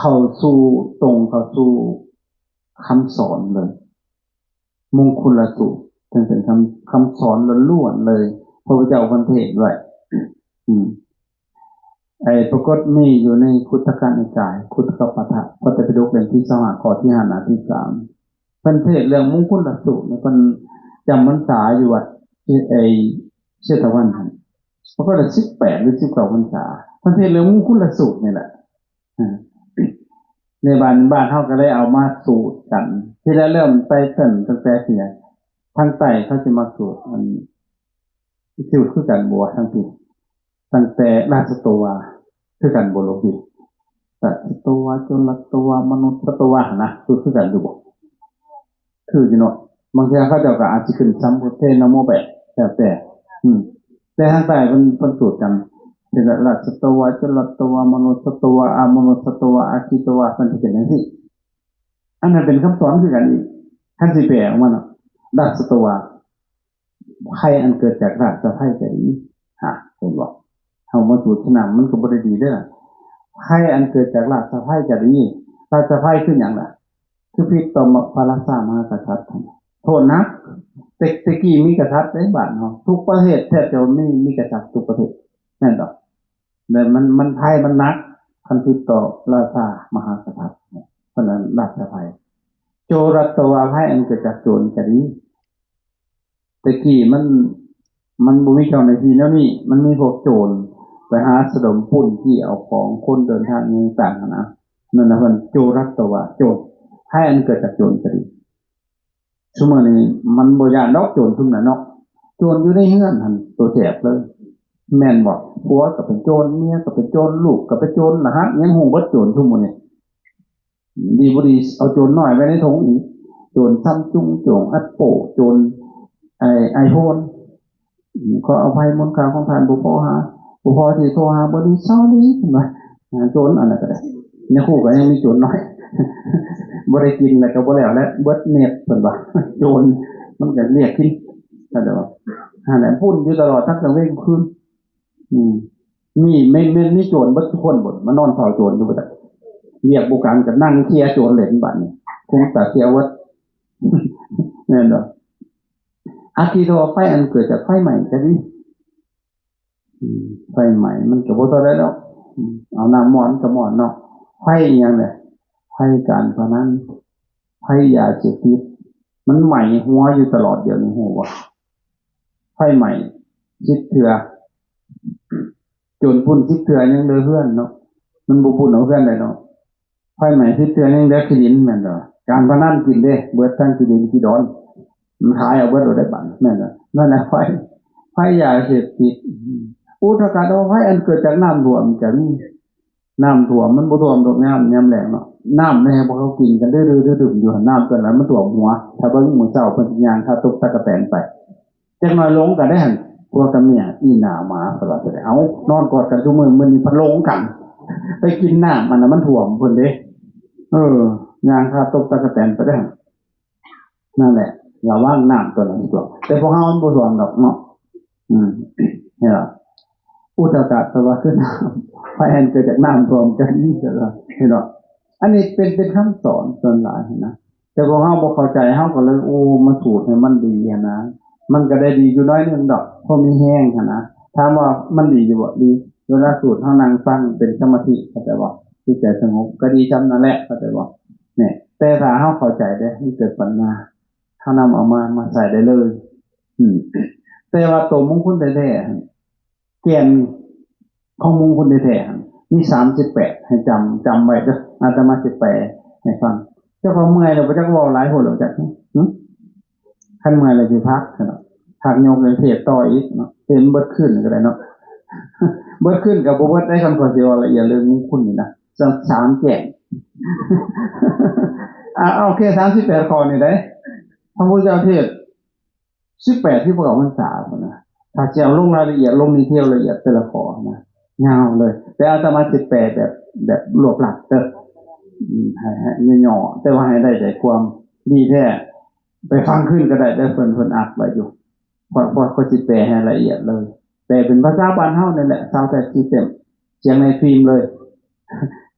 ເຂົ້າສູ່ ຕົງເຂົ້າສູ່ຄຳສອນເລີຍ ມຸງຄຸນລະສູດ ເຊິ່ງເປັນຄຳ ຄຳສອນລ້ວນໆເລີຍ ພະພຸດທະເຈົ້າເພິ່ນເທດໄວ້ ອືມ ໄອ້ປາກົດມີຢູ່ໃນຄຸດທະກະນິກາຍ ຄຸດທະກະປາຖະ ພະໄຕປິດົກເຫຼັ້ມທີຊາວຫ້າ ຂໍ້ທີຫ້າ ໜ້າທີສາມ ເພິ່ນເທດເລື່ອງມຸງຄຸນລະສູດນີ້ ເພິ່ນຈຳພັນສາຢູ່ວັດ ເອີ ເຊຕະວັນຫັ້ນ ປາກົດສິບແປດ ຫຼື ສິບເກົ້າພັນສາ ເພິ່ນເທດເລື່ອງມຸງຄຸນລະສູດນີ້ແຫຼະ ໃນບ້ານ ບ້ານເຮົາກໍເລີຍເອົາມາສູດກັນ ທີແລກເລີ່ມໄຕເຕີນຕັ້ງແຕ່ເທື່ອ ທາງໃຕ້ເຂົາຊິມັກສູດ ອັນ ສູດຄືກັນບໍ່ ທາງພີ້ ຕັ້ງແຕ່ລາຊະໂຕວາ ຄືກັນບໍ່ ລູກພີ່? ລາຊະໂຕວາ ໂຈລັດໂຕວາ ມະນຸດສະໂຕວາ ຫັ້ນນະ ສູດຄືກັນຢູ່ບໍ່? ຄືຢູ່ເນາະ ບາງເທື່ອເຂົາເຈົ້າກໍອາດຊິຂຶ້ນສຳພຸດເທນະໂມ ແບບ ແລ້ວແຕ່ ອືມ ແຕ່ທາງໃຕ້ເພິ່ນ ເພິ່ນສູດກັນ ເຊັ່ນວ່າ ລາຊະໂຕວາ ໂຈລັດໂຕວາ ມະນຸດສະໂຕວາ ອາມະນຸດສະໂຕວາ ອາຄີໂຕວາ ເພິ່ນຊິເປັນຈັ່ງຊີ້ ອັນນັ້ນເປັນຄຳສອນຄືກັນອີກ ຄັນຊິແປອອກມາເນາະ ລາຊະໂຕວາ ໄພອັນເກີດຈາກລາຊະໄພກໍດີ ຮະ ເຫັນບໍ່? ເຮົາມາສູດຊະນຳ ມັນກໍບໍ່ໄດ້ດີເດ້ລະ ໄພອັນເກີດຈາກລາຊະໄພກໍດີ ລາຊະໄພຄືຫຍັງລະ? ຄືຜິດຕໍ່ພະລາຊາມະຫາກະສັດ ໂທດນະ ແຕ່ ແຕ່ກີ້ມີກະສັດເດ້ບ້ານເຮົາ ທຸກປະເທດແທບຈະມີ ມີກະສັດທຸກປະເທດ ແມ່ນບໍ່? ແລະມັນ ມັນ ໄພມັນໜັກ ຄັນຜິດຕໍ່ລາຊາມະຫາກະສັດ ເພາະນັ້ນລາຊະໄພ ໂຈລັດໂຕວາ ໄພອັນເກີດຈາກໂຈນກໍດີ ແຕ່ກີ້ມັນ ມັນບໍ່ມີເຈົ້າໜ້າທີ່ແນວນີ້ ມັນມີພວກໂຈນໄປຫາສະດົມປຸ້ນຈີ້ເອົາຂອງຄົນເດີນທາງຫຍັງຕ່າງຫັ້ນນະ ນັ້ນນະເພິ່ນໂຈລັດໂຕວາ ໂຈນ ໄພອັນເກີດຈາກໂຈນກໍດີ ຊຸມື້ນີ້ມັນບໍ່ຢ້ານດອກໂຈນຊຸມນັ້ນເນາະ ໂຈນຢູ່ໃນເຮືອນຫັ້ນໂຕແສບເລີຍ ແມ່ນບໍ່? ຜົວກໍເປັນໂຈນ ເມຍກໍເປັນໂຈນ ລູກກໍເປັນໂຈນ ລະຫັດຫຍັງຮູ້ເບິດໂຈນຊຸມື້ນີ້ ດີບໍ່ດີເອົາໂຈນນ້ອຍໄວ້ໃນຖົງອີກ ໂຈນຊຳຊຸງ ໂຈນແອັບໂປ ໂຈນໄອ ໄອໂຟນ ຂໍອະໄພ ມູນຄ່າຂອງທ່ານບໍ່ພໍຫາ ບໍ່ພໍທີ່ໂທຫາເບີນີ້ ຊໍຣີ ເພິ່ນວ່າ ໂຈນອັນນັ້ນກໍໄດ້ ໃນຄຸກກໍຍັງມີໂຈນນ້ອຍ ບໍ່ໄດ້ກິນແລ້ວກໍບໍ່ແລ້ວແຫຼະ ເບິດເນັດ ເພິ່ນວ່າ ໂຈນ ມັນກໍລຽກກິນ ເຂົ້າໃຈບໍ່? ຫັ້ນແຫຼະ ພຸ້ນຢູ່ຕະຫຼອດທັງກາງເວັນກາງຄືນ ອືມ ມີ ແມ່ນ ແມ່ນມີໂຈນເບິດທຸກຄົນບໍ່ ມານອນເຝົ້າໂຈນຢູ່ບໍ່ຈັກ ວຽກບໍ່ການກໍນັ່ງເຄຍໂຈນເຫຼັ້ນບາດນີ້ ຄົງຕາເຄຍເບິດ ແມ່ນບໍ່? ອາຄີໂຕວາ ໄຟອັນເກີດຈາກໄຟໄໝ້ກໍດີ ອືມ ໄຟໄໝ້ມັນກໍບໍ່ເທົ່າໃດດອກ ອືມ ເອົານ້ຳມອດກໍມອດເນາະ ໄຟອີ່ຫຍັງແຫຼະ ໄຟການພະນັນ ໄຟຢາເສບຕິດ ມັນໄໝ້ຫົວຢູ່ຕະຫຼອດ ດຽວນີ້ຮູ້ບໍ່? ໄຟໄໝ້ສິບເທື່ອ ໂຈນປຸ້ນສິບເທື່ອຍັງເຫຼືອເຮືອນເນາະ ມັນບໍ່ປຸ້ນເອົາເຮືອນໄດ້ເນາະ ໄຟໄໝ້ສິບເທື່ອຍັງເຫຼືອຂີ້ດິນແມ່ນບໍ່? ການພະນັນກິນເດ້ ເບິດທັງຂີ້ດິນຂີ້ດອນ ມັນຂາຍເອົາເບິດໂລດໄດ້ບາດນີ້ ແມ່ນບໍ່? ນັ້ນແຫຼະ ໄຟ ໄຟຢາເສບຕິດ ອຸທະກະໂຕວາ ໄຟອັນເກີດຈາກນ້ຳຖ້ວມກໍມີ ນ້ຳຖ້ວມມັນບໍ່ຖ້ວມດອກຍາມ ຍາມແລ້ງເນາະ ນ້ຳໃນພວກເຮົາກິນກັນດຶບໆຢູ່ຫັ້ນ ນ້ຳຕົວນັ້ນມັນຖ້ວມຫົວ ຖ້າເບິ່ງມື້ເຊົ້າເພິ່ນຍ່າງຄາຕົກຕະກະແຕນໄປ ຈັກໜ້ອຍຫຼົງກັນໄດ້ຫັ້ນ ຜົວກັບເມຍ ອີ່ໜ້າໝາ ເພິ່ນວ່າ ເອົາ ນອນກອດກັນຊຸມື້ ມື້ນີ້ພັດຫຼົງກັນ ໄປກິນນ້ຳອັນນັ້ນມັນຖ້ວມເພິ່ນເດ້ ເອີ ຍ່າງຄາຕົກຕະກະແຕນໄປໄດ້ຫັ້ນ ນັ້ນແຫຼະ ລະວັງນ້ຳຕົວນັ້ນຖ້ວມ ແຕ່ພວກເຮົາມັນບໍ່ຖ້ວມດອກເນາະ ອືມ ເຫັນບໍ່? ອຸທະກະຕະວາ ຄືນ້ຳ ໄຟອັນເກີດຈາກນ້ຳຖ້ວມກັນ ເຫັນບໍ່? ອັນນີ້ເປັນ ເປັນຄຳສອນສ່ວນຫຼາຍຫັ້ນນະ ແຕ່ພວກເຮົາບໍ່ເຂົ້າໃຈ ເຮົາກໍເລີຍ ໂອ້ ມາສູດໃຫ້ມັນດີຫັ້ນນະ ມັນກໍໄດ້ດີຢູ່ໜ້ອຍໜຶ່ງດອກ ພໍມີແຮງຫັ້ນນະ ຖາມວ່າມັນດີຢູ່ບໍ່? ດີ ເວລາສູດເຮົານັ່ງຟັງເປັນສະມາທິ ເຂົ້າໃຈບໍ່? ຈິດໃຈສະຫງົບ ກໍດີຊ່ຳນັ້ນແຫຼະ ເຂົ້າໃຈບໍ່? ແນ່ ແຕ່ຖ້າເຮົາເຂົ້າໃຈເດ້ ມັນເກີດປັນຍາ ເຮົານຳເອົາມາ ມາໃຊ້ໄດ້ເລີຍ ອືມ ແຕ່ວ່າໂຕມົງຄຸນແທ້ໆ ແກ່ນຂອງມຸງຄຸນແທ້ໆ ມີສາມສິບແປດ ໃຫ້ຈຳ ຈຳໄວ້ເດີ ອາດຕະມາຊິແປໃຫ້ຟັງ ເຈົ້າຂອງເມື່ອຍແລ້ວ ບໍ່ຈັກເວົ້າຫຼາຍໂພດແລ້ວຈັກ ຫຶ ຄັນເມື່ອຍແລ້ວຊິພັກຊັ້ນເນາະ ພັກຍົກເລື່ອງເທດຕໍ່ອີກເນາະ ເທດເບິດຄືນກໍໄດ້ເນາະ ເບິດຄືນກໍບໍ່ເບິດໄດ້ ຄັນຂ້ອຍຊິເວົ້າລະອຽດເລື່ອງມຸງຄຸນນີ້ນະ ສາມ ສາມແຈ້ງ ອ່າ ໂອເຄ ສາມສິບແປດຂໍ້ນີ້ເດ້ ພະພຸດທະເຈົ້າເທດ ສິບແປດ ສິບເກົ້າພັນສາພຸ້ນນະ ຖ້າຊິເອົາລົງລາຍລະອຽດ ລົງດີເທວລະອຽດແຕ່ລະຂໍ້ນະ ຍາວເລີຍ ແຕ່ອາດຕະມາຊິແປແບບ ແບບລວບລັດເດີ ອືມ ໃຫ້ ໃຫ້ຫຍໍ້ໆ ແຕ່ວ່າໃຫ້ໄດ້ໃຈຄວາມ ດີແທ້ ໄປຟັງຄືນກໍໄດ້ເດີ ເພິ່ນ ເພິ່ນອັດໄວ້ຢູ່ ຂ້ອຍ ຂ້ອຍ ຂ້ອຍຊິແປໃຫ້ລະອຽດເລີຍ ແປເປັນພາສາບ້ານເຮົານີ້ແຫຼະ ຊາວແທັກຊີເຕັມ ສຽງໃນຟິມເລີຍ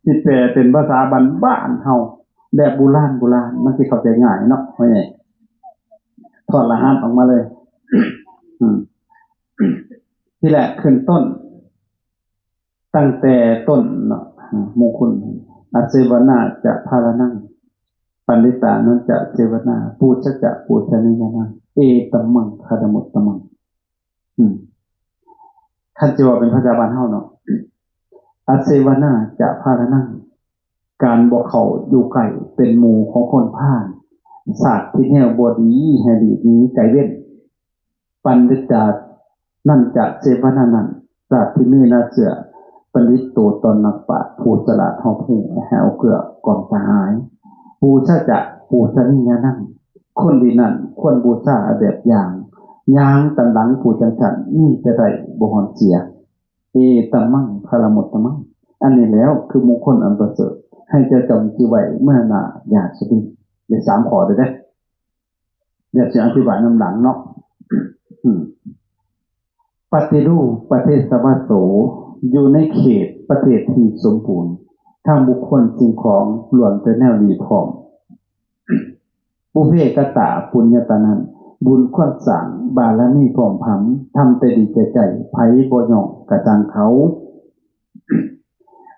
ຊິແປເປັນພາສາບ້ານໆເຮົາ ແບບບູຮານໆ ມັນຊິເຂົ້າໃຈງ່າຍເນາະ ພໍ່ໃຫຍ່ ຖອດລະຫັດອອກມາເລີຍ. ອືມ ທີແລກຂຶ້ນຕົ້ນ ຕັ້ງແຕ່ຕົ້ນເນາະ ອາ ມຸງຄຸນ ອາເສວະນາຈະພາລະນັງ ປັນດິຕານັນຈະເສວະນາ ປູຊະຈະປູຊະນີຍານັງ ເອຕະມັງຄະລະມຸດຕະມັງ. ອືມ ຄັນຊິເວົ້າເປັນພາສາບ້ານເຮົາເນາະ ອາເສວະນາຈະພາລະນັງ ການບໍ່ເຂົ້າຢູ່ໃກ້ເປັນໝູ່ຂອງຄົນພານ ຊາດທີ່ແນວບໍ່ດີໃຫ້ຫຼີກໜີໄກເວັ້ນ. ປັນດິຕານັນຈະເສວະນານັນ ຊາດທີ່ມີໜ້າເຊື່ອ ປະດິດໂຕຕອນນັກປາດ ຜູ້ສະຫຼາດຮອບຮູ້ ແລະ ໃຫ້ເອົາເກື້ອກອງສະຫາຍ. ປູຊະຈະປູຊະນີຍານັງ ຄົນດີນັ້ນຄວນບູຊາແບບຢ່າງ ຍ່າງຕາມຫຼັງຜູ້ຈັ່ງຊັ້ນ ມີແຕ່ໄດ້ບໍ່ຮອດເສຍ. ເອຕະມັງຄະລະມຸດຕະມັງ ອັນນີ້ແລ້ວຄືມຸງຄຸນອັນປະເສີດ ໃຫ້ເຈົ້າຈຳຈື່ໄວ້ເມື່ອໜ້າຢ່າສະເບັງ. ໄດ້ສາມຂໍ້ເດີ້ ດຽວຊິອະທິບາຍນຳຫຼັງເນາະ. ອືມ ປະຕິຮູບປະເທສະວະໂສ ຢູ່ໃນເຂດປະເທດທີ່ສົມບູນ ທັງບຸກຄົນສິ່ງຂອງລ້ວນແຕ່ແນວດີພ້ອມ. ປຸເພກະຕາປຸນຍະຕານັງ ບຸນຄວນສ້າງບາລະມີພ້ອມພຳ ທຳແຕ່ດີແກ່ໃຈ ໃຜບໍ່ຍ້ອງກະຊ່າງເຂົາ.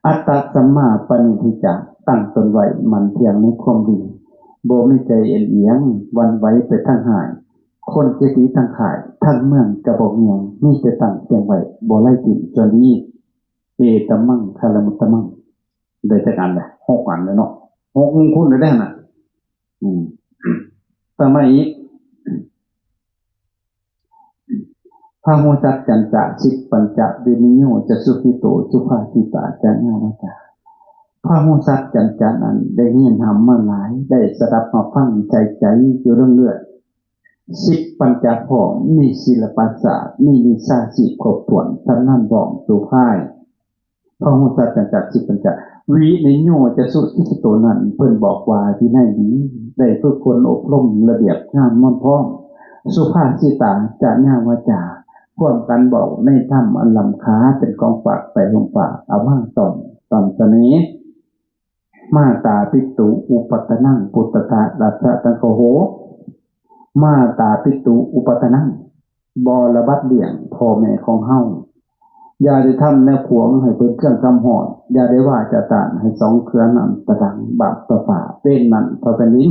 ອັດຕະສຳມາປະນິທິຈະ ຕັ້ງຕົນໄວ້ໝັ້ນທ່ຽງໃນຄວາມດີ ບໍ່ມີໃຈເອັນອຽງຫວັ່ນໄຫວໄປທາງຮ້າຍ ຄົນເຈດີທັງຄ້າຍ ທັງເມືອງກະບໍ່ງຽງ ມີແຕ່ຕັ້ງຕຽງໄວ້ ບໍ່ໄລຖິ້ມສ່ວນດີ. ເອຕະມັງຄະລະມຸດຕະມັງ ໄດ້ຈັກອັນລະ? ຫົກອັນແລ້ວເນາະ ຫົກມຸງຄຸນແລ້ວເດ້ຫັ້ນນະ. ອືມ ຕໍ່ມາອີກ ພະໂຫສັດຈັນຈະ ສິບປັນຈະ ວິນິໂຍຈະ ສຸກິໂຕ ສຸພາສິຕາ ຈະຍາວາຈາ. ພະໂຫສັດຈັນຈະນັ້ນ ໄດ້ຮຽນຮ່ຳມາຫຼາຍ ໄດ້ສະດັບຮັບຟັງໃສ່ໃຈຢູ່ເລື້ອຍໆ ສິບປັນຈະພ້ອມ ມີສິລະປະສາດ ມີວິຊາຊີບຄົບຖ້ວນ ຊຳນານພ້ອມໂຕພາຍ. ພະໂຫສັດຈັນຈະ ສິບປັນຈະ ວິນິໂຍຈະ ສຸສິກຂິໂຕ ນັ້ນ ເພິ່ນບອກວ່າວິໄນດີ ໄດ້ຝຶກຝົນອົບຮົມລະບຽບງາມນວນພ້ອມ ສຸພາສິຕາ ຈະຍາວາຈາ ຄວາມກັນເວົ້າໃນທຳອັນລ້ຳຄ່າ ເປັນຂອງຝາກໄປຫົ່ມຝາກ ເອົາມາຕ້ອນ ຕ້ອນສະເໜ່. ມາຕາປິຕຸອຸປັດຕະນັງ ປຸດຕະທາລັດສະສັງຄະໂຫ ມາຕາປິຕຸອຸປັດຕະນັງ ບໍລະບັດລ້ຽງພໍ່ແມ່ຂອງເຮົາ ຢ່າໄດ້ທຳແນວຂວາງໃຫ້ເປີດເຄື່ອງຄຳຮ້ອນ ຢ່າໄດ້ວ່າຈະຕ້ານໃຫ້ສອງເຄືອນ້ຳຕະດັງບາບຕະຝາເປັນນັ້ນເທົ່າແຜ່ນດິນ.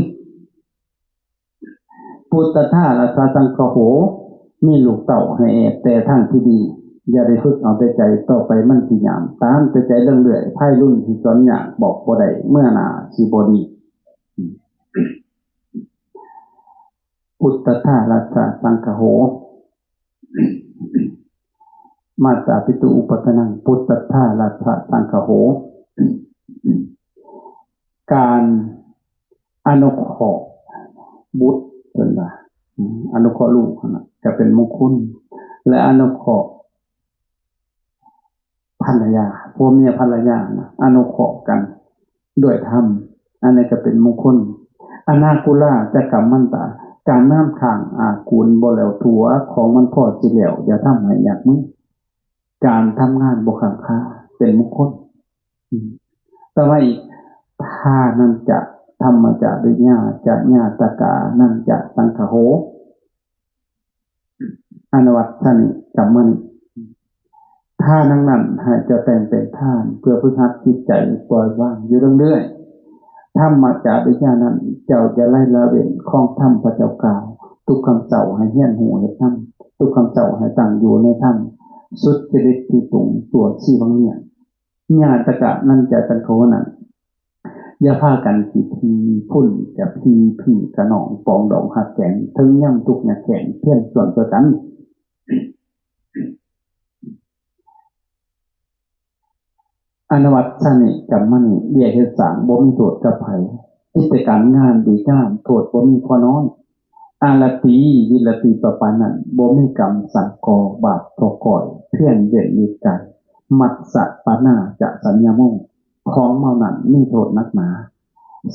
ປຸດຕະທາລັດສະສັງຄະໂຫ ມີລູກເຕົ້າໃຫ້ແອບແຕ່ທາງທີ່ດີ ຢ່າໄດ້ຝຶກເອົາແຕ່ໃຈ ຕໍ່ໄປມັນຊິຍາມ ຕາມແຕ່ໃຈເລື່ອຍໆ ພາຍລຸນທີ່ສອນຍາກ ບອກບໍ່ໄດ້ ເມື່ອໜ້າຊິບໍ່ດີ. ປຸດຕະທາລັດສະສັງຄະໂຫ ມາຕາປິຕຸອຸປັດຕະນັງ ປຸດຕະທາລັດສະສັງຄະໂຫ ການອະນຸເຄາະບຸດ ເພິ່ນວ່າ ອາ ອະນຸເຄາະລູກຫັ້ນນະ ຈະເປັນມຸງຄຸນ ແລະ ອະນຸເຄາະພັນລະຍາ ຜົວເມຍພັນລະຍານະ ອະນຸເຄາະກັນດ້ວຍທຳ ອັນນີ້ກໍເປັນມຸງຄຸນ. ອະນາກຸລາຈະກຳມັນຕາ ການນ້ຳຄ້າງອາກູນບໍ່ແລ້ວທົ່ວ ຂອງມັນພໍຊິແລ້ວ ຢ່າທຳໃຫ້ຍາກມື ການທຳງານບໍ່ຄ້າງຄາ ເປັນມຸງຄຸນ. ອືມ ຕໍ່ມາອີກ ທານັນຈະ ທຳມະຈະລິຍາ ຈະຍາຕະການັນຈະສັງຄະໂຫ ອານະວັດຊະນິ ກັມມະນິ ທານນັ້ນໆ ໃຫ້ເຈົ້າແຕ່ງເປັນທານ ເພື່ອຝຶກຫັດຈິດໃຈປ່ອຍວາງຢູ່ເລື້ອຍໆ. ທຳມະຈະລິຍານັ້ນ ເຈົ້າຢ່າໄລລະເວັ້ນຂອງທຳ ພະເຈົ້າກ່າວ ທຸກຄ່ຳເຊົ້າໃຫ້ຮຽນຮູ້ເຮັດທຳ ທຸກຄ່ຳເຊົ້າໃຫ້ຕັ້ງຢູ່ໃນທຳ ສຸດຈະລິດທີ່ຕຸງຕົວຊີວັງເນຍ ຍາຕະກະນັນຈະສັງຄະໂຫ ນັ້ນ ຢ່າພາກັນຂີ້ຖີ່ ພຸ້ນກະພີ່ ພີ້ກະນ້ອງ ປອງດອງຮັກແກງ ເຖິງຍາມທຸກຍາກແຄ້ນ ພຽງຊ່ວຍກັນ. ອານະວັດຊະນິ ກັມມະນິ ວຽກເຮັດສ້າງບໍ່ມີໂທດກັບໃຜ ກິດຈະການງານດີງາມ ໂທດບໍ່ມີພໍນ້ອຍ. ອາລະຕີ ວິລະຕີປະປານັງ ບໍ່ມີກຳສັງກໍ່ ບາບທໍ່ກ້ອຍ ພຽງເວັ້ນນິດກາຍ ມັດສະປານາຈະສັນຍາໂມ ຂອງເມົານັ້ນມີໂທດໜັກໜາ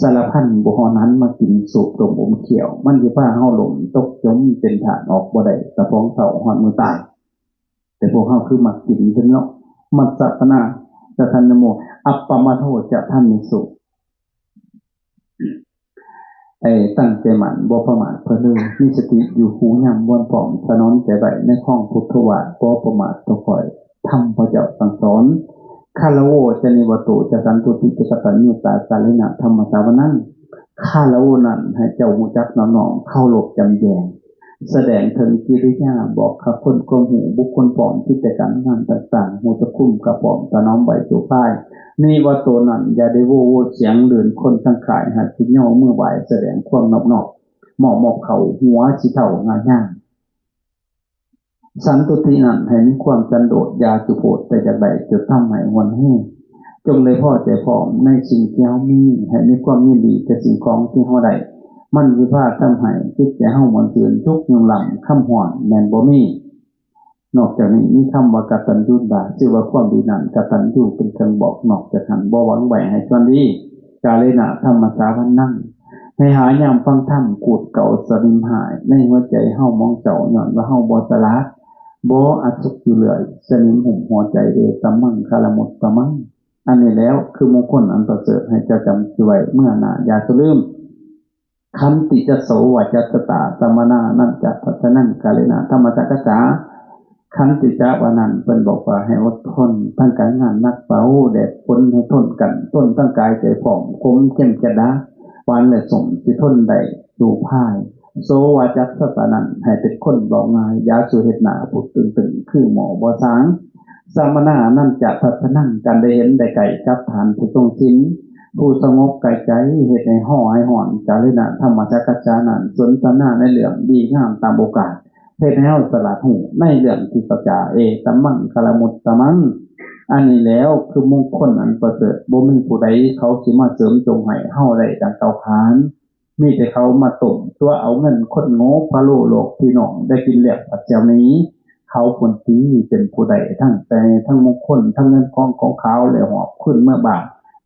ສາລະພັນບໍ່ຮ້ອນຫັນມາກິນ ສູບດົມອົມຂ້ຽວ ມັນຊິພາເຮົາລົ້ມຕົກຈົມເປັນທາດອອກບໍ່ໄດ້ ແຕ່ພວກເຖົ້າຮອດມື້ຕາຍ. ແຕ່ພວກເຮົາຄືມັກກິນເດ້ເນາະ ມັດສະປານາຈະສັນຍາໂມ ອັບປະມາໂທຈະທຳເມສຸ ໃຫ້ຕັ້ງໃຈໝັ້ນ ບໍ່ປະໝາດເພີນເລີຍ ມີສະຕິຢູ່ຄູ່ຍາມ ບວນພ້ອມຖະໜອມໃຈໄວ້ ໃນຄອງພຸດທະວາດ ບໍ່ປະໝາດຕໍ່ຂ້ອຍ ທຳພະເຈົ້າສັ່ງສອນ. ຄາລະໂວຈະນິວະໂຕຈະສັນຕຸຕິຈະກະຕັນຍູຕາ ກາເລນະທຳມະສາວະນັງ ຄາລະໂວນັ້ນໃຫ້ເຈົ້າຮູ້ຈັກນອບນ້ອມ ເຄົາລົບຈຳແຈງ ສະແດງເຖິງກິລິຍາ ບອກຄະຄຸນຄວາມຮູ້ ບຸກຄົນພ້ອມກິດຈະການງານຕ່າງໆ ຮູ້ຈັກຄຸ້ມກະປ້ອມຖະໜອມໄວ້ໂສພາຍ ນິວະໂຕນັ້ນ ຢ່າໄດ້ໂວໂວສຽງລື່ນ ຄົນທັງຂາຍຫາກຊິຍໍມືໄຫວ້ ສະແດງຄວາມນອບນ້ອມ ມອບມອບເຂົ້າ ຫົວຊິເທົ້າງາຍາມ ສັນຕຸຕິນັ້ນໃຫ້ມີຄວາມສັນໂດດ ຢ່າສຸໂພດ ແຕ່ຢາກໄດ້ ຈົງທຳໃຫ້ຮວນແຮງ ຈົ່ງໄດ້ພໍໃຈພ້ອມໃນສິ່ງທີ່ເຮົາມີ ໃຫ້ມີຄວາມຍິນດີແກ່ສິ່ງຂອງທີ່ເຮົາໄດ້ ມັນຊິພາທຳໃຫ້ຈິດໃຈເຮົາມ່ວນຊື່ນ ສຸກຍືນລ້ຳ ຄຳຮ້ອນແມ່ນບໍ່ມີ. ນອກຈາກນີ້ມີຄຳວ່າກະຕັນຍູດາ ຊື່ວ່າຄວາມດີນັ້ນ ກະຕັນຍູເປັນເຄື່ອງບອກ ນອກຈາກນັ້ນບໍ່ຫວັງໄວ້ໃຫ້ສ່ວນດີ ກາເລນະທຳມະສາວັນນັງ ໃຫ້ຫາຍາມຟັງທຳ ຂູດເກົາສະໜິມຫາຍ ໃນຫົວໃຈເຮົາໝອງເສົ້າ ຍ້ອນວ່າເຮົາບໍ່ສະຫຼາດ ບໍ່ອະສຸກຢູ່ເລື້ອຍ ສະໜິມຫຸ້ມຫົວໃຈ ເອຕັມມັງຄາລະມຸດຕະມັງ ອັນນີ້ແລ້ວຄືມຸງຄຸນອັນປະເສີດ ໃຫ້ເຈົ້າຈຳໄວ້ເມື່ອໜ້າ ຢ່າສະລືມ. ຂັນຕິຈະໂສວາຈັດສະຕາ ສະມະນານັນຈະທັດສະນັງ ກາເລນະທຳມະສາກັດສາ ຂັນຕິຈະວ່ານັ້ນ ເພິ່ນບອກວ່າໃຫ້ອົດທົນ ທັງການງານໜັກເບົາ ແດດຝົນໃຫ້ທົນກັນ ທົນທັງກາຍໃຈພ້ອມ ຂົມເຄັມຈະດາ ຫວານແລະສົ້ມ ຊິທົນໄດ້ສູ້ພາຍ ໂສວາຈັດສະຕານັງ ໃຫ້ເປັນຄົນເວົ້າງ່າຍ ຢ່າສູ່ເຮັດໜ້າຜູ້ຕຶງໆ ຄືໝໍ້ບໍ່ສາງ ສະມະນານັນຈະທັດສະນັງ ການໄດ້ເຫັນໄດ້ໃກ້ກັບທ່ານຜູ້ຊົງສິນ ຜູ້ສະຫງົບກາຍໃຈ ເຮັດໃຫ້ຮ້ອນໃຫ້ຮ້ອນ ກາເລນະທຳມະສາກັດສານັ້ນ ສົນທະນາໃນເລື່ອງດີງາມຕາມໂອກາດ ເຮັດໃຫ້ເຮົາສະຫຼາດຮູ້ໃນເລື່ອງທີ່ເຂົາຈາ ເອຕັມມັງຄາລະມຸດຕະມັງ ອັນນີ້ແລ້ວຄືມຸງຄຸນອັນປະເສີດ ບໍ່ມີຜູ້ໃດເຂົາຊິມາເສີມຈົ່ງໃຫ້ເຮົາໄດ້ດັ່ງເຕົາຂານ ມີແຕ່ເຂົາມາຕົ້ມຕົວເອົາເງິນຄົນໂງ່ ພະໂລໂລກພີ່ນ້ອງໄດ້ກິນແລ້ວພັດສຽວໜີ ເຂົາພຸ້ນຕິເປັນຜູ້ໄດ້ທັງແຕ່ທັງມຸງຄຸນ ທັງເງິນຄອງຂອງຂາວ ແລ້ວຫອບຄືນເມືອບ້ານ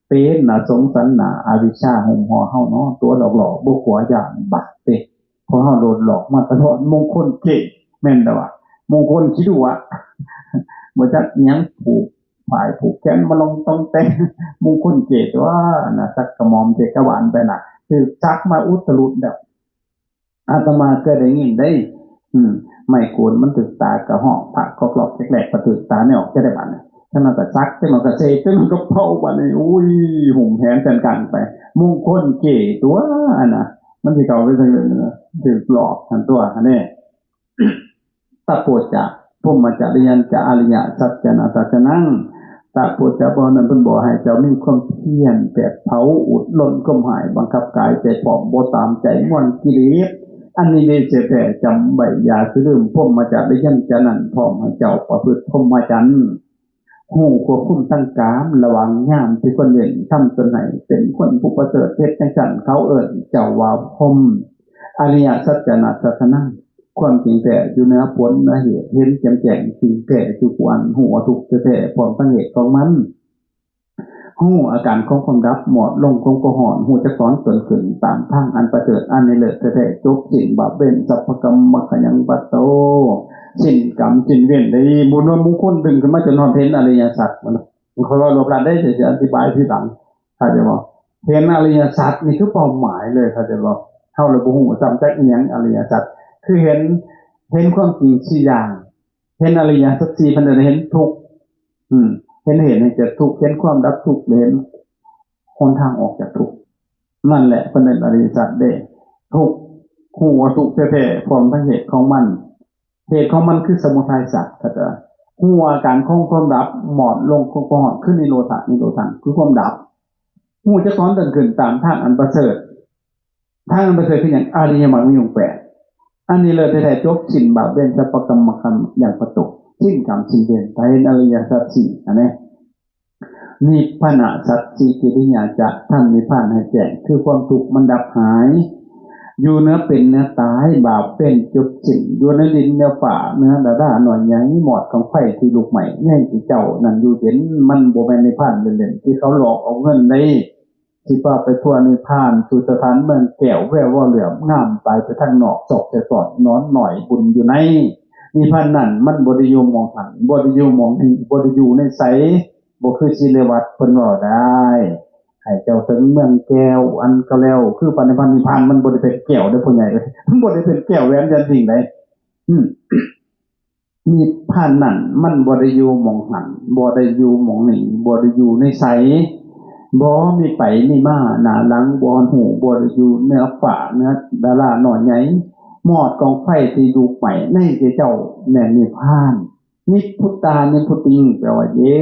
ເປັນໜ້າສົງສັນໜ້າອະວິດຊາຫຸ້ມຫໍ່ເຮົາເນາະ ຕົວຫຼອກໆບໍ່ກົວຢ້ານບາບເດ້ ພວກເຮົາໂດນຫຼອກມາຕະຫຼອດ ມຸງຄຸນເກ ແມ່ນແລ້ວວະ ມຸງຄຸນຂີ້ດຸອະ ບໍ່ຈັກອີ່ຫຍັງ ຜູກຝ້າຍຜູກແຂນມາລົງຕ້ອງແຕ່ງ ມຸງຄຸນເກຕົວະ ອັນນະ ສັກກະໝອມເທກະວານໄປນະ ຖືກສັກມາອຸດຕະລຸດແລ້ວ ອາດຕະມາເຄີຍໄດ້ຍິນໄດ໋ ອືມ ໄມ້ໂກນມັນຖືກຕາກະຮອກ ພະກອກລອກແກກແລກ ກະຖືກຕາແນວອອກ ຈະໄດ້ບາດນີ້ ຈັ່ງນັ້ນກະສັກ ຈັ່ງນັ້ນກະເສກ ຈັ່ງນັ້ນກະເຜົາ ບາດນີ້ ໂອ້ຍ ຫຸ້ມແຫນກັນກາງໄປ ມຸງຄຸນເກຕົວະ ອັນນະ ມັນຊິເຂົ້າໄປຈັ່ງໃດ ຖືກຫຼອກຫັ້ນຕົວະ ຫັ້ນເດ້. ຕະໂພຈະ ພົມມະຈະລິຍັນຈະ ອະລິຍະສັດຈະນະທັດສະນັງ ຕະໂພຈະ ບໍ່ນັ້ນເພິ່ນບອກໃຫ້ເຈົ້າມີຄວາມພຽນ ແຜດເຜົາ ອຸດລົນຄວາມຮ້າຍ ບັງຄັບກາຍໃຈພ້ອມ ບໍ່ຕາມໃຈມວນກິເລດ ອັນນີ້ເດເສແທ້ ຈຳໄວ້ຢ່າຊິລືມ ພົມມະຈະລິຍັນຈະນັ້ນ ພ້ອມໃຫ້ເຈົ້າປະພຶດພົມມະຈັນ ຮູ້ຄວບຄຸມທັງກາມ ລະຫວ່າງຍາມທີ່ຄວນເວັ້ນ ທຳຕົນໃຫ້ເປັນຄົນຜູ້ປະເສີດ ເຮັດຈັ່ງຊັ້ນ ເຂົາເອີ້ນເຈົ້າວ່າພົມ ອະລິຍະສັດຈະນະທັດສະນັງ ຄວາມຈິງແທ້ຢູ່ເໜືອຜົນເໜືອເຫດ ເຫັນແຈ່ມແຈ້ງຈິງແທ້ຢູ່ຜູ້ອັນ ຮູ້ວ່າທຸກແທ້ໆ ພ້ອມທັງເຫດຂອງມັນ ຮູ້ອາການຂອງຄວາມດັບ ມອດລົງຂອງຄວາມຮ້ອນ ຮູ້ຈັກຖອນຕົນຂຶ້ນຕາມທາງອັນປະເສີດ ອັນນີ້ເລີດແທ້ໆ ຈົບສິ້ນບາບເວນ ສັບພະກຳມະຂະຍັງປະໂຕ ສິ້ນກຳສິ້ນເວນໄດ້ ບຸນວ່າມຸງຄຸນດຶງຂຶ້ນມາຈົນຮອດເຫັນອະລິຍະສັດ ເຂົາເວົ້າລວບລັດເດ້ ຊິອະທິບາຍທີຫຼັງ ເຂົ້າໃຈບໍ່? ເຫັນອະລິຍະສັດນີ້ຄືເປົ້າໝາຍເລີຍ ເຂົ້າໃຈບໍ່? ເຮົາລະບໍ່ຮູ້ຊ້ຳຈັກອີ່ຫຍັງ ອະລິຍະສັດ ຄືເຫັນ ເຫັນຄວາມຈິງສີ່ຢ່າງ ເຫັນອະລິຍະສັດສີ່ ເພິ່ນເອີ້ນເຫັນທຸກ ອືມ ເຫັນເຫດໃຫ້ເກີດທຸກ ເຫັນຄວາມດັບທຸກ ແລະເຫັນຫົນທາງອອກຈາກທຸກ ນັ້ນແຫຼະ ເພິ່ນເອີ້ນອະລິຍະສັດເດ້ ທຸກ ຮູ້ວ່າທຸກແທ້ໆ ພ້ອມທັງເຫດຂອງມັນ ເຫດຂອງມັນຄືສະມຸໄທສັດ ເຂົ້າໃຈ ຮູ້ອາການຂອງຄວາມດັບ ມອດລົງຂອງຄວາມຮ້ອນ ຄືນິໂຣທະ ນິໂຣທະ ຄືຄວາມດັບ ຮູ້ຈັກຖອນຕົນຂຶ້ນຕາມທາງອັນປະເສີດ ທາງອັນປະເສີດຄືຫຍັງ? ອະລິຍະມັກມີອົງແປດ ອັນນີ້ເລີດແທ້ໆ ຈົບສິ້ນບາບເວນ ສັບພະກຳມະຂະຍັງປະໂຕ ສິ້ນກຳສິ້ນເວນ ຖ້າເຫັນອະລິຍະສັດສີ່ ອັນນີ້ ນິບພານະສັດສີ່ ກິລິຍາຈະທຳນິບພານໃຫ້ແຈ້ງ ຄືຄວາມທຸກມັນດັບຫາຍ ຢູ່ເໜືອເປັນເໜືອຕາຍ ບາບເວນຈົບສິ້ນ ຢູ່ເໜືອດິນເໜືອຟ້າ ເໜືອດາດານ້ອຍໃຫຍ່ ມອດຂອງໄຟທີ່ລຸກໄໝ້ ໃນທີ່ເຈົ້ານັ້ນຢູ່ເຢັນ ມັນບໍ່ແມ່ນນິບພານເລ່ນໆ ທີ່ເຂົາຫຼອກເອົາເງິນໄດ້ ຊິພາໄປທົ່ວນິບພານ ສູ່ສະຖານເມືອງແກ້ວ ແວວວາວເຫຼື້ອມງາມ ຕາຍໄປທາງນອກ ຊອກແຕ່ຕອນ ນອນໜ້ອຍບຸນຢູ່ໃນ ນິບພານນັ້ນ ມັນບໍ່ໄດ້ຢູ່ໝ່ອງຫັ້ນ ບໍ່ໄດ້ຢູ່ໝ່ອງນີ້ ບໍ່ໄດ້ຢູ່ໃນໃສ ບໍ່ຄືສິລະວັດເພິ່ນເວົ້າໄດ້ ໃຫ້ເຈົ້າເຖິງເມືອງແກ້ວອັນກໍແລ້ວ ຄືປະນິບພານ ນິບພານມັນບໍ່ໄດ້ເປັນແກ້ວເດ້ພໍ່ໃຫຍ່ເອີຍ ມັນບໍ່ໄດ້ເປັນແກ້ວແຫວນແຫວນສິ່ງໃດ ອືມ ນິບພານນັ້ນມັນບໍ່ໄດ້ຢູ່ໝ່ອງຫັ້ນ ບໍ່ໄດ້ຢູ່ໝ່ອງນີ້ ບໍ່ໄດ້ຢູ່ໃນໃສ ບໍ່ມີໄປມີມາໜ້າຫຼັງ ບໍ່ຮູ້ ບໍ່ໄດ້ຢູ່ເໜືອຟ້າເໜືອດາລານ້ອຍໃຫຍ່ ມອດກອງໄຟທີ່ລຸກໄໝ້ໃນໃຈເຈົ້າແມ່ນນິບພານ ນິບພຸດຕາ ນິບພຸດຕິງ ແປວ່າເຢັ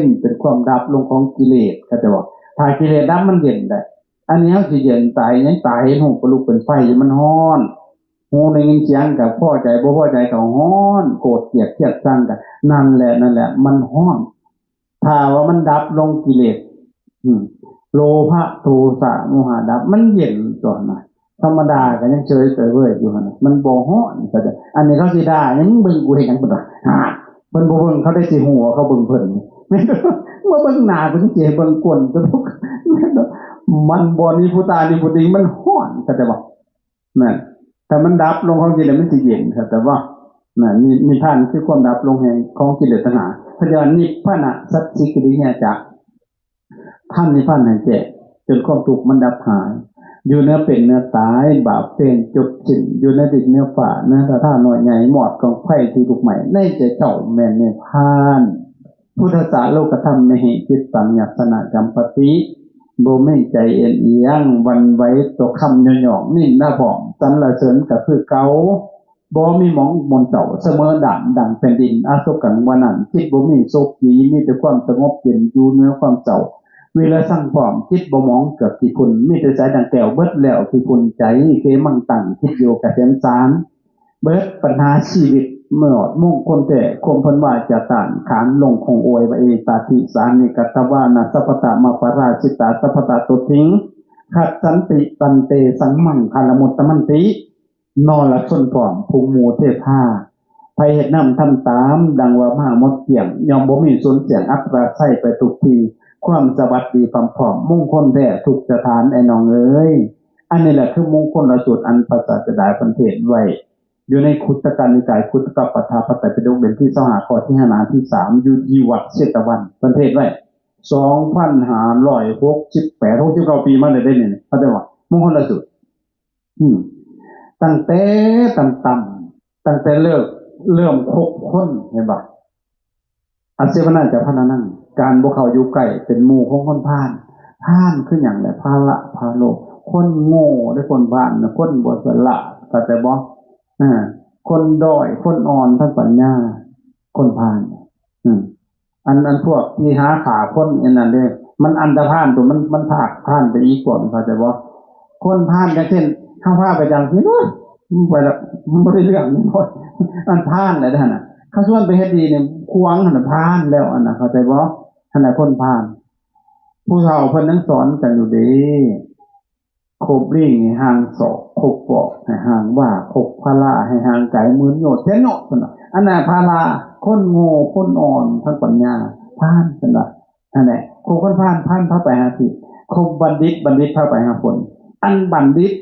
ນ ເປັນຄວາມດັບລົງຂອງກິເລດ ເຂົາເຈົ້າວ່າ ຖ້າກິເລດດັບມັນເຢັນໄດ໋ ອັນນີ້ເຮົາຊິເຢັນຕາຍຫຍັງ ຕາເຫັນຮູບກໍລຸກເປັນໄຟຢູ່ ມັນຮ້ອນ ຫູໄດ້ຍິນສຽງກໍພໍໃຈ ບໍ່ພໍໃຈກໍຮ້ອນ ໂກດກຽດຄຽດຊັງກໍ ນັ້ນແຫຼະ ນັ້ນແຫຼະ ມັນຮ້ອນ ຖ້າວ່າມັນດັບລົງກິເລດ ອືມ ໂລພະ ໂທສະ ໂມຫະດັບ ມັນເຢັນຕົວະນະ ທຳມະດາກໍຍັງເຊີຍເສີຍເວີຍຢູ່ຫັ້ນນະ ມັນບໍ່ຮ້ອນ ເຂົາເຈົ້າ ອັນນີ້ເຂົາຊິດ່າຫຍັງ ມຶງເບິ່ງກູເຮັດຫຍັງ ເພິ່ນວ່າ ຫາ ເພິ່ນບໍ່ເບິ່ງ ເຂົາໄດ້ຊິຮູ້ວ່າເຂົາເບິ່ງເພິ່ນ ແມ່ນບໍ່ເບິ່ງໜ້າ ເພິ່ນຊິໃຫ້ເບິ່ງກົ້ນ ແຕ່ບໍ່ ແມ່ນບໍ່ ມັນບໍ່ນິບພຸດຕາ ນິບພຸດຕິງ ມັນຮ້ອນ ເຂົ້າໃຈບໍ່? ນັ້ນ ຖ້າມັນດັບລົງຂອງກິເລດ ມັນຊິເຢັນ ເຂົ້າໃຈບໍ່? ນັ້ນ ນິ ນິບພານຄືຄວາມດັບລົງແຫ່ງຂອງກິເລດຕັນຫາ ເຂົາເອີ້ນວ່າ ນິບພານະ ສັດສິກິລິຍາຈະ ພານນິບພານໃຫ້ແຈ້ງ ຈົນຄວາມທຸກມັນດັບຫາຍ ຢູ່ເໜືອເປັນເໜືອຕາຍ ບາບເວນຈົບສິ້ນ ຢູ່ເໜືອດິນເໜືອຟ້າ ເໜືອດາລານ້ອຍໃຫຍ່ ມອດກອງໄຟທີ່ລຸກໄໝ້ ໃນໃຈເຈົ້າແມ່ນນິບພານ ພຸດທະສາໂລກະທຳມະຫິ ຈິດຕັງ ຍັດສະນະກຳປະຕິ ບໍ່ມີໃຈເອັນອຽງ ຫວັ່ນໄຫວຕໍ່ຄຳຍ້ອງໆ ນິນດາພ້ອມ ສັນລະເສີນກໍຄືເກົ່າ ບໍ່ມີໝອງມົນເສົ້າ ສະເໝີດຳດັ່ງແຜ່ນດິນ ອາໂສກັງວະນັງ ຈິດບໍ່ມີໂສກກີ ມີແຕ່ຄວາມສະຫງົບເຢັນ ຢູ່ເໜືອຄວາມເສົ້າ ວິລະສັງພ້ອມ ຈິດບໍ່ໝອງເກືອບຂີ້ຝຸ່ນ ມີແຕ່ໃສດັ່ງແກ້ວ ເບິດແລ້ວຂີ້ຝຸ່ນໃຈ ເຂມັງຕັງ ຈິດຢູ່ກະເສມສານ ເບິດບັນຫາຊີວິດ ເໝືອດມຸງຄົນແທ້ ຄວາມເພິ່ນວ່າຈະຕ້ານ ຂານລົງຄົງໂອຍ ວະເອຕາທິສານິກະຕະວານະ ສັບພະຕະມະປະລາຊິຕາ ສັບພະຕະຕຸດຖິງ ຄັດສັນຕິ ຕັນເຕ ສັງມັງຄາລະມຸດຕະມັນຕິ ນໍລະຊົນພ້ອມ ພົງໝູເທພາ ໃຜເຮັດນຳທຳຕາມ ດັ່ງວ່າມາໝົດກ້ຽງ ຍ່ອມບໍ່ມີສູນສ່ຽງ ອັກລະໄຊໄປທຸກທີ່ ຄວາມສະຫວັດດີພ້ອມໆ ມຸງຄົນແທ້ທຸກສະຖານ ອ້າຍນ້ອງເອີຍ ອັນນີ້ແຫຼະຄືມຸງຄົນລະສູດ ອັນພະສາດສະດາເພິ່ນເທດໄວ້ ຢູ່ໃນຄຸດຕະກະນິກາຍ ຄຸດຕະກະປະຖາ ພະໄຕປິດົກເຫຼັ້ມທີຊາວຫ້າ ຂໍ້ທີຫ້າ ໜ້າທີສາມ ຢູ່ທີ່ວັດເຊຕະວັນ ເພິ່ນເທດໄວ້ ສອງພັນຫ້າຮ້ອຍຫົກສິບແປດ ຫົກສິບເກົ້າປີມາແລ້ວເດ້ນີ້ ເຂົ້າໃຈບໍ່? ມຸງຄົນລະສູດ ອືມ ຕັ້ງແຕ່ຕ່ຳໆ ຕັ້ງແຕ່ເລີ່ມ ເລີ່ມຄົບຄົນ ເຫັນບໍ່? ອາເສວະນາຈາພາລະນັງ ການບໍ່ເຂົ້າຢູ່ໃກ້ ເປັນໝູ່ຂອງຄົນພານ ພານຄືຫຍັງແຫຼະ? ພາລະ ພາໂລ ຄົນໂງ່ເດ້ ຄົນພານນະ ຄົນບໍ່ສະຫຼາດ ເຂົ້າໃຈບໍ່? ອາ ຄົນດ້ອຍ ຄົນອ່ອນທາງປັນຍາ ຄົນພານ ອືມ ອັນ ອັນພວກທີ່ຫາຂ້າຄົນອັນນັ້ນເດ້ ມັນອັນຕະພານຕົວ ມັນ ມັນພາກພານໄປອີກພວກ ເຂົ້າໃຈບໍ່? ຄົນພານ ຢ່າງເຊັ່ນ ເຮົາພາໄປຈັ່ງຊີ້ ໂອ້ຍ ໄປລະ ມັນບໍ່ໄດ້ເລື່ອງ ອັນພານແຫຼະຫັ້ນນະ ເຂົາຊວນໄປເຮັດດີນີ້ ຂວາງຫັ້ນນະ ພານແລ້ວ ອັນນັ້ນ ເຂົ້າໃຈບໍ່? ຫັ້ນນະ ຄົນພານ ຜູ້ເຖົ້າເພິ່ນຍັງສອນກັນຢູ່ເດ້ ຄົບລີງໃຫ້ຫ່າງສອກ ຄົບປອກໃຫ້ຫ່າງວາ ຄົບພາລາໃຫ້ຫ່າງກາຍ ໝື່ນໂຍດແສນໂຍດ ເພິ່ນວ່າ ອັນນັ້ນພາລາ ຄົນໂງ່ ຄົນອ່ອນທາງປັນຍາ ພານ ເພິ່ນວ່າ ຫັ້ນແຫຼະ ຄົບຄົນພານ ພານພາໄປຫາທິດ ຄົບບັນດິດ ບັນດິດພາໄປຫາຜົນ ອັນບັນດິດ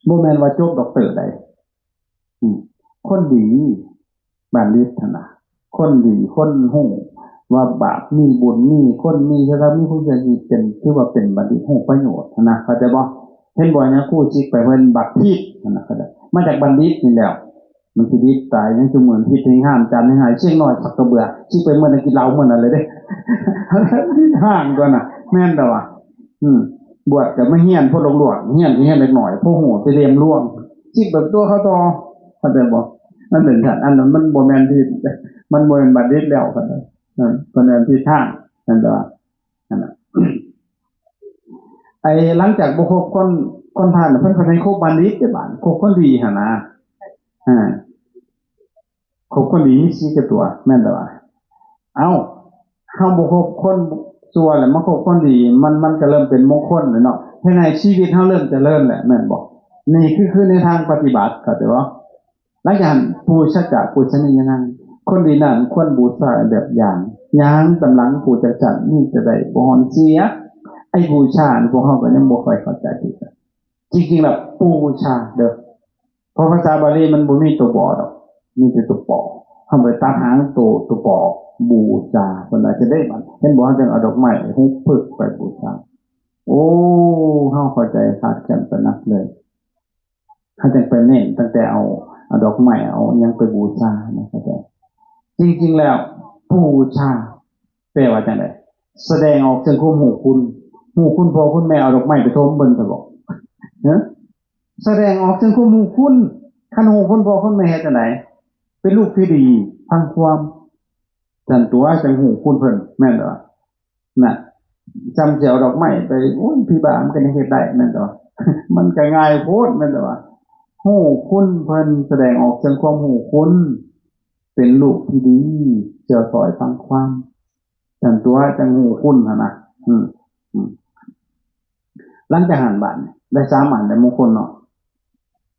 ບໍ່ແມ່ນວ່າຈົບດັອກເຕີໃດ ອືມ ຄົນດີ ບັນດິດຫັ້ນນະ ຄົນດີ ຄົນຮູ້ວ່າບາບມີບຸນ ມີ ຄົນມີສະຖາ ມີຄວາມເຊື່ອ ນີ້ເປັນ ຖືວ່າເປັນບັນດິດ ຮູ້ປະໂຫຍດຫັ້ນນະ ເຂົ້າໃຈບໍ່? ເຫັນບໍ່ ຍາຄູຊິກໄປເພິ່ນບັກທິດຫັ້ນນະ ເຂົ້າໃຈ ມາຈາກບັນດິດນີ້ແຫຼ້ວ ມັນຊິດິດຕາຍ ຍັງຈຸມື້ທິດແຮງງາມ ຈັນແຮງຫາຍ ຊຽງນ້ອຍສັກກະເບືອ ຊິໄປເມືອໃດ ກິນເຫຼົ້າເມືອນັ້ນເລີຍເດ້ ທິດຫ້າງຕົວນະ ແມ່ນແລ້ວວະ ອືມ ບວດກໍມາຮຽນ ພໍຫຼວງໆ ຮຽນກໍຮຽນເລັກນ້ອຍ ພໍຮູ້ແຕ່ຫຼ່ຽມລວງ ຊິໄປຕົວະເຂົາຕໍ່ ເຂົ້າໃຈບໍ່? ມັນເປັນຊັ້ນ ອັນນັ້ນມັນບໍ່ແມ່ນທິດ ມັນບໍ່ແມ່ນບັນດິດແລ້ວ ເພິ່ນວ່າ ເອີ ເພິ່ນວ່າທິດທາງ ແມ່ນບໍ່? ຫັ້ນນະ ໄອ້ຫຼັງຈາກບໍ່ຄົບຄົນ ຄົນພານ ເພິ່ນກໍໃຫ້ຄົບບັນດິດເດ້ບາດ ຄົບຄົນດີຫັ້ນນະ ອາ ຄົບຄົນດີມີສີ່ກັບຕົວ ແມ່ນແລ້ວວະ ເອົ້າ ເຮົາບໍ່ຄົບຄົນຊົ່ວແລ້ວ ມາຄົບຄົນດີ ມັນ ມັນກໍເລີ່ມເປັນມົງຄົນແລ້ວເນາະ ເຮັດໃຫ້ຊີວິດເຮົາເລີ່ມຈະເລີນແຫຼະ ແມ່ນບໍ່? ນີ້ຄື ຄືໃນທາງປະຕິບັດ ເຂົ້າໃຈບໍ່? ຫຼັງຈາກນັ້ນ ປູຊະຈະປູຊະນີຍານັງ ຄົນດີນັ້ນຄວນບູຊາແບບຢ່າງ ຢ່າງຕາມຫຼັງຜູ້ຈັກຊັ້ນ ມີແຕ່ໄດ້ບໍ່ຮ້ອນເສຍ ໄອ້ບູຊານີ້ ພວກເຮົາກໍຍັງບໍ່ຄ່ອຍເຂົ້າໃຈຄືກັນ ຈິງໆ ແລ້ວ ປູຊາເດີ້ ເພາະພາສາບາລີມັນບໍ່ມີຕົວ ບ ດອກ ມີແຕ່ຕົວ ປ ເຮົາໄປຕັດຫາງໂຕ ຕົວ ປ ບູຊາ ເພິ່ນວ່າຈັ່ງໃດບັດ ເຫັນບໍ່ ເຮົາຈຶ່ງເອົາດອກໄມ້ຮູບພຶກໄປບູຊາ. ໂອ້ ເຮົາເຂົ້າໃຈຄາດເຄື່ອນໄປໜັກເລີຍ. ເຮົາຈຶ່ງໄປເນັ້ນຕັ້ງແຕ່ເອົາ ເອົາດອກໄມ້ ເອົາຫຍັງໄປບູຊານະ ເຂົ້າໃຈ. ຈິງໆແລ້ວ ບູຊາ ແປວ່າຈັ່ງໃດ? ສະແດງອອກເຊິ່ງຄວາມຮູ້ຄຸນ. ຮູ້ຄຸນພໍ່ຄຸນແມ່ ເອົາດອກໄມ້ໄປຖົມເພິ່ນຊະບໍ? ຮະ? ສະແດງອອກເຊິ່ງຄວາມຮູ້ຄຸນ. ຄັນຮູ້ຄຸນພໍ່ຄຸນແມ່ເຮັດຈັ່ງໃດ? ເປັນລູກທີ່ດີ ຟັງຄວາມ. ຊັ້ນຕົວະ ຈັ່ງຮູ້ຄຸນເພິ່ນ ແມ່ນບໍ່? ນະ ຊ່ຳຊິເອົາດອກໄມ້ໄປ ໂອ້ຍ ຜີບ້າມັນກໍຍັງເຮັດໄດ້ ແມ່ນບໍ່? ມັນກໍງ່າຍໂພດ ແມ່ນບໍ່? ຮູ້ຄຸນເພິ່ນ ສະແດງອອກເຊິ່ງຄວາມຮູ້ຄຸນ ເປັນລູກທີ່ດີ ເຊື່ອຊ່ອຍຟັງຄວາມ. ຊັ້ນຕົວະ ຈັ່ງຮູ້ຄຸນຫັ້ນນະ. ອືມ ອືມ ຫຼັງຈາກຫັ້ນບາດນີ້ ໄດ້ສາມອັນແລ້ວ ມຸງຄົນເນາະ.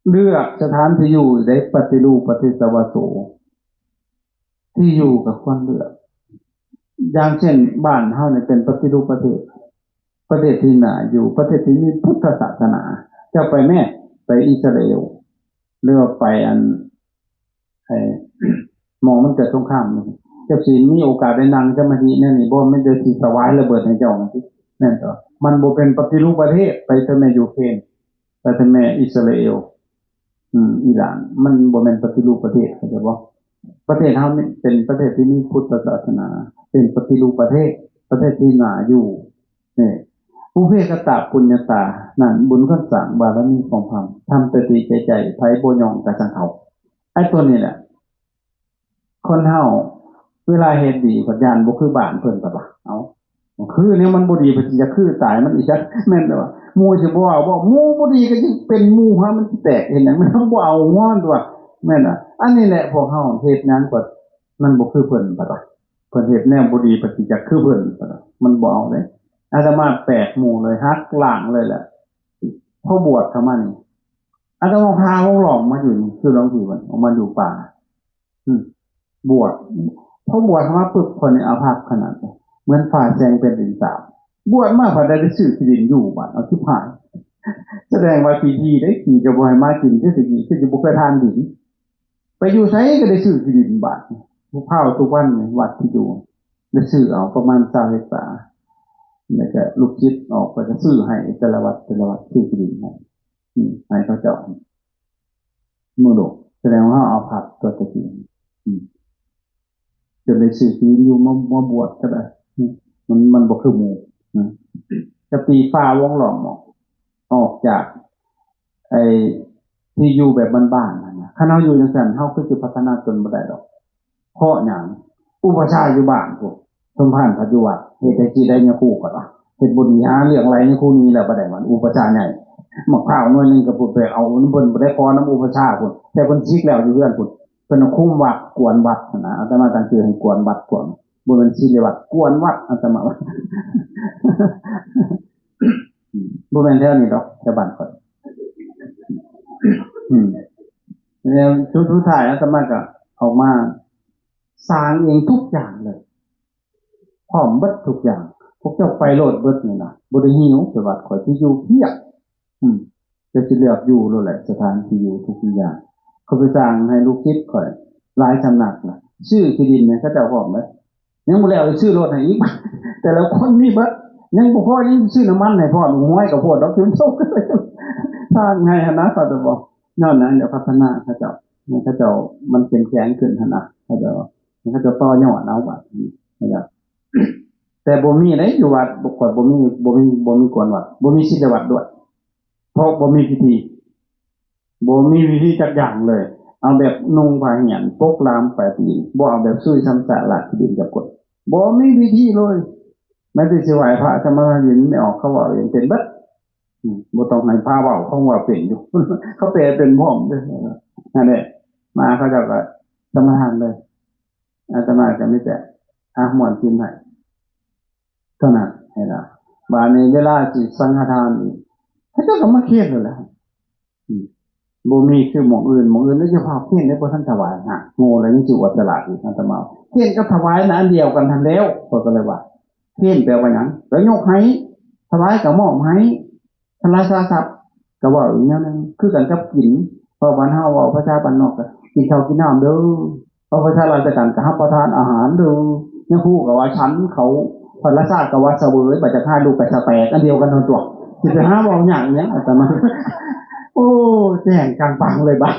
ເລືອກສະຖານທີ່ຢູ່ ໄດ້ປະຕິຮູບປະເທດສະວາໂສ. ທີ່ຢູ່ກໍຄວນເລືອກ. ຢ່າງເຊັ່ນ ບ້ານເຮົານີ້ເປັນປະຕິຮູບປະເທດ, ປະເທດທີ່ໜ້າຢູ່, ປະເທດທີ່ມີພຸດທະສາສະໜາ. ເຈົ້າໄປແມ້ ໄປອິດສະຣາເອວ ຫຼືວ່າໄປອັນ ໄອ້ ໝ່ອງມັນເກີດສົງຄາມນີ້, ເຈົ້າຊິມີໂອກາດໄດ້ນັ່ງສະມາທິແນວນີ້ບໍ່? ມີແຕ່ຊິຖວາຍລະເບີດໃຫ້ເຈົ້າ ແມ່ນບໍ່? ມັນບໍ່ເປັນປະຕິຮູບປະເທດ. ໄປເທື່ອແມ່ຢູເຄຣນ ໄປເຖິງແມ່ອິດສະຣາເອວ ອືມ ອີຣານ ມັນບໍ່ແມ່ນປະຕິຮູບປະເທດ ເຂົ້າໃຈບໍ່? ປະເທດເຮົານີ້ເປັນປະເທດທີ່ມີພຸດທະສາສະໜາ, ເປັນປະຕິຮູບປະເທດ, ປະເທດທີ່ໜ້າຢູ່. ນີ້ ປຸເພກະຕະປຸນຍະຕາ ນັ້ນ ບຸນຄວາມສ້າງບາລະມີຂອງເຮົາ ທຳແຕ່ຈິດໃຈໃຈ ໃຜບໍ່ຍອມກະຊ່າງເຂົາ. ໄອ້ຕົວນີ້ແຫຼະ ຄົນເຮົາເວລາເຮັດດີ ພັດຢ້ານບໍ່ຄືບ້ານເພິ່ນ ພັດວ່າ ເອົ້າ ຄືແນວມັນບໍ່ດີ ເພິ່ນຊິຢາກຄືຕາຍມັນອີກ ແມ່ນບໍ່? ໝູ່ຊິບໍ່ເອົາບໍ່? ໝູ່ບໍ່ດີກໍຍັງເປັນໝູ່ຫາ ມັນຊິແຕກເຮັດຫຍັງ? ມັນບໍ່ເອົາຫົວມັນຕົວະ ແມ່ນບໍ່? ອັນນີ້ແຫຼະ ພວກເຮົາເຮັດຫຍັງກໍມັນບໍ່ຄືເພິ່ນ ພັດວ່າ ເພິ່ນເຮັດແນວບໍ່ດີ ເພິ່ນຊິຢາກຄືເພິ່ນ ພັດວ່າ ມັນບໍ່ເອົາເດ້. ອາດຕະມາແຕກໝູ່ເລີຍ ຫັກລ້າງເລີຍແຫຼະ. ພໍບວດເຂົ້າມານີ້ ອາດຕະມາພາວົງຫຼອງມາຢູ່ນີ້ ຄືຫຼວງພີ່ເພິ່ນອອກມາຢູ່ປ່າ ອືມ ບວດ ພໍບວດມາປຶບ ຄົນນີ້ອາພັບຂະໜາດ ເໝືອນຟ້າແຊງແຜ່ນດິນສາບ. ບວດມາພັດໄດ້ໄປຊື້ທີ່ດິນຢູ່ບາດ ເອົາ ຊິບຫ້າ ສະແດງວ່າຂີ້ຖີ່ເດ້ ຂີ້ກໍບໍ່ໃຫ້ໝາກິນ ແຕ່ກີ້ຄືຈະບໍ່ເຄີຍທານດິນ ໄປຢູ່ໃສກໍໄດ້ຊື້ທີ່ດິນບາດ. ຜູ້ພາວທຸກວັນນີ້ ວັດທີ່ຢູ່ ໄດ້ຊື້ເອົາປະມານຊາວເຮັກຕາ ແລ້ວກໍລູກສິດອອກໄປກໍຊື້ໃຫ້ແຕ່ລະວັດ ແຕ່ລະວັດ ຊື້ທີ່ດິນໃຫ້ ອືມ ໃຫ້ເຂົາເຈົ້າ ມໍລະດົກ. ສະແດງວ່າເຮົາອາພັບຕົວະແຕ່ກີ້ ອືມ ຈົນໄດ້ຊື້ທີ່ຢູ່ມາ ມາບວດກໍໄດ້ ອືມ ມັນ ມັນບໍ່ຄືໝູ່ ອືມ ກະຕີຟ້າວົງລ້ອມອອກ ອອກຈາກໄອ້ທີ່ຢູ່ແບບບ້ານໆຫັ້ນນະ. ຄັນເຮົາຢູ່ຈັ່ງຊັ້ນ ເຮົາຄືຊິພັດທະນາຕົນບໍ່ໄດ້ດອກ. ເພາະຫຍັງ? ອຸປັດຊາຢູ່ບ້ານພຸ້ນ ສົມພານພັດຢູ່ວັດ ເຮັດໄດ້ຊິໄດ້ຍາຄູກໍລະ ເຮັດບໍ່ດີຫາເລື່ອງໄລ່ຍາຄູໜີແລ້ວ ບໍ່ໄດ້ວັນອຸປັດຊາໃຫຍ່. ໝາກພ້າວໜ່ວຍໜຶ່ງກໍພຸ້ນ ໄປເອົານຳເພິ່ນ ບໍ່ໄດ້ຂໍນຳອຸປັດຊາພຸ້ນ ແຕ່ເພິ່ນສິກແລ້ວຢູ່ເຮືອນພຸ້ນ ເພິ່ນເອົາຄຸມວັດ ກວນວັດຫັ້ນນະ. ອາດຕະມາຕັ້ງຊື່ໃຫ້ກວນວັດ ກວນ ບໍ່ແມ່ນສິກໃນວັດ ກວນວັດ ອາດຕະມາ ບໍ່ແມ່ນແຖວນີ້ດອກ ແຖວບ້ານຂ້ອຍ ອືມ ແລ້ວສຸດ ສຸດທ້າຍອາດຕະມາກໍອອກມາ ສ້າງເອງທຸກຢ່າງເລີຍ ພ້ອມເບິດທຸກຢ່າງ. ພວກເຈົ້າໄປໂລດເບິດນີ້ນະ ບໍ່ໄດ້ຫິວ ແຕ່ວ່າຂ້ອຍຊິຢູ່ພຽບ ອືມ ເຈົ້າຊິເລືອກຢູ່ໂລດແຫຼະ ສະຖານທີ່ຢູ່ທຸກຢ່າງ. ຂ້ອຍໄປສ້າງໃຫ້ລູກສິດຂ້ອຍຫຼາຍສຳນັກນະ ຊື້ທີ່ດິນໃຫ້ເຂົາເຈົ້າພ້ອມເດ້ ຍັງບໍ່ແລ້ວ ຊື້ລົດໃຫ້ອີກ ແຕ່ລະຄົນມີເບິດ ຍັງບໍ່ພໍ ຍັງຊື້ນ້ຳມັນໃຫ້ພ້ອມ. ຫ້ວຍ ກະໂພດດອກ ເປັນໂຊກ ທາງໃຫ້ຫັ້ນນະ ເຂົາເຈົ້າບອກ ຍ້ອນຫຍັງ? ຢາກພັດທະນາເຂົາເຈົ້າ ໃຫ້ເຂົາເຈົ້າມັນເຂັ້ມແຂງຂຶ້ນຫັ້ນນະ ເຂົາເຈົ້າ ໃຫ້ເຂົາເຈົ້າຕໍ່ຍອດເອົາບາດນີ້ນະ. ແຕ່ບໍ່ມີເດ້ ຢູ່ວັດ ຂ້ອຍບໍ່ມີ ບໍ່ມີ ບໍ່ມີກວນວັດ ບໍ່ມີສິກຂະວັດດ້ວຍ ເພາະບໍ່ມີພິທີ ບໍ່ມີພິທີຈັກຢ່າງເລີຍ. ເອົາແບບນຸ່ງຜ້າຫ້ຽນ ປົກລາມປາຍຕີນ ບໍ່ເອົາແບບຊຸຍຊຳສະລາກຂີ້ດິນຈັກຄົນ ບໍ່ມີພິທີເລີຍ. ແມ້ແຕ່ຊິໄຫວ້ພະສະມາທານ ແມ່ອອກ ເຂົາເວົ້າເອງເປັນເບິດ ອືມ ບໍ່ຕ້ອງໃຫ້ພະເວົ້າ ເຂົາເວົ້າເປັນຢູ່ ເຂົາແປເປັນພ້ອມເດ້. ນັ້ນແຫຼະ ມາເຂົາເຈົ້າກໍສະມາທານເລີຍ. ອາດຕະມາກໍມີແຕ່ ອາ ມ່ວນຊື່ນໃຫ້ເທົ່ານັ້ນ ໃຫ້ລະ. ບາດນີ້ເວລາຊິສັງຄະທານນີ້ ເຂົາເຈົ້າກໍມາເຄນໂລດແຫຼະ ອືມ ບໍ່ມີຄືໝ່ອງອື່ນ ໝ່ອງອື່ນລະຈະພາເຄນໄດ້ ບໍ່ທັນຖວາຍ ຫາ ໂງ່ລະຍັງຊິອວດສະຫຼາດອີກ. ອາດຕະມາເຄນກັບຖວາຍນະອັນດຽວກັນຫັ້ນແລ້ວ. ຂ້ອຍກໍເລີຍວ່າ ເຄນແປວ່າຫຍັງ? ກໍຍົກໃຫ້ ຖວາຍກໍມອບໃຫ້ ຄັນລາຊາຊັບກໍເວົ້າອີກແນວໜຶ່ງ ຄືກັນກັບກິນ. ເພາະບ້ານເຮົາເວົ້າພາສາບ້ານນອກກໍ ກິນເຂົ້າກິນນ້ຳເດີ້ ເພາະພະຊາລາຊະການກໍຮັບປະທານອາຫານ ຫຼື ຍາຄູກໍວ່າສັນເຂົ້າ ພະລາຊາກໍວ່າສະເຫວີຍ ບັດຈັກຫາລູກກໍສະແຕກ ອັນດຽວກັນນັ້ນຕົວະ ຊິໄປຫາເວົ້າຍາກອີຫຍັງ ອາດຕະມາ ໂອ້ ແຈ້ງກາງປັງເລີຍບາດ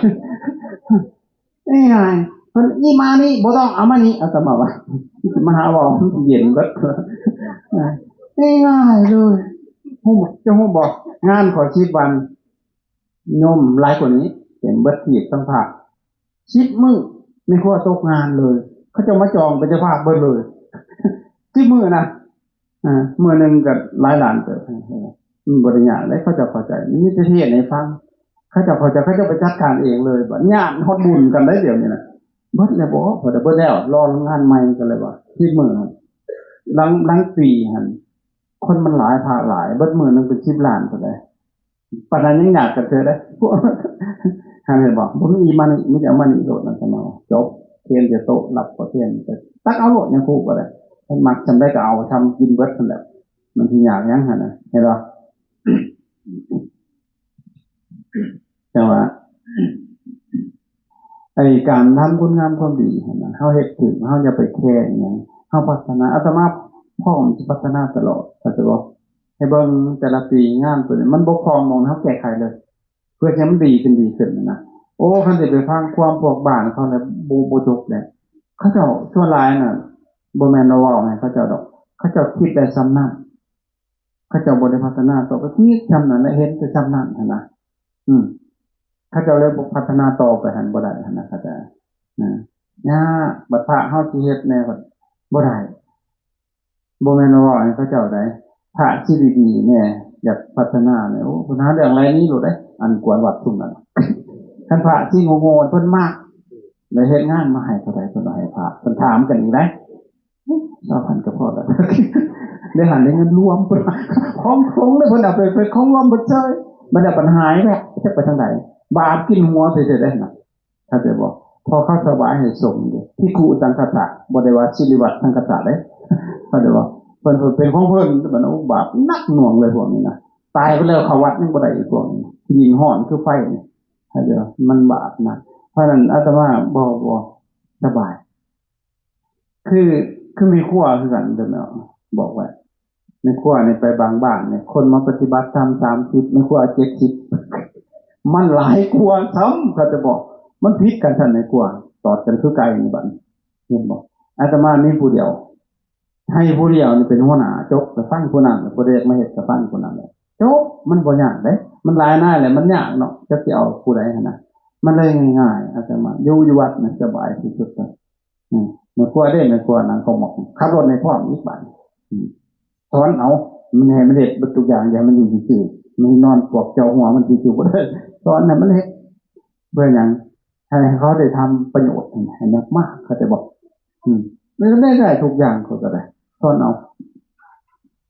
ງ່າຍໆ ເພິ່ນອີ່ມານີ້ບໍ່ຕ້ອງເອົາມານີ້ ອາດຕະມາວ່າ ມາຫາເວົ້າ ມັນຊິເຢັນເບິດ ງ່າຍໆເລີຍ ຮູ້ ເຈົ້າຮູ້ບໍ່ ງານຂ້ອຍສິບວັນ ໂຍມຫຼາຍກວ່ານີ້ ເຕັມເບິດທີ່ສັມພາດ ສິບມື້ ແມ່ຄົວຕົກງານເລີຍ ເຂົາເຈົ້າມາຈອງເປັນເຈົ້າພາບເບິດເລີຍ ສິບມື້ນະ ເອີ ມື້ໜຶ່ງກໍຫຼາຍລ້ານເຕີບ ມັນບໍ່ໄດ້ຍາກເດ້ ເຂົາເຈົ້າເຂົ້າໃຈ ມີແຕ່ເທດໃຫ້ຟັງ ເຂົາເຈົ້າເຂົ້າໃຈ ເຂົາເຈົ້າໄປຈັດການເອງເລີຍ ບາດຍາດຮອດບຸນກັນໄດ໋ ດຽວນີ້ນະ ເບິດແລ້ວບໍ ເພິ່ນວ່າເບິດແລ້ວ ລໍງານໃໝ່ກັນແລ້ວວ່າ ສິບມື້ ຫຼັງ ຫຼັງປີຫັ້ນ ຄົນມັນຫຼາຍ ພະຫຼາຍ ເບິດມື້ໜຶ່ງເປັນສິບລ້ານພຸ້ນເດ້ ປານນັ້ນຍັງຍາກກັນເທື່ອເດ້ ເຫັນບໍ່ ບໍ່ມີອີ່ມານີ້ ມີແຕ່ມານີ້ໂລດ ນັ້ນສະເໝີ ຈົບ ຄຽນໃສ່ໂຕະ ລັບກໍຄຽນ ຕັກເອົາໂລດ ຍາຄູກໍໄດ້ ເພິ່ນມັກຊ່ຳໃດກໍເອົາ ຊ່ຳກິນເບິດຫັ້ນແຫຼະ ມັນຊິຍາກຫຍັງຫັ້ນນະ ເຫັນບໍ່ ແຕ່ວ່າ ໄອ້ການທຳຄຸນງາມຄວາມດີຫັ້ນນະ ເຮົາເຮັດຖືກ ເຮົາຢ່າໄປແຄອີ່ຫຍັງ ເຮົາພັດທະນາ ອາດຕະມາພ້ອມຊິພັດທະນາຕະຫຼອດ ເຂົ້າໃຈບໍ່? ໃຫ້ເບິ່ງແຕ່ລະປີງານຕົວນີ້ ມັນບົກຜ່ອງໝ່ອງໃດ ເຮົາແກ້ໄຂເລີຍ ເພື່ອໃຫ້ມັນດີຂຶ້ນ ດີຂຶ້ນນະ ໂອ້ ຄັນຊິໄປຟັງຄວາມພວກບ້ານເຂົາແລ້ວ ບໍ່ ບໍ່ຈົບແລ້ວ ເຂົາເຈົ້າສ່ວນຫຼາຍນະ ບໍ່ແມ່ນວ່າເວົ້າໃຫ້ເຂົາເຈົ້າດອກ ເຂົາເຈົ້າຄິດໄດ້ຊ່ຳນັ້ນ ເຂົາເຈົ້າບໍ່ໄດ້ພັດທະນາຕໍ່ໄປ ຄິດຊ່ຳນັ້ນແຫຼະ ເຫັນແຕ່ຊ່ຳນັ້ນຫັ້ນນະ ອືມ ເຂົາເຈົ້າເລີຍບໍ່ພັດທະນາຕໍ່ໄປຫັ້ນ ບໍ່ໄດ້ຫັ້ນນະ ເຂົ້າໃຈ ຍາກ ບັດພະເຮົາຊິເຮັດແດ່ ບໍ່ໄດ້ ບໍ່ແມ່ນວ່າເວົ້າໃຫ້ເຂົາເຈົ້າໃດ ພະຊິດີໆແດ່ ຢາກພັດທະນາແດ່ ໂອ້ ບັນຫາເລື່ອງໄລນີ້ໂລດເດ້ ອັນກວນວັດຊຸມນັ້ນ ຄັນພະຊິໂງ່ໆ ເພິ່ນມັກ ແລ້ວເຮັດງານມາໃຫ້ເທົ່າໃດ ເພິ່ນວ່າໃຫ້ພະ ເພິ່ນຖາມກັນອີກໃດ ຊາວພັນກໍພໍແລ້ວ ໄດ້ຫັນໄດ້ເງິນລວມ ເພິ່ນວ່າ ຂອງ ຂອງເດ້ ເພິ່ນເອົາໄປ ໄປຂອງລວມເບິດເຊີຍ ບັດແລ້ວບັນຫາແລ້ວ ຈັກໄປທາງໃດ ບາບກິນຫົວເທື່ອໆ ເດ້ນະ ເຂົ້າໃຈບໍ່? ເພາະເຂົາຖວາຍໃຫ້ສົງເດ້ ພິກຂຸສັງຄະສະ ບໍ່ໄດ້ວ່າສິລິວັດສັງຄະສະເດ້ ເຂົ້າໃຈບໍ່? ເພິ່ນ ເພິ່ນເປັນຂອງເພິ່ນ ບັດນັ້ນ ໂອ້ ບາບໜັກໜ່ວງເລີຍພວກນີ້ນະ ຕາຍໄປແລ້ວເຂົ້າວັດຍັງບໍ່ໄດ້ອີກພວກນີ້ ຍິງຮ້ອນຄືໄຟນີ້ ເຂົ້າໃຈບໍ່? ມັນບາບນະ ເພາະນັ້ນອາດຕະມາບໍ່ ບໍ່ ສະບາຍ ຄື ຄືແມ່ຄົວຄືກັນເດີແມ່ ບອກໄວ້ ແມ່ຄົວນີ້ໄປບາງບ້ານນີ້ ຄົນມາປະຕິບັດທຳສາມສິບ ແມ່ຄົວເຈັດສິບ ມັນຫຼາຍກວ່າຊ້ຳ ເຂົາຈະບອກ ມັນຜິດກັນຊັ້ນ ແມ່ຄົວຕອດກັນຄືໄກ່ນີ້ບັດນີ້ ເຫັນບໍ່? ອາດຕະມາມີຜູ້ດຽວ ໃຫ້ຜູ້ດຽວນີ້ເປັນຫົວໜ້າ ຈົບ ໄປຟັງຜູ້ນັ້ນ ຜູ້ໃດຢາກມາເຮັດກໍຟັງຜູ້ນັ້ນແຫຼະ ຈົບ ມັນບໍ່ຍາກເດ້ ມັນຫຼາຍນາຍແຫຼະ ມັນຍາກເນາະ ຈັກຊິເອົາຜູ້ໃດຫັ້ນນະ ມັນເລີຍງ່າຍໆ ອາດຕະມາຢູ່ ຢູ່ວັດນີ້ສະບາຍທີ່ສຸດເລີຍ ອືມ ແມ່ຄົວເດ້ ແມ່ຄົວນັ່ງເຂົ້າໝອກ ຂັບລົດໃຫ້ພ້ອມອີກບາດນີ້ ອືມ ສອນເອົາ ມັນໃຫ້ມັນເຮັດເບິດທຸກຢ່າງ ຢ່າໃຫ້ມັນຢູ່ຊື່ໆ ມັນນອນປວກເຈົ້າຫົວມັນຊື່ໆບໍ່ໄດ້ ສອນໃຫ້ມັນເຮັດ ເພື່ອຫຍັງ? ໃຫ້ເຂົາໄດ້ທຳປະໂຫຍດ ໃຫ້ມາກໆ ເຂົ້າໃຈບໍ່? ອືມ ມັນກໍໄດ້ ໄດ້ທຸກຢ່າງ ເຂົາກໍໄດ້ ສອນເອົາ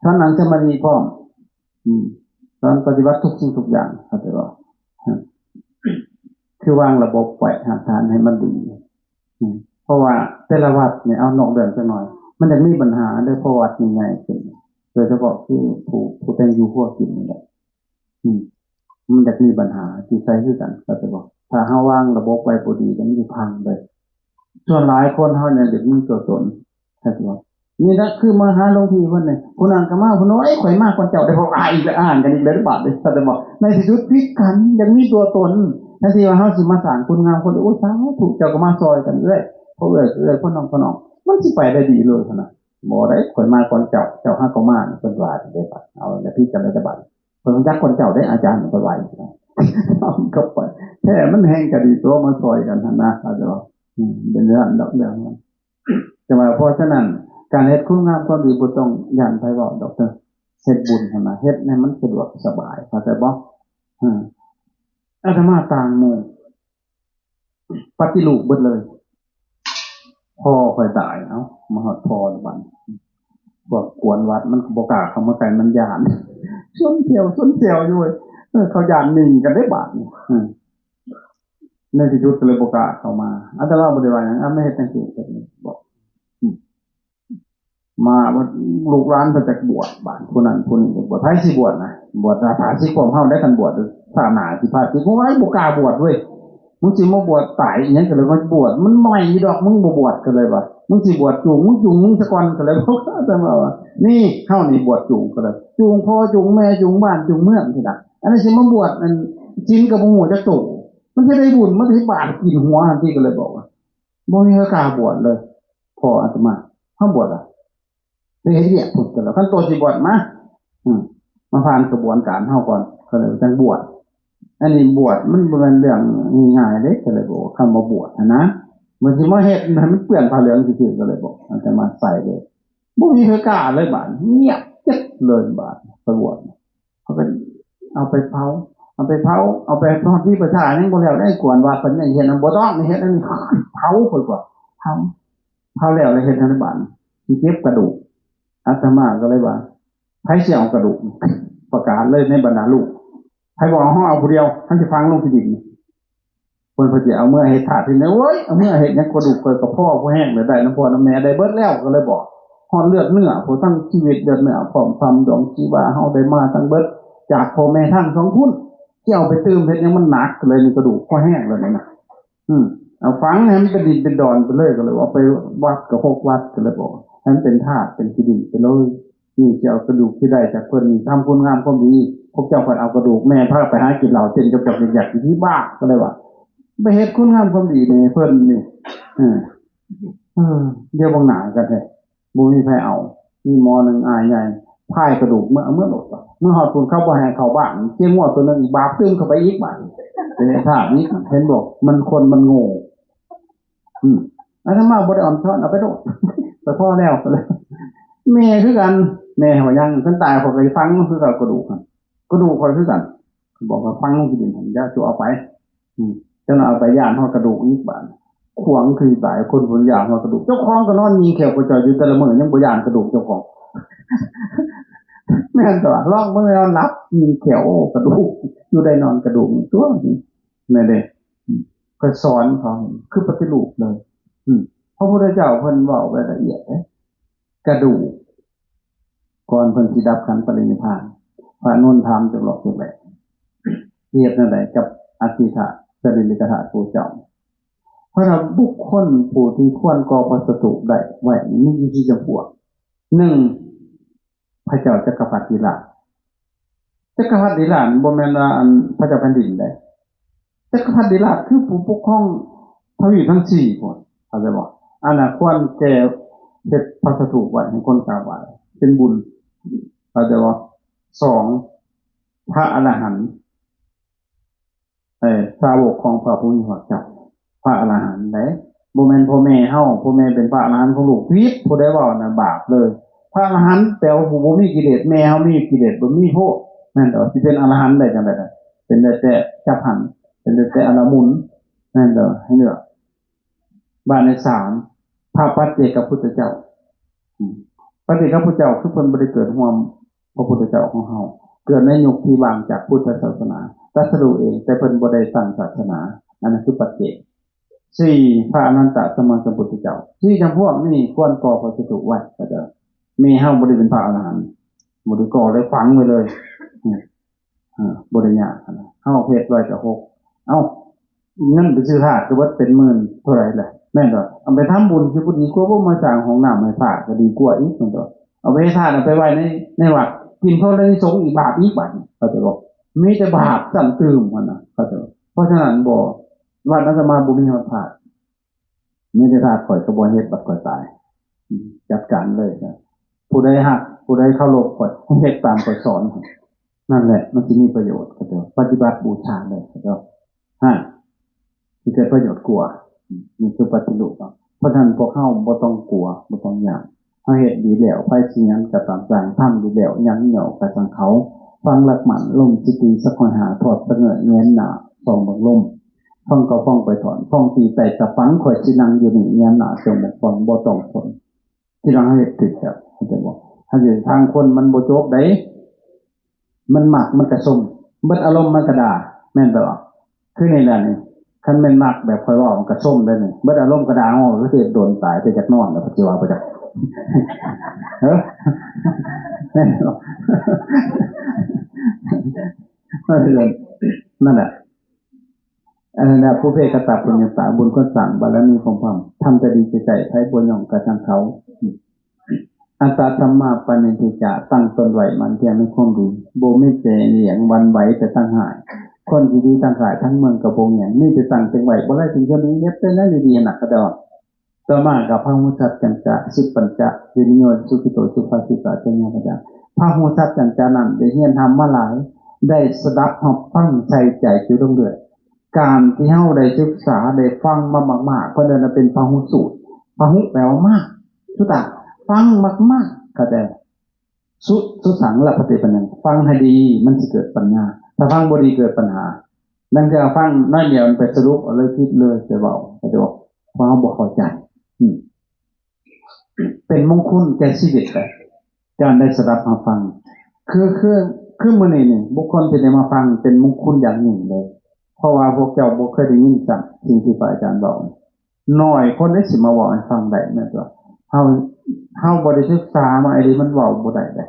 ສອນນັ່ງສະມາທິພ້ອມ ອືມ ສອນປະຕິບັດທຸກສິ່ງທຸກຢ່າງ ເຂົ້າໃຈບໍ່? ອືມ ຄືວາງລະບົບໄວ້ ຮາກຖານໃຫ້ມັນດີ ອືມ ເພາະວ່າແຕ່ລະວັດນີ້ ເອົານອກເລື່ອງຈັກໜ້ອຍ ມັນຢາກມີບັນຫາເດີ ເພາະວັດນີ້ໃຫຍ່ຂຶ້ນ ໂດຍສະເພາະຄືຜູ້ ຜູ້ແຕ່ງຢູ່ຄົວກິນນີ້ແຫຼະ ອືມ ມັນຢາກມີບັນຫາທີ່ໃສຄືກັນ ເຂົ້າໃຈບໍ່? ຖ້າເຮົາວາງລະບົບໄວ້ບໍ່ດີ ມັນຊິພັງເລີຍ ສ່ວນຫຼາຍຄົນເຮົານີ້ຢາກມີຕົວຕົນ ເຂົ້າໃຈບໍ່? ນີ້ລະຄືມາຫາຫຼວງພີ່ເພິ່ນນີ້ ຜູ້ນັ້ນກໍມາ ຜູ້ນີ້ ໂອ້ຍ ຂ້ອຍມາກ່ອນເຈົ້າໄດ້ ເຂົາອ້າງອີກແລ້ວ ອ້າງກັນອີກແລ້ວບາດນີ້ ເຂົ້າໃຈບໍ່? ໃນທີ່ສຸດຜິດກັນ ຢາກມີຕົວຕົນ ແທນທີ່ວ່າເຮົາຊິມາສ້າງຄຸນງາມຄວາມດີ ໂອ້ຍ ສາທຸ ເຈົ້າກໍມາຊ່ອຍກັນເອື້ອຍ ເພາະເອື້ອຍ ເອື້ອຍ ພໍ່ນ້ອງ ພໍ່ນ້ອງ ມັນຊິໄປໄດ້ດີເລີຍຫັ້ນນະ ບໍ່ໄດ້ ຂ້ອຍມາກ່ອນເຈົ້າ ເຈົ້າຫາກໍມາ ເພິ່ນວ່າຈັ່ງໃດບາດ ເອົາແລ້ວຜິດກັນແລ້ວແຕ່ບາດ ເພິ່ນຮູ້ຈັກກ່ອນເຈົ້າເດ້ ອາຈານເພິ່ນວ່າ ເຂົ້າໄປ ແທ້ມັນແຮ່ງກະດີຕົວະ ມາຊ່ອຍກັນຫັ້ນນະ ເຂົາເຈົ້າວ່າ ອືມ ເປັນເລື່ອງດອກເລື່ອງມັນ ແຕ່ວ່າ ເພາະສະນັ້ນ ການເຮັດຄຸນງາມຄວາມດີບໍ່ຕ້ອງຢ້ານໃຜເວົ້າດອກເດີ ເຮັດບຸນຫັ້ນນະ ເຮັດໃຫ້ມັນສະດວກສະບາຍ ເຂົ້າໃຈບໍ່? ອືມ ອາດຕະມາຕ່າງໝູ່ ປະຕິຮູບເບິດເລີຍ ພໍ່ຂ້ອຍຕາຍ ເອົ້າ ມາຮອດພໍ່ລະບັດ ພວກກວນວັດມັນກໍບໍ່ກ້າເຂົ້າມາໃກ້ ມັນຢ້ານ ຊົນແຊວ ຊົນແຊວຢູ່ເວີຍ ເອີ ເຂົາຢ້ານໜີກັນເດ້ບາດນີ້ ອືມ ໃນທີ່ສຸດກໍເລີຍບໍ່ກ້າເຂົ້າມາ ອາດຕະມາບໍ່ໄດ້ວ່າຫຍັງ ອາ ມາເຮັດຈັ່ງຊີ້ ເຮັດນີ້ ບອກ ອືມ ມາວ່າລູກຫຼານເພິ່ນຈັກບວດ ບາດຜູ້ນັ້ນຜູ້ນີ້ຈັກບວດ ໃຜຊິບວດນະ ບວດພາສິກພວກເຮົາໄດ້ ຄັນບວດຊາດໜ້າຊິພາສິກ ໂອ້ຍ ບໍ່ກ້າບວດເວີຍ ມຶງຊິມາບວດຕາຍອີ່ຫຍັງ ກໍເລີຍວ່າບວດ ມັນໃໝ່ຢູ່ດອກ ມຶງບໍ່ບວດ ກໍເລີຍວ່າ ມຶງຊິບວດຈູງ ມຶງຈູງ ມຶງສາກ່ອນ ກໍເລີຍບອກອາດຕະມາວ່າ ນີ້ ເຮົານີ້ບວດຈູງ ກໍເລີຍຈູງພໍ່ຈູງແມ່ຈູງບ້ານຈູງເມືອງ ຊີ້ນະ ອັນນີ້ຊິມາບວດ ອັນ ສິນກໍບໍ່ຮູ້ຈັກໂຕ ມັນຊິໄດ້ບຸນ ມັນຊິບາດກິນຫົວ ຫັ້ນຕິ ກໍເລີຍບອກວ່າ ບໍ່ມີໃຜກ້າບວດເລີຍ ພໍ່ອາດຕະມາ ເຮົາບວດລະ ໄປເຮັດວຽກພຸ້ນ ກໍແລ້ວ ຄັນໂຕຊິບວດມາ ອືມ ມາຜ່ານຂະບວນການເຮົາກ່ອນ ກໍເລີຍຈັ່ງບວດ ອັນນີ້ບວດມັນບໍ່ແມ່ນເລື່ອງງ່າຍໆເດ້ ກໍເລີຍບອກວ່າ ຄຳວ່າບວດຫັ້ນນະ ມັນຊິມາເຮັດໃຫ້ມັນເປື້ອນຜ້າເຫຼືອງຊື່ໆ ກໍເລີຍບອກ ອາດຕະມາໃສ່ເລີຍ ບໍ່ມີໃຜກ້າເລີຍບາດ ງຽບເຈັດເລີຍບາດ ໄປບວດ ເຂົາກໍເອົາໄປເຜົາ ເອົາໄປເຜົາ ເອົາໄປຮອດທີ່ປະຊາຍັງບໍ່ແລ້ວ ໄດ້ກວນວ່າເພິ່ນຍັງເຮັດ ບໍ່ຕ້ອງເຮັດ ອັນນີ້ເຜົາ ເພິ່ນວ່າເຜົາ ເຜົາແລ້ວ ແລ້ວເຮັດຈັ່ງໃດບາດ ຊິເກັບກະດູກ ອາດຕະມາກໍເລີຍວ່າ ໃຜຊິເອົາກະດູກ ປະກາດເລີຍໃນບັນດາລູກ ໃຜບໍ່ເອົາ ເຮົາເອົາຜູ້ດຽວ ເຮົາຊິຝັງລົງທີ່ດິນ ເພິ່ນ ເພິ່ນຊິເອົາເມືອເຮັດທາດທີ່ໃດ ໂອ້ຍ ເອົາເມືອເຮັດຫຍັງ ກະດູກຂ້ອຍກໍພໍພໍແຮງແລ້ວ ໄດ້ນຳພໍ່ນຳແມ່ ໄດ້ເບິດແລ້ວ ກໍເລີຍບອກ ຮອດເລືອດເນື້ອ ຜູ້ທັງຊີວິດເລືອດເນື້ອ ພ້ອມຄວາມດອງຊີວາ ເຮົາໄດ້ມາທັງເບິດ ຈາກພໍ່ແມ່ທັງສອງຄົນ ຊິເອົາໄປຕື່ມເຮັດຫຍັງ ມັນໜັກເລີຍ ນີ້ກະດູກພໍແຮງແລ້ວນີ້ນະ ອືມ ເອົາຝັງໃຫ້ມັນເປັນດິນເປັນດອນໄປເລີຍ ກໍເລີຍເອົາໄປວັດກໍຫົກວັດ ກໍເລີຍບອກໃຫ້ມັນເປັນທາດເປັນທີ່ດິນໄປເລີຍ ນີ້ຊິເອົາກະດູກທີ່ໄດ້ຈາກເພິ່ນນີ້ ທຳຄຸນງາມຄວາມດີ ພວກເຈົ້າພັດເອົາກະດູກແມ່ພາໄປຫາກິນເຫຼົ້າເຕັ້ນຈອກໆຍັກໆຢູ່ທີ່ບ້ານ ກໍເລີຍວ່າ ໄປເຮັດຄຸນງາມຄວາມດີນີ້ໃຫ້ເພິ່ນນີ້ ເອີ ເອີ ດຽວບັງໜ້າກັນແທ້ ບໍ່ມີໃຜເອົາ ມີໝໍໜຶ່ງອ້າຍໃຫຍ່ ພາຍກະດູກເມືອ ເອົາເມືອໂລດ ເມືອຮອດພຸ້ນເຂົາບໍ່ໃຫ້ເຂົ້າບ້ານ ເຈ້ງົວໂຕໜຶ່ງບາບຕື່ມເຂົ້າໄປອີກບາດນີ້ ເປັນທາດນີ້ ເຫັນບໍ່ ມັນຄົນມັນໂງ່ ອືມ ອາດຕະມາບໍ່ໄດ້ອ່ອນຊ້ອນ ເອົາໄປໂລດ ໄປພໍແລ້ວ ແມ່ຄືກັນ ແມ່ເຮົາຍັງ ຄັນຕາຍຂ້ອຍກໍຊິຝັງຄືກັນ ກະດູກຫັ້ນ ກະດູກຂ້ອຍຄືກັນ ບອກວ່າຝັງລົງທີ່ດິນຫັ້ນ ຢ່າສູ່ເອົາໄປ ອືມ ຈັ່ງນັ້ນເອົາໄປຢ້ານຮອດກະດູກອີກບາດ ຂວາງຄືຕາຍ ຄົນເພິ່ນຢ້ານຮອດກະດູກ ເຈົ້າຂອງກໍນອນຍິງແຂ້ວກວ່າເຈົ້າຢູ່ແຕ່ລະມື້ ຍັງບໍ່ຢ້ານກະດູກເຈົ້າຂອງ ແມ່ນຕົວະ ລອງເບິ່ງແລ້ວ ຫຼັບຍິງແຂ້ວ ໂອ້ ກະດູກ ຢູ່ໄດ້ນອນກະດູກຕົວະ ແມ່ນເດ້ ອືມ ກໍສອນເຂົາ ຄືປະຕິຮູບເລີຍ ອືມ ພະພຸດທະເຈົ້າເພິ່ນເວົ້າໄວ້ລະອຽດເດ້ ກະດູກ ກ່ອນເພິ່ນຊິດັບຂັນປະລິນິບພານ ພະອານານຖາມຈັກລອບຈັກແຫຼະ ເຮັດແນວໃດກັບອະທິຖະສະລີລິກະທາດຂອງເຈົ້າ? ເພິ່ນວ່າບຸກຄົນຜູ້ທີ່ຄວນກໍ່ພະສະຖູບໄດ້ໄວ້ມີຢູ່ສີ່ຈຳພວກ ໜຶ່ງ ພະເຈົ້າຈັກກະພັດດິລາດ ຈັກກະພັດດິລາດ ບໍ່ແມ່ນວ່າ ອັນ ພະເຈົ້າແຜ່ນດິນເດ້ ຈັກກະພັດດິລາດຄືຜູ້ປົກຄອງທະວີບທັງສີ່ພຸ້ນ ເຂົ້າໃຈບໍ່? ອັນນັ້ນຄວນແກ່ເຮັດພະສະຖູບໄວ້ໃຫ້ຄົນກາບໄຫວ້ ເປັນບຸນ ເຂົ້າໃຈບໍ່? ສອງ ພະອະລະຫັນ ເອີ ສາວົກຂອງພະຜູ້ມີພະພາກເຈົ້າ ພະອະລະຫັນເດ້ ບໍ່ແມ່ນພໍ່ແມ່ເຮົາ ພໍ່ແມ່ເປັນພະອະລະຫັນຂອງລູກ ຜິດ ຜູ້ໃດເວົ້ານັ້ນບາບເລີຍ ພະອະລະຫັນແປວ່າຜູ້ບໍ່ມີກິເລດ ແມ່ເຮົາມີກິເລດ ບໍ່ມີໂພດ ແມ່ນແຕ່ວ່າຊິເປັນອະລະຫັນໄດ້ຈັ່ງໃດ ເປັນໄດ້ແຕ່ຈັບຫັນ ເປັນໄດ້ແຕ່ອະລະມຸນ ແມ່ນແຕ່ໃຫ້ເລືອກ ບາດໃນສາມ ພະປັດເຈກະພຸດທະເຈົ້າ ອືມ ພະເຈົ້າ ພະເຈົ້າຄືເພິ່ນບໍ່ໄດ້ເກີດຮ່ວມພະພຸດທະເຈົ້າຂອງເຮົາ ເກີດໃນຍຸກທີ່ວ່າງຈາກພຸດທະສາສະໜາ ຕັດສະຮູ້ເອງ ແຕ່ເພິ່ນບໍ່ໄດ້ຕັ້ງສາສະໜາ ອັນນັ້ນຄືປັດເຈກ ສີ່ ພະອະລະຫັນຕະສຳມາສຳພຸດທະເຈົ້າ ສີ່ຈຳພວກນີ້ຄວນກໍ່ພະສະຖູບໄວ້ ເຂົາເຈົ້າ ແມ່ເຮົາບໍ່ໄດ້ເປັນພະອະລະຫັນ ບໍ່ໄດ້ກໍ່ເລີຍ ຝັງໄວ້ເລີຍ ອືມ ເອີ ບໍ່ໄດ້ຍາກຫັ້ນນະ ເຮົາເຮັດໄວ້ກໍຫົກ ເອົ້າ ເງິນໄປຊື້ທາດກໍເບິດເປັນໝື່ນເທົ່າໃດແຫຼະ ແມ່ນບໍ່? ເອົາໄປທຳບຸນຊິບໍ່ດີກວ່າບໍ່ ມາສ້າງຫ້ອງນ້ຳໃຫ້ພະກໍດີກວ່າອີກ ແມ່ນບໍ່? ເອົາໄປເຮັດທາດ ເອົາໄປໄວ້ໃນ ໃນວັດ ກິນເທົ່າໃດສົງອີກ ບາບອີກບາດນີ້ ເຂົາເຈົ້າບອກ ມີແຕ່ບາບຊ້ຳຕື່ມຫັ້ນນະ ເຂົາເຈົ້າ ເພາະສະນັ້ນບໍ່ ວັດອາດຕະມາບໍ່ມີຮອດທາດ ມີແຕ່ທາດ ຂ້ອຍກໍບໍ່ເຮັດ ບັດຂ້ອຍຕາຍ ຈັດການເລີຍ ຜູ້ໃດຮັກ ຜູ້ໃດເຄົາລົບຂ້ອຍ ໃຫ້ເຮັດຕາມຂ້ອຍສອນ ນັ້ນແຫຼະ ມັນຊິມີປະໂຫຍດ ເຂົາເຈົ້າປະຕິບັດບູຊາເລີຍ ເຂົາເຈົ້າ ຮະ ຊິເກີດປະໂຫຍດກວ່າ ນີ້ຄືປະຕິຮູບເນາະ ເພາະສະນັ້ນພວກເຮົາບໍ່ຕ້ອງກົວ ບໍ່ຕ້ອງຢ້ານ ເຮົາເຮັດດີແລ້ວ ໃຜຊິຫຍັງກໍຕາມຊ່າງ ທຳດີແລ້ວ ຫຍັງຫຍໍ້ກໍຊ່າງເຂົາ ຝັງຫຼັກໝັ້ນ ລົມສະຕິສັກຮ້ອຍຫ້າ ທອດສະເຫງີຍ ແງນໜ້າສ່ອງເບິ່ງລົມ ຟັງກໍຟັງໄປຖອນ ຟັງຕີໄຕ່ຕະປັງ ຂ້ອຍຊິນັ່ງຢູ່ນີ້ ແງນໜ້າຈົ່ງໝົກບັງ ບໍ່ຕ້ອງສົນ ທີ່ວ່າເຮົາເຮັດຖືກແລ້ວ ເຂົ້າໃຈບໍ່? ເຮົາຊິທາງຄົນມັນບໍ່ຈົບໃດ ມັນມັກມັນກະຊົມ ເບິດອາລົມມັນກະດ່າ ແມ່ນບໍ່? ຄືນີ້ແຫຼະນີ້ ຄັນແມ່ນມັກແບບຂ້ອຍເວົ້າມັນກະຊົມເດ້ນີ້ ເບິດອາລົມກະດ່າ ໂອ້ ຄືເຮັດດົນຕາຍ ແຕ່ຢາກນອນແລ້ວ ປະຕິວ່າບໍ່ຈັກ ເອີ ແມ່ນບໍ່? ນັ້ນແຫຼະ ອັນນັ້ນແຫຼະ ປຸເພກະຕະປຸນຍະຕາ ບຸນຄວນສ້າງບາລະມີຂອງພວກເຮົາ ທຳແຕ່ດີແຕ່ໃຈ ໃຜບໍ່ຍ້ອງກະຊ່າງເຂົາ. ອັດຕະສຳມາປະນິທິຈະ ຕັ້ງຕົນໄວ້ໝັ້ນທ່ຽງໃນຄວາມດີ ບໍ່ມີແກ່ຫຍັງຫວັ່ນໄຫວແຕ່ທາງຮ້າຍ ຄົນທີ່ດີທັງຄ້າຍທັງເມືອງກໍບໍ່ແຍງ ມີແຕ່ຕັ້ງເຕັງໄວ້ ບໍ່ໄດ້ເປັນຄົນດີ ເຮັດແຕ່ແນວດີໆ ຫັ້ນນະ ເຂົາເຈົ້າວ່າ. ຕໍ່ມາກໍພະຫູສັດຈັນຈະ ສິບປັນຈະ ວິລິໂຍ ສຸກິໂຕ ສຸພາສິຕະ ຈະຍາປະຈາ ພະຫູສັດຈັນຈະນັ້ນ ໄດ້ຮຽນທຳມາຫຼາຍ ໄດ້ສະດັບຮັບຟັງໃສ່ໃຈຢູ່ເລື້ອຍໆ. ການທີ່ເຮົາໄດ້ສຶກສາໄດ້ຟັງມາມາກໆ ເພິ່ນເອີ້ນວ່າເປັນພະຫູສູດ. ພະຫູແປວ່າມາກ ສຸຕາ ຟັງມາກໆ ເຂົ້າໃຈ ສຸ ສຸສັງລະປະຕິປັນຍັງ ຟັງໃຫ້ດີ ມັນຊິເກີດປັນຍາ ຖ້າຟັງບໍ່ດີເກີດປັນຫາ. ລາງເທື່ອຟັງໜ້ອຍດຽວໄປສະຫຼຸບເອົາເລີຍ ຜິດເລີຍ ໄປເວົ້າ ເຂົາເຈົ້າ ເພາະເຮົາບໍ່ເຂົ້າໃຈ. ອືມ ເປັນມົງຄຸນແກ່ຊີວິດເດ້ ການໄດ້ສະດັບຮັບຟັງ ຄື ຄື ຄືມື້ນີ້ນີ້ ບຸກຄົນທີ່ໄດ້ມາຟັງເປັນມົງຄຸນຢ່າງຍິ່ງເລີຍ ເພາະວ່າພວກເຈົ້າບໍ່ເຄີຍໄດ້ຍິນຊ້ຳສິ່ງທີ່ພະອາຈານເວົ້າ. ໜ້ອຍຄົນເດ້ຊິມາເວົ້າໃຫ້ຟັງໄດ້ແມ່ນບໍ່? ເຮົາ ເຮົາບໍ່ໄດ້ສຶກສາມາອີ່ຫຼີ ມັນເວົ້າບໍ່ໄດ້ເດ້.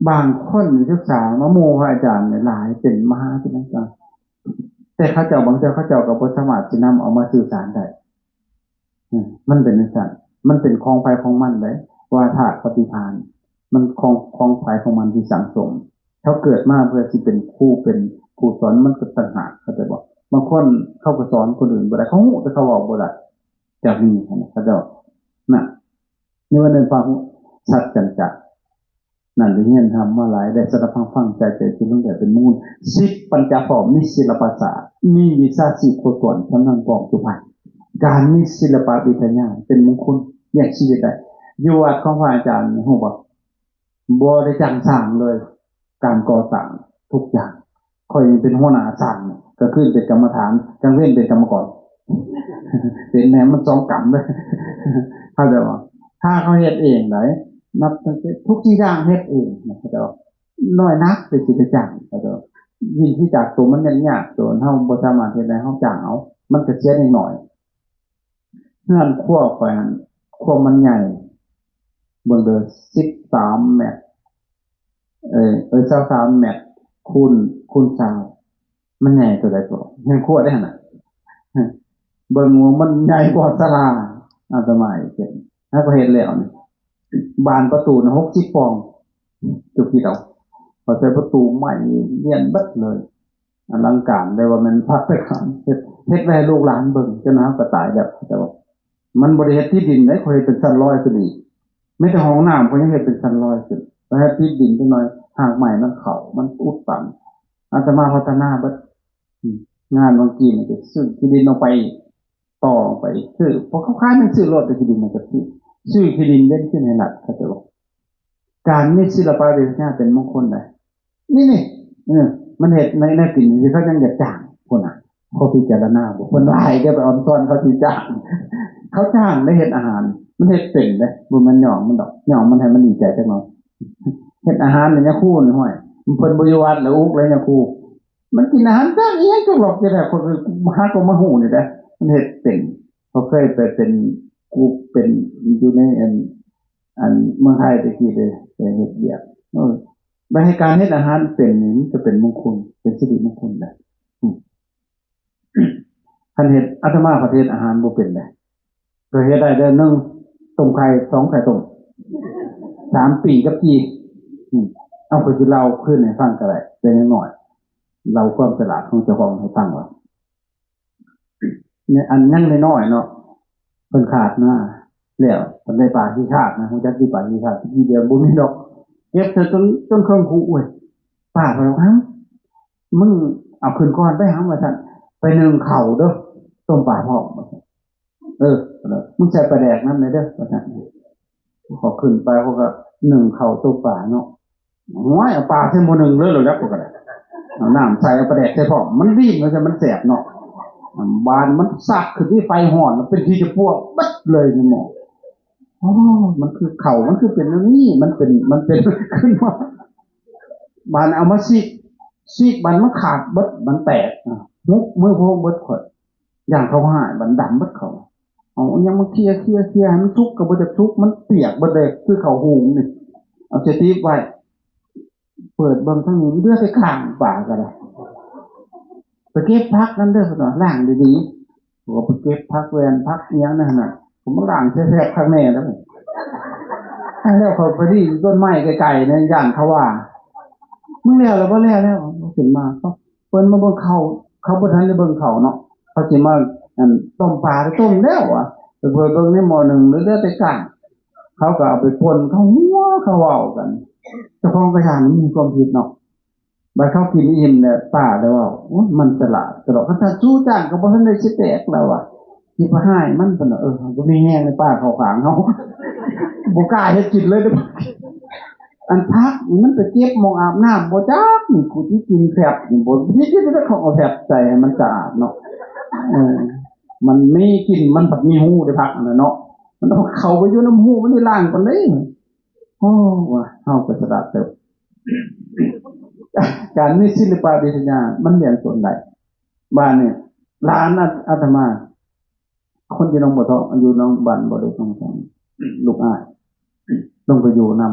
ບາງຄົນສຶກສາມາ ໝູ່ພະອາຈານຫຼາຍ ເປັນມະຫາເປັນອາຈານ ແຕ່ເຂົາເຈົ້າ ບາງເທື່ອເຂົາເຈົ້າກໍບໍ່ສາມາດຊິນຳເອົາມາສື່ສານໄດ້. ອືມ ມັນເປັນຈັ່ງຊັ້ນ ມັນເປັນຂອງໃຜຂອງມັນເດ້ ວ່າທາດປະຕິພານ ມັນຂອງ ຂອງໃຜຂອງມັນທີ່ສັງສົມ. ເຮົາເກີດມາເພື່ອຊິເປັນຄູເປັນຜູ້ສອນ ມັນກໍຕ່າງຫາກ ເຂົ້າໃຈບໍ່? ບາງຄົນເຂົາກໍສອນຄົນອື່ນບໍ່ໄດ້ ເຂົາຮູ້ແຕ່ເຂົາເວົ້າບໍ່ໄດ້ ຈາກນີ້ຫັ້ນນະ ເຂົາເຈົ້າ ນະ ນີ້ວ່າເອີ້ນພະຫູສັດຈັນຈະ ນັ້ນໄດ້ຮຽນທຳມາຫຼາຍ ໄດ້ສະດັບຟັງໃສ່ໃຈ ເປັນເລື່ອງໃຫຍ່ເປັນມູນ ສິບປັນຈະພ້ອມ ມີສິລະປະສາດ ມີວິຊາຊີບຄົບຖ້ວນ ຊຳນານກ້ອງຈຸພັນ ການມີສິລະປະວິທະຍາເປັນມົງຄຸນ ລ້ຽງຊີວິດໄດ້. ຢູ່ວັດຂອງພະອາຈານນີ້ ຮູ້ບໍ່? ບໍ່ໄດ້ຈ້າງສ້າງເລີຍ ການກໍ່ສ້າງທຸກຢ່າງ ຂ້ອຍເປັນຫົວໜ້າຊ່າງ ກາງຄືນເປັນກຳມະຖານ ກາງເວັນເປັນກຳມະກອນ ເປັນແນວມັນສອງກຳເລີຍ ເຂົ້າໃຈບໍ່? ຖ້າເຂົາເຮັດເອງໄດ໋ ນັບຕັ້ງແຕ່ທຸກສິ່ງຢ່າງເຮັດເອງນະ ເຂົາເຈົ້າ ນ້ອຍໜັກໄປຊິໄປຈ້າງ ເຂົາເຈົ້າ ວິທີຈາກໂຕມັນຍາກໆ ໂຕເຮົາບໍ່ສາມາດເຮັດໄດ້ ເຮົາຈ້າງເອົາ ມັນກະເສຍໜ້ອຍ. ເຮືອນຄົວຂ້ອຍຫັ້ນ ຄວາມມັນໃຫຍ່ ເບິ່ງເດີ ສິບສາມແມັດ ເອີ ເອີ ຊາວສາມແມັດ ຄູນ ຄູນຊາວ ມັນໃຫຍ່ເທົ່າໃດກໍ ເຮືອນຄົວເດ້ຫັ້ນນະ ເບິ່ງວ່າມັນໃຫຍ່ກວ່າສາລາ ອາດຕະມາເຮັດ ແລ້ວກໍເຮັດແລ້ວນີ້ ບານປະຕູນະ ຫົກສິບປ່ອງ ເຈົ້າຄິດເອົາ ເຂົາໃຊ້ປະຕູໄມ້ລຽນເບິດເລີຍ ອະລັງການ ແຕ່ວ່າແມ່ນພັກໄປຂາຍ ເຮັດ ເຮັດໄວ້ໃຫ້ລູກຫຼານເບິ່ງ ຈົນເຮົາກໍຕາຍແລ້ວ ເຂົາເຈົ້າວ່າ ມັນບໍ່ໄດ້ເຮັດທີ່ດິນເດ້ ເຂົາເຮັດເປັນຊັ້ນລອຍຂຶ້ນອີກ ແມ້ແຕ່ຫ້ອງນ້ຳເຂົາຍັງເຮັດເປັນຊັ້ນລອຍຂຶ້ນ ແຕ່ເຮັດທີ່ດິນຈັກໜ່ອຍ ຮາກໄມ້ມັນເຂົ້າ ມັນອຸດຕັນ ອາດຕະມາພັດທະນາເບິດ ອືມ ງານວັງກີ້ນີ້ກໍຊື້ທີ່ດິນອອກໄປ ຕໍ່ໄປຊື້ ເພາະເຂົາຂາຍແມ່ນຊື້ໂລດ ແຕ່ທີ່ດິນມັນກໍຊື້ ຊື້ທີ່ດິນເວັນຄືນໃຫ້ລັດ ເຂົາເຈົ້າວ່າ ການມີສິລະປະວິທະຍາເປັນມົງຄຸນໃດ໋ ນີ້ ນີ້ ເອີ ມັນເຮັດໃນ ໃນກິນທີ່ເຂົາຍັງຢາກຈ້າງພຸ້ນນະ ເຂົາພິຈາລະນາບໍ່ ເພິ່ນຫຼາຍ ຢ່າໄປອອນຊອນເຂົາຊິຈ້າງ ເຂົາຈ້າງໄດ້ເຮັດອາຫານ ມັນເຮັດເປັນເດ້ ບໍ່ແມ່ນຍ້ອງມັນດອກ ຍ້ອງມັນໃຫ້ມັນດີໃຈຈັກໜ່ອຍ ເຮັດອາຫານໃຫ້ຍາຄູນີ້ ຫ້ວຍ ເພິ່ນບໍ່ຢູ່ວັດແລ້ວ ອຸກແລ້ວຍາຄູ ມັນກິນອາຫານຈາກອີຫຍັງຈັກຫຼອກ ຈັ່ງໃດ ຂ້ອຍກໍຫາກໍມາຮູ້ນີ້ແຫຼະ ມັນເຮັດເປັນ ເຂົາເຄີຍໄປເປັນກຸກເປັນຢູ່ໃນອັນ ອັນເມືອງໄທແຕ່ກີ້ເດ້ ໄປເຮັດວຽກ ເອີ ໄປເຮັດ ການເຮັດອາຫານເປັນນີ້ ມັນຈະເປັນມົງຄຸນ ເປັນສິລິມົງຄຸນໄດ໋ ອືມ ຄັນເຮັດ ອາດຕະມາພັດເຮັດອາຫານບໍ່ເປັນເດ້ ກໍເຮັດໄດ້ເດີ້ ໜຶ່ງ ຕົ້ມໄຂ່ ສອງ ໄຂ່ຕົ້ມ ສາມ ປີ້ງກັບຈີ່ ອືມ ເອົາ ຂ້ອຍຊິເລົ່າຄືນໃຫ້ຟັງກໍໄດ້ ແຕ່ນ້ອຍໆ ເລົ່າຄວາມສະຫຼາດຂອງເຈົ້າຂອງໃຫ້ຟັງວ່າ ໃນອັນຍັງນ້ອຍໆເນາະ ເພິ່ນຂາດນາແລ້ວ ເພິ່ນໄດ້ປາຂີ້ຂາດນະ ຮູ້ຈັກທີ່ປາຂີ້ຂາດ? ທີ່ດຽວບໍ່ມີດອກ ເກັບໃສ່ຈົນ ຈົນເຄິ່ງຄຸ ໂອ້ຍ ປ້າເພິ່ນວ່າ ເອົ້າ ມຶງເອົາຂຶ້ນກ່ອນໄປຫາ ວ່າຊັ້ນ ໄປໜຶ້ງເຂົ້າເດີ້ ຕົ້ມປາພ້ອມ ວ່າຊັ້ນ ເອີ ມຶງໃສ່ປາແດກນຳແດ່ເດີ້ ວ່າຊັ້ນ ເຂົາຂຶ້ນໄປ ເຂົາກໍໜຶ້ງເຂົ້າຕົ້ມປາເນາະ ໂອ້ຍ ເອົາປາໃສ່ໝໍ້ໜຶ້ງເລີຍ ແລ້ວກໍໄດ້ ເອົານ້ຳໃສ່ ເອົາປາແດກໃສ່ພ້ອມ ມັນດີນ ວ່າຊັ້ນ ມັນແຊບເນາະ ບາດມັນຊັກຂຶ້ນທີ່ໄຟຮ້ອນ ເປັນຂີ້ຈະປົວເບິດເລີຍໃນໝໍ້ ໂອ້ ມັນຄືເຂົ້າ ມັນຄືເປັນແນວນີ້ ມັນເປັນ ມັນເປັນຂຶ້ນມາ ບາດເອົາມາຊີກ ຊີກບາດມັນຂາດເບິດ ມັນແຕກ ຫຸບມືໂພງເບິດ ຂ້ອຍ ຢ້ານເຂົາຮ້າຍ ບັນດຳເບິດເຂົາ ເອົາຫຍັງມາເຄຍໆໆ ໃຫ້ມັນສຸກກໍບໍ່ຈັກສຸກ ມັນປຽກເບິດເລີຍ ຄືເຂົ້າຫຸງນີ້ ເອົາສະຕິບໄວ້ ເປີດເບິ່ງທາງນີ້ ເຫຼືອແຕ່ກ້າງປາກໍໄດ້ ໄປເກັບຜັກນັ້ນເດີ ເພິ່ນວ່າ ລ້າງດີໆ. ເຂົາກໍໄປເກັບຜັກແວ່ນ ຜັກອີ່ຫຍັງນັ້ນນະ ເຂົາມາລ້າງແຊບໆຄັກແນ່ແລ້ວ. ແລ້ວເຂົາໄປດີດຕົ້ນໄມ້ໄກໆ ແດ່ ຢ້ານເຂົາວ່າ ມຶງແລ້ວແລ້ວບໍ່? ແລ້ວແລ້ວ. ຂຶ້ນມາ ເພິ່ນມາເບິ່ງເຂົ້າ ເຂົາບໍ່ທັນໄດ້ເບິ່ງເຂົ້າເນາະ ເຂົາຊິມາ ອັນ ຕົ້ມປາ ໄດ້ຕົ້ມແລ້ວວ່າ ໄປເປີດເບິ່ງໃນໝໍ້ໜຶ່ງ ເຫຼືອແຕ່ກ້າງ. ເຂົາກໍເອົາໄປປົ່ນ ເຂົາຫົວ ເຂົາເວົ້າກັນ ເຈົ້າຂອງກໍຢ້ານມີຄວາມຜິດເນາະ. ບັດເຂົາກິນອີ່ມແລ້ວ ປາໄດ້ເວົ້າ ໂອ້ຍ ມັນສະຫຼາດຕະຫຼອດ ຄັນທ່ານຊູຈ້າງກໍບໍ່ທັນໄດ້ຊິແຕກແລ້ວວ່າ ຊິໄປຮ້າຍມັນ ເພິ່ນວ່າ ເອີ ບໍ່ມີແຮງໃນປາເຂົ້າຂ້າງເຮົາ ບໍ່ກ້າເຮັດກິນເລີຍເດີ. ອັນຜັກນີ້ມັນໄປເກັບໝ່ອງອາບນ້ຳບໍ່ຈັກ ນີ້ກູຊິກິນແຟບນີ້ບໍ່ ຊິກິນແລ້ວເຂົາເອົາແຟບໃສ່ໃຫ້ມັນສະອາດເນາະ. ເອີ ມັນມີກິ່ນ ມັນພັດມີຮູເດ້ຜັກຫັ້ນນະເນາະ ມັນຕ້ອງເຂົ້າໄປຢູ່ນຳຮູ ມັນໄດ້ລ້າງປານໃດ. ໂອ້ ວ່າເຮົາກໍສະຫຼາດເຕີບ ການມີສິລະປະວິທະຍາມັນລ້ຽງຕົນໄດ້. ບາດນີ້ຫຼານອາ ອາດຕະມາ ຄົນຢູ່ໜອງບົວທອງ ຢູ່ໜອງ ບ້ານບໍ່ເດັກ ໜອງບົວທອງ ລູກອ້າຍ ລົງໄປຢູ່ນຳ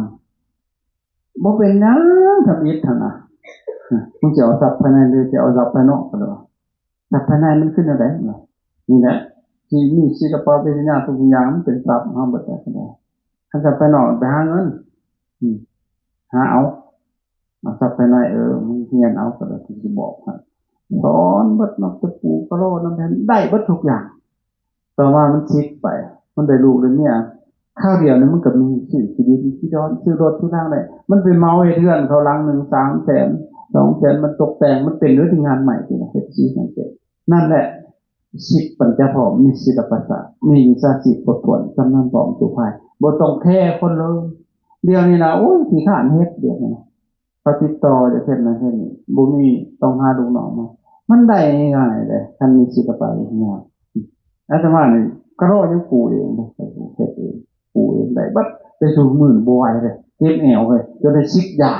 ບໍ່ເປັນຫຍັງ ທຳອິດຫັ້ນນະ ມຶງຊິເອົາຊັບພາຍໃນ ຫຼືຊິເອົາຊັບພາຍນອກ ກໍໄດ້ວ່າ ຊັບພາຍໃນມັນຄືແນວໃດ? ນີ້ແຫຼະ ທີ່ມີສິລະປະວິທະຍາທຸກສິ່ງຢ່າງ ມັນເປັນຊັບເຮົາເບິດແລ້ວ ຄັນຊັບພາຍນອກໄປຫາເງິນ ອືມ ຫາເອົາ ເອົາຊັບພາຍໃນ ເອີ ມຶງຮຽນເອົາກໍໄດ້ ກູຊິບອກໃຫ້ ສອນເບິດເນາະ ຕະປູກະລໍນຳແຜ່ນ ໄດ້ເບິດທຸກຢ່າງ. ຕໍ່ມາມັນສິກໄປ ມັນໄດ້ລູກໄດ້ເມຍ ຄາວດຽວນີ້ມັນກໍມີ ຊື້ທີ່ດິນທີ່ດອນ ຊື້ລົດຊື້ລາງໄດ້ ມັນໄປເໝົາເຮັດເຮືອນເຂົາຫຼັງໜຶ່ງ ສາມແສນ ສອງແສນ ມັນຕົກແຕ່ງ ມັນເປັນເລື່ອງທີ່ງານໃໝ່ທີ່ເຮັດຊີວິດໃຫ້ເປັນ ນັ້ນແຫຼະ ສິບປັນຈະພອມ ມີສິລະປະສາ ມີວິຊາຊີບຄົບຖ້ວນ ຊຳນານພ້ອມສູ່ພາຍ ບໍ່ຕ້ອງແຄຄົນເລີຍ. ດຽວນີ້ນະ ໂອ້ຍ ຂີ້ຄ້ານເຮັດ ດຽວນີ້ນະ ເຂົາຕິດຕໍ່ຈາກເຮັດນັ້ນເຮັດນີ້ ບໍ່ມີ ຕ້ອງຫາລູກນ້ອງມາ ມັນໄດ້ງ່າຍໆເດ້ ຄັນມີສິລະປະວິທະຍາ. ອາດຕະມານີ້ກະລໍຍັງປູເອງເດ້ ເຮັດເອງ ປູເອງໄດ້ເບິດ ແຕ່ຊຸມື້ນີ້ບໍ່ໄຫວເດ້ ເຈັບແອວເລີຍ ຈົນໄດ້ສັກຢາ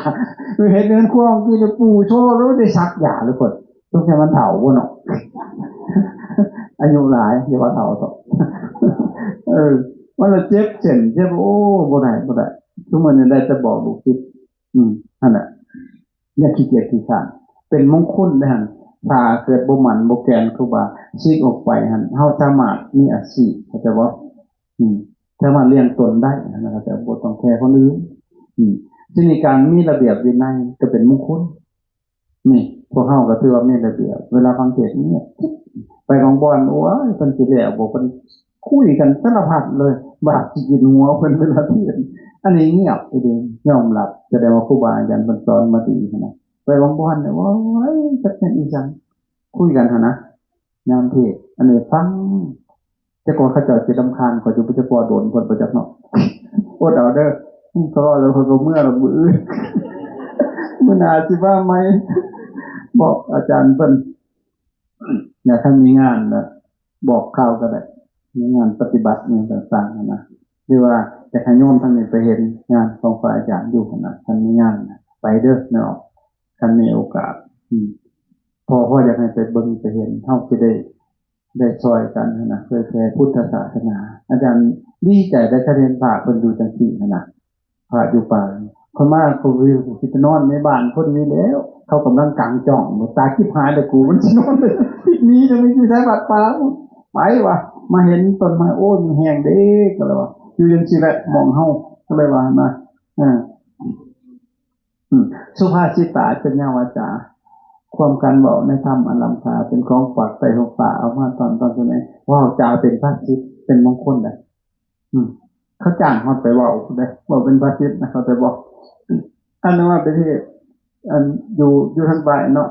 ໄປເຮັດເຮືອນຄົວກີ້ ໄດ້ປູໂຊເລີຍ ໄດ້ສັກຢາເລີຍ ເພິ່ນ ສົງໄສມັນເຖົ້າບໍ່ເນາະ ອາຍຸຫຼາຍ ຢ່າວ່າເຖົ້າເຖາະ ເອີ ມັນລະເຈັບເສັ້ນ ເຈັບ ໂອ້ ບໍ່ໄດ້ ບໍ່ໄດ້ ຊຸມື້ນີ້ໄດ້ແຕ່ບອກລູກສິດ ອືມ ຫັ້ນແຫຼະ ຢ່າຂີ້ກຽດຂີ້ຄ້ານ ເປັນມົງຄຸນເດ້ຫັ້ນ ຖ້າເກີດບໍ່ໝັ້ນບໍ່ແກ່ນຄູບາ ສິກອອກໄປຫັ້ນ ເຮົາສາມາດມີອາຊີບ ເຂົ້າໃຈບໍ່? ອືມ ສາມາດລ້ຽງຕົນໄດ້ຫັ້ນນະ ເຂົ້າໃຈ ບໍ່ຕ້ອງແຄຄົນອື່ນ ອືມ ທີນີ້ການມີລະບຽບວິໄນກໍເປັນມົງຄຸນ ນີ້ ພວກເຮົາກໍຖືວ່າມີລະບຽບ ເວລາຟັງເທດງຽບ ໄປບາງບ່ອນ ໂອ້ຍ ເພິ່ນຊິແລ້ວບໍ່ ເພິ່ນຄຸຍກັນສາລະພັດເລີຍ ບາດຊິກິນຫົວເພິ່ນເວລາເທດ ອັນນີ້ງຽບອີ່ຫຼີ ຍອມຮັບ ສະແດງວ່າຄູບາອາຈານເພິ່ນສອນມາດີຫັ້ນນະ ໄປບາງບ່ອນນີ້ ໂອ້ຍ ຈັກແມ່ນອີ່ຫຍັງ ຄຸຍກັນຫັ້ນນະ ຍາມເທດ ອັນນີ້ຟັງ ຈັກວ່າເຂົາເຈົ້າຊິລຳຄານຂ້ອຍຢູ່ບໍ່ຈັກ ເວົ້າດົນເພິ່ນບໍ່ຈັກເນາະ ອົດເອົາເດີ ເພາະວ່າແລ້ວເພິ່ນກໍເມືອແລ້ວ ມື້ອື່ນ ມື້ໜ້າຊິມາໃໝ່ ບອກອາຈານເພິ່ນ ແລ້ວຄັນມີງານນະ ບອກຂ່າວກໍໄດ້ ມີງານປະຕິບັດຫຍັງຕ່າງໆຫັ້ນນະ ຫຼືວ່າຢາກໃຫ້ໂຍມທາງນີ້ໄປເຫັນງານຂອງພະອາຈານຢູ່ຫັ້ນນະ ຄັນມີງານນະ ໄປເດີເນາະ ຄັນມີໂອກາດ ອືມ ພໍ່ ພໍ່ຢາກໃຫ້ໄປເບິ່ງໄປເຫັນ ເຮົາຊິໄດ້ ໄດ້ຊ່ອຍກັນຫັ້ນນະ ເຜີຍແຜ່ພຸດທະສາສະໜາ. ອາຈານດີໃຈໄດ໋ ຄັນເຫັນພະເພິ່ນຢູ່ຈັ່ງຊີ້ຫັ້ນນະ ພະຢູ່ປ່າ. ຂ້ອຍມາ ຂ້ອຍຊິໄປນອນໃນບ້ານເພິ່ນນີ້ແລ້ວ ເຂົາກຳລັງກາງຈ້ອງ ຕາຍຈິບຫາຍແລ້ວກູ ມັນຊິນອນໄດ້ ຕິດໜີ ຈະໄປຢູ່ໃສ ວັດປ່າ ໄປວ່າ ມາເຫັນຕົ້ນໄມ້ ໂອ້ຍ ມີແຮງເດ້ ກໍເລີຍວ່າ ຢູ່ຈັ່ງຊີ້ແຫຼະ ໝ່ອງເຮົາ ກໍເລີຍວ່ານະ ເອີ. ອືມ ສຸພາສິຕາ ຈັນຍາວາຈາ ຄວາມການເວົ້າໃນທຳອັນລ້ຳຄ່າ ເປັນຂອງຝາກໃຕ້ຫົກຟ້າ ເອົາມາຕ້ອນຕອນສະແໜງ ເວົ້າຈາເປັນພາສິດ ເປັນມົງຄຸນໄດ໋. ອືມ ເຂົາຈ້າງເຮົາໄປເວົ້າໄດ໋ ເວົ້າເປັນພາສິດນະ ເຂົາຈະບອກ ອັນນັ້ນວ່າໄປເທດ ອັນ ຢູ່ ຢູ່ທາງໃຕ້ເນາະ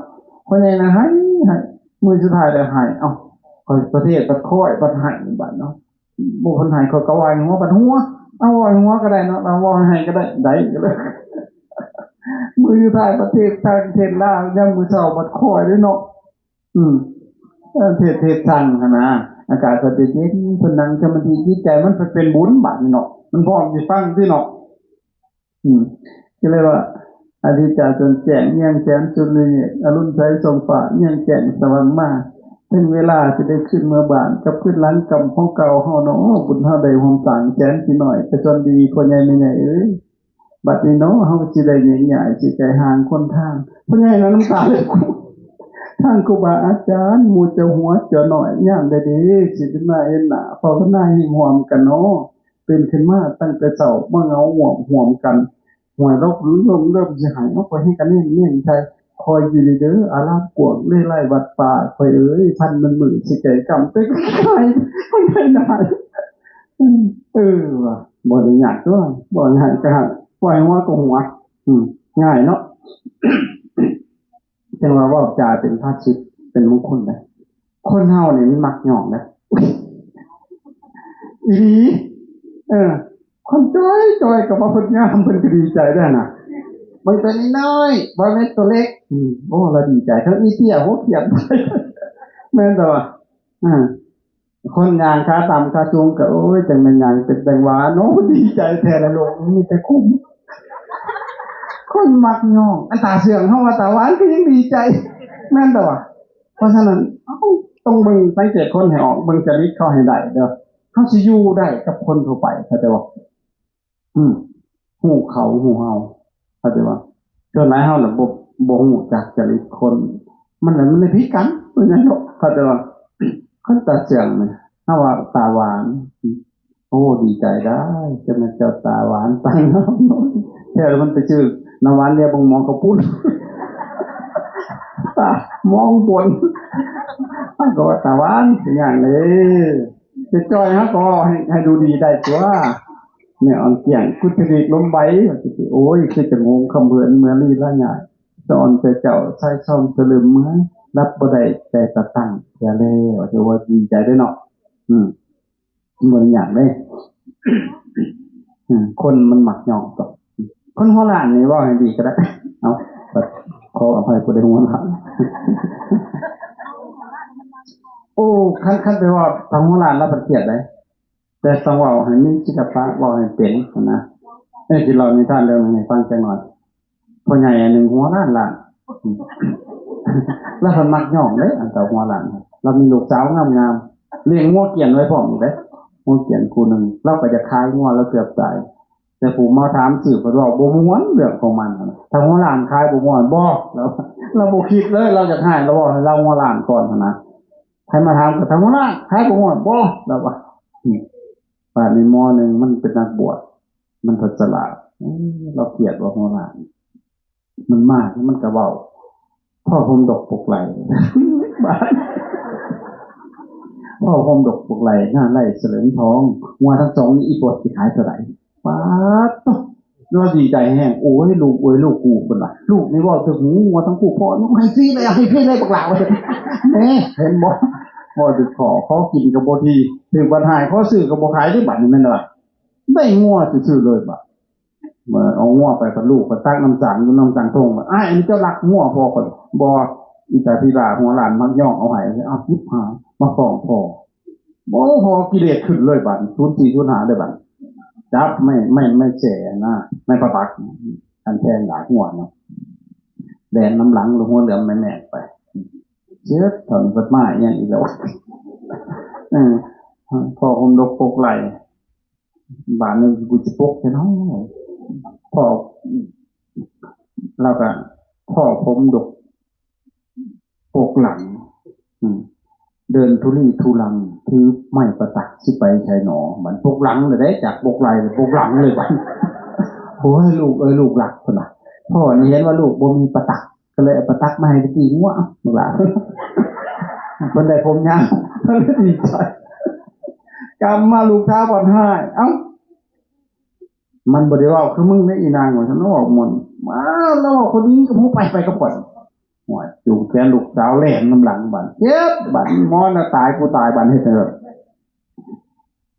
ພໍ່ໃຫຍ່ນະໄຫ້ ໄຫ້ ມື້ສຸດທ້າຍລະໄຫ້ ເອົ້າ ຂ້ອຍປະເທດບັດຂ້ອຍບັດໄຫ້ບາດເນາະ. ບໍ່ເພິ່ນໃຫ້ ເຂົາກໍວ່າໃຫ້ຫົວບັດຫົວ ເອົາ ເວົ້າໃຫ້ຫົວກໍໄດ້ເນາະ ເອົາ ເວົ້າໃຫ້ໄຫ້ກໍໄດ້ ໄດ້ກໍໄດ້. ມື້ສຸດທ້າຍປະເທດ ທາງປະເທດລາວ ຍາມມື້ເຊົ້າບັດຂ້ອຍເດ້ເນາະ ອືມ ເອີ ເທດ ເທດສັງຫັ້ນນະ ອາກາດກໍຈະເຢັນ ເພິ່ນນັ່ງສະມາທິ ຈິດໃຈມັນເປັນບຸນບາດນີ້ເນາະ ມັນພ້ອມຊິຟັງຕິເນາະ. ອືມ ກໍເລີຍວ່າ ອະທິດຕາຈົນແຈ້ງ ເຍືອງແສນສຸລິເນດ ອະລຸນໃສສ່ອງຟ້າ ເຍືອງແຈ້ງສະຫວ່າງມາ ເຖິງເວລາຊິໄດ້ຄືນເມືອບ້ານ ກັບຄືນຫຼັງກຳຂອງເກົ່າເຮົາເນາະ ບຸນເຮົາໄດ້ຮ່ວມສ້າງແສນຊິນ້ອຍ ກະສ່ວນດີພໍ່ໃຫຍ່ແມ່ໃຫຍ່ເອີຍ ບັດນີ້ເນາະ ເຮົາຊິໄດ້ແຍກຍ້າຍ ຊິໄກຫ່າງຄົນທາງ ພໍ່ໃຫຍ່ນັ້ນນ້ຳຕາໄຫຼ ທ່ານຄູບາອາຈານ ໝູ່ເຈົ້າຫົວເຈົ້ານ້ອຍຍາມໃດເດ ຊິໄດ້ມາເຫັນໜ້າ ພາວະນາແຮງຮ່ວມກັນເນາະ. ຕື່ນຂຶ້ນມາຕັ້ງແຕ່ເຊົ້າ ມາເຫງົາຮ່ວມ ຮ່ວມກັນ ຫ້ວຍ ລອກລຸ້ນລົມເລີ່ມຊິໃຫ້ ເອົາ ຂ້ອຍໃຫ້ຄະແນນແມ່ນໃສ່ ຂ້ອຍຢູ່ນີ້ເດີ ອາລາມກວ້າງເລໄລວັດປ່າ ຂ້ອຍເອີຍ ພັນມັນມື້ຊິໃກ້ຄ່ຳ ແຕ່ຂ້ອຍໄດ້ນາຍ ເອີວ່າ ບໍ່ໄດ້ຍາກຕົວະ ບໍ່ໃຫ້ກະໃຫ້ ບໍ່ໃຫ້ຫົວກະຫົວ ອືມ ງ່າຍເນາະ. ຈັ່ງວ່າເວົ້າຈາເປັນພາສິດ ເປັນມົງຄຸນນະ. ຄົນເຮົານີ້ມັນມັກຍ້ອງເດ້ ອີ່ຫຼີ. ເອີ ຄົນຈ່ອຍໆ ກໍວ່າເພິ່ນງາມ ເພິ່ນກໍດີໃຈເດ້ນະ. ເບິ່ງໂຕນ້ອຍໆ ບໍ່ແມ່ນໂຕເລັກ ອືມ ໂອ້ ລາວດີໃຈ. ເຖິງອີເຕ້ຍ ໂອ້ ຂຽນໄປ ແມ່ນແຕ່ວ່າ ອາ ຄົນຍ່າງຂາຕ່ຳຂາສູງກໍ ໂອ້ຍ ຈັ່ງແມ່ນຍ່າງເປັນແຕງຫວາເນາະ ດີໃຈແທ້ລະໂລກນີ້ມີແຕ່ຂຸມ. ຄົນມັກຍ້ອງ ອັນຕາເຊື່ອງເຮົາວ່າຕາຫວານກໍຍັງດີໃຈ ແມ່ນແຕ່ວ່າ. ເພາະສະນັ້ນ ເຮົາຕ້ອງເບິ່ງສັງເກດຄົນໃຫ້ອອກ ເບິ່ງຈະລິດເຂົາໃຫ້ໄດ້ເດີ. ເຮົາຊິຢູ່ໄດ້ກັບຄົນທົ່ວໄປ ເຂົ້າໃຈບໍ່? ອືມ ຮູ້ເຂົາຮູ້ເຮົາ ເຂົ້າໃຈບໍ່? ສ່ວນຫຼາຍເຮົາລະບໍ່ ບໍ່ຮູ້ຈັກຈະລິດຄົນ ມັນລະ ມັນລະຜິດກັນ ເປັນຫຍັງດອກ ເຂົ້າໃຈບໍ່? ຄົນຕາເຊື່ອງນີ້ ເຮົາວ່າຕາຫວານ ໂອ້ ດີໃຈໄດ້ ຈັ່ງແມ່ນເຈົ້າຕາຫວານຕາງາມ ແທ້ລະມັນໄປຊື້ນ້ຳຫວານເລຍ ເບິ່ງໝໍເຂົ້າປຸ້ນ ຕາມອງບົນ ເຮົາກໍວ່າຕາຫວານເປັນຫຍັງເດ້ ຈະຈ່ອຍເຮົາກໍໃຫ້ ໃຫ້ດູດີໄດ້ຕົວະ. ແມ່ອ່ອນກ້ຽງ ກຸດຈະດີກລົມໃບ ວ່າຊິ ໂອ້ຍ ຄືຈະງົງຄຳເພິນເມື່ອລີລາຍາຍ ສະອອນແຕ່ເຈົ້າ ຊາຍຊອມສະລຶມເມືອງ ລັບບໍ່ໄດ້ໃຈຕາຕັ້ງ ເທື່ອແລ້ວ ຖືວ່າດີໃຈເດ້ເນາະ. ອືມ ບໍ່ໄດ້ຍາກເດ້ ອືມ ຄົນມັນມັກຍ້ອງຕົວະ. ຄົນຫົວລ້ານນີ້ເວົ້າໃຫ້ດີກໍໄດ້ ເອົາ ຂໍອະໄພຜູ້ໃດຫົວລ້ານ ໂອ້ ຄັນ ຄັນໄປເວົ້າທາງຫົວລ້ານລະປະເທດໃດ ແຕ່ຕ້ອງເວົ້າໃຫ້ມີສິລະປະ ເວົ້າໃຫ້ເປັນຫັ້ນນະ. ເອີ ຊິເລົ່ານິທານເລື່ອງໜຶ່ງໃຫ້ຟັງຈັກໜ່ອຍ. ພໍ່ໃຫຍ່ອັນໜຶ່ງຫົວລ້ານໆ ລາວເພິ່ນມັກຍ້ອງເດ້ ອັນເຈົ້າຫົວລ້ານ ລາວມີລູກສາວງາມໆ ລ້ຽງງົວກຽນໄວ້ພ້ອມເດ້ ງົວກຽນຄູ່ໜຶ່ງ. ລາວກໍຢາກຂາຍງົວ ລາວເກືອບຕາຍ ແຕ່ຜູ້ມາຖາມຊື້ເພິ່ນເວົ້າບໍ່ມ່ວນເລື່ອງຂອງມັນ. ຖ້າຫົວລ້ານຂາຍບໍ່ມ່ວນ ບໍ່ ລາວ ລາວບໍ່ຄິດເລີຍ ລາວຢາກຮ້າຍ ລາວເວົ້າໃຫ້ລາວຫົວລ້ານກ່ອນຫັ້ນນະ. ໃຜມາຖາມກໍຖາມຫົວໜ້າ ຂາຍບໍ່ຮອດບໍ່ ລາວວ່າ. ອືມ ບາດນີ້ໝໍໜຶ່ງມັນເປັນນັກບວດ ມັນພັດສະຫຼາດ ເອີ ລາວກຽດວ່າຫົວໜ້າ ມັນມາ ມັນກໍເວົ້າ ພໍ່ພົມດົກປົກໄຫຼ ບາດ ພໍ່ພົມດົກປົກໄຫຼ ນາໄລສະເຫຼີມທອງ ງົວທັງສອງນີ້ ອີ່ພໍ່ຊິຂາຍເທົ່າໃດ? ປາດໂທ້ ລາວດີໃຈແຮງ ໂອ້ຍ ລູກເອີຍ ລູກກູ ເພິ່ນວ່າ ລູກນີ້ເວົ້າຖືກຫູ ງົວທັງຄູ່ພໍ່ ໃຫ້ຟຣີເລີຍ ໃຫ້ຟຣີເລີຍບັກຫຼ້າ ວ່າຊັ້ນ. ແນ່ ເຫັນບໍ່ ເວົ້າຖືກຂໍ້ ຂໍກິນກໍບໍ່ຖີ່ ຖືກບັດຮ້າຍ ຂໍຊື້ກໍບໍ່ຂາຍເດ້ ບັດນີ້ແມ່ນວ່າ ໄດ້ງົວຊື່ໆເລີຍ ບາດ ເມື່ອເອົາງົວໄປ ບັດລູກກໍຕັກນ້ຳສັງຢູ່ນ້ຳສັງທົ່ງ ວ່າ ອ້າຍ ອັນນີ້ເຈົ້າລັກງົວພໍ່ຂ້ອຍ ບໍ່ ອີຕາທີ່ວ່າຫົວລ້ານມັກຍ້ອງເອົາໃຫ້ ເອົາ ຈິບຫາຍ ມາຟ້ອງພໍ່. ໂອ້ ພໍກິເລດຂຶ້ນເລີຍບາດນີ້ ສູນສີ່ສູນຫ້າເລີຍບາດນີ້ ຈັບໄມ້ ໄມ້ ໄມ້ແຈນະ ໄມ້ປະດັກ ອັນແທງດາກງົວເນາະ ແລ່ນນຳຫຼັງ ຫົວເຫຼືອມແມ່ນໆໄປ ເຈັບ ເທົ່ານີ້ເພິ່ນມາອີ່ຫຍັງອີກແລ້ວ ເອີ ພໍ່ຜົມດົກປົກໄຫຼ ບາດນີ້ກູຊິປົກໃສ່ເນາະ ພໍ່ ລາວກະ ພໍ່ຜົມດົກ ປົກຫຼັງ ອືມ ເດີນທຸລີທຸລັງ ຖືໄມ້ປະຕັກ ຊິໄປໃສໜໍ? ບັດປົກຫຼັງເລີຍເດ້ ຈາກປົກໄຫຼເປັນປົກຫຼັງເລີຍບັດ. ໂອ້ຍ ລູກເອີຍ ລູກລັກ ເພິ່ນວ່າ ພໍ່ນີ້ເຫັນວ່າລູກບໍ່ມີປະຕັກ ກໍເລີຍເອົາປະຕັກມາໃຫ້ໄປຕີງົວ ບັກຫຼ້າ ເພິ່ນໄດ້ຜົມຍາວ ເພິ່ນດີໃຈ ກັບມາລູກສາວບັດຮ້າຍ ເອົ້າ ມັນບໍ່ໄດ້ເວົ້າຄືມຶງເດ້ອີນາງ ວ່າຊັ້ນ ເວົ້າມ່ວນ ມາ ລາວເວົ້າຄົນນີ້ ໂອ້ ໄປ ໄປກັບຂ້ອຍ ໂອ້ຍ ຈູງແຂນລູກສາວແລ່ນນຳຫຼັງ ບາດເຈັບ ບາດໝໍນະຕາຍ ກູຕາຍ ບາດເຮັດຈັ່ງໃດ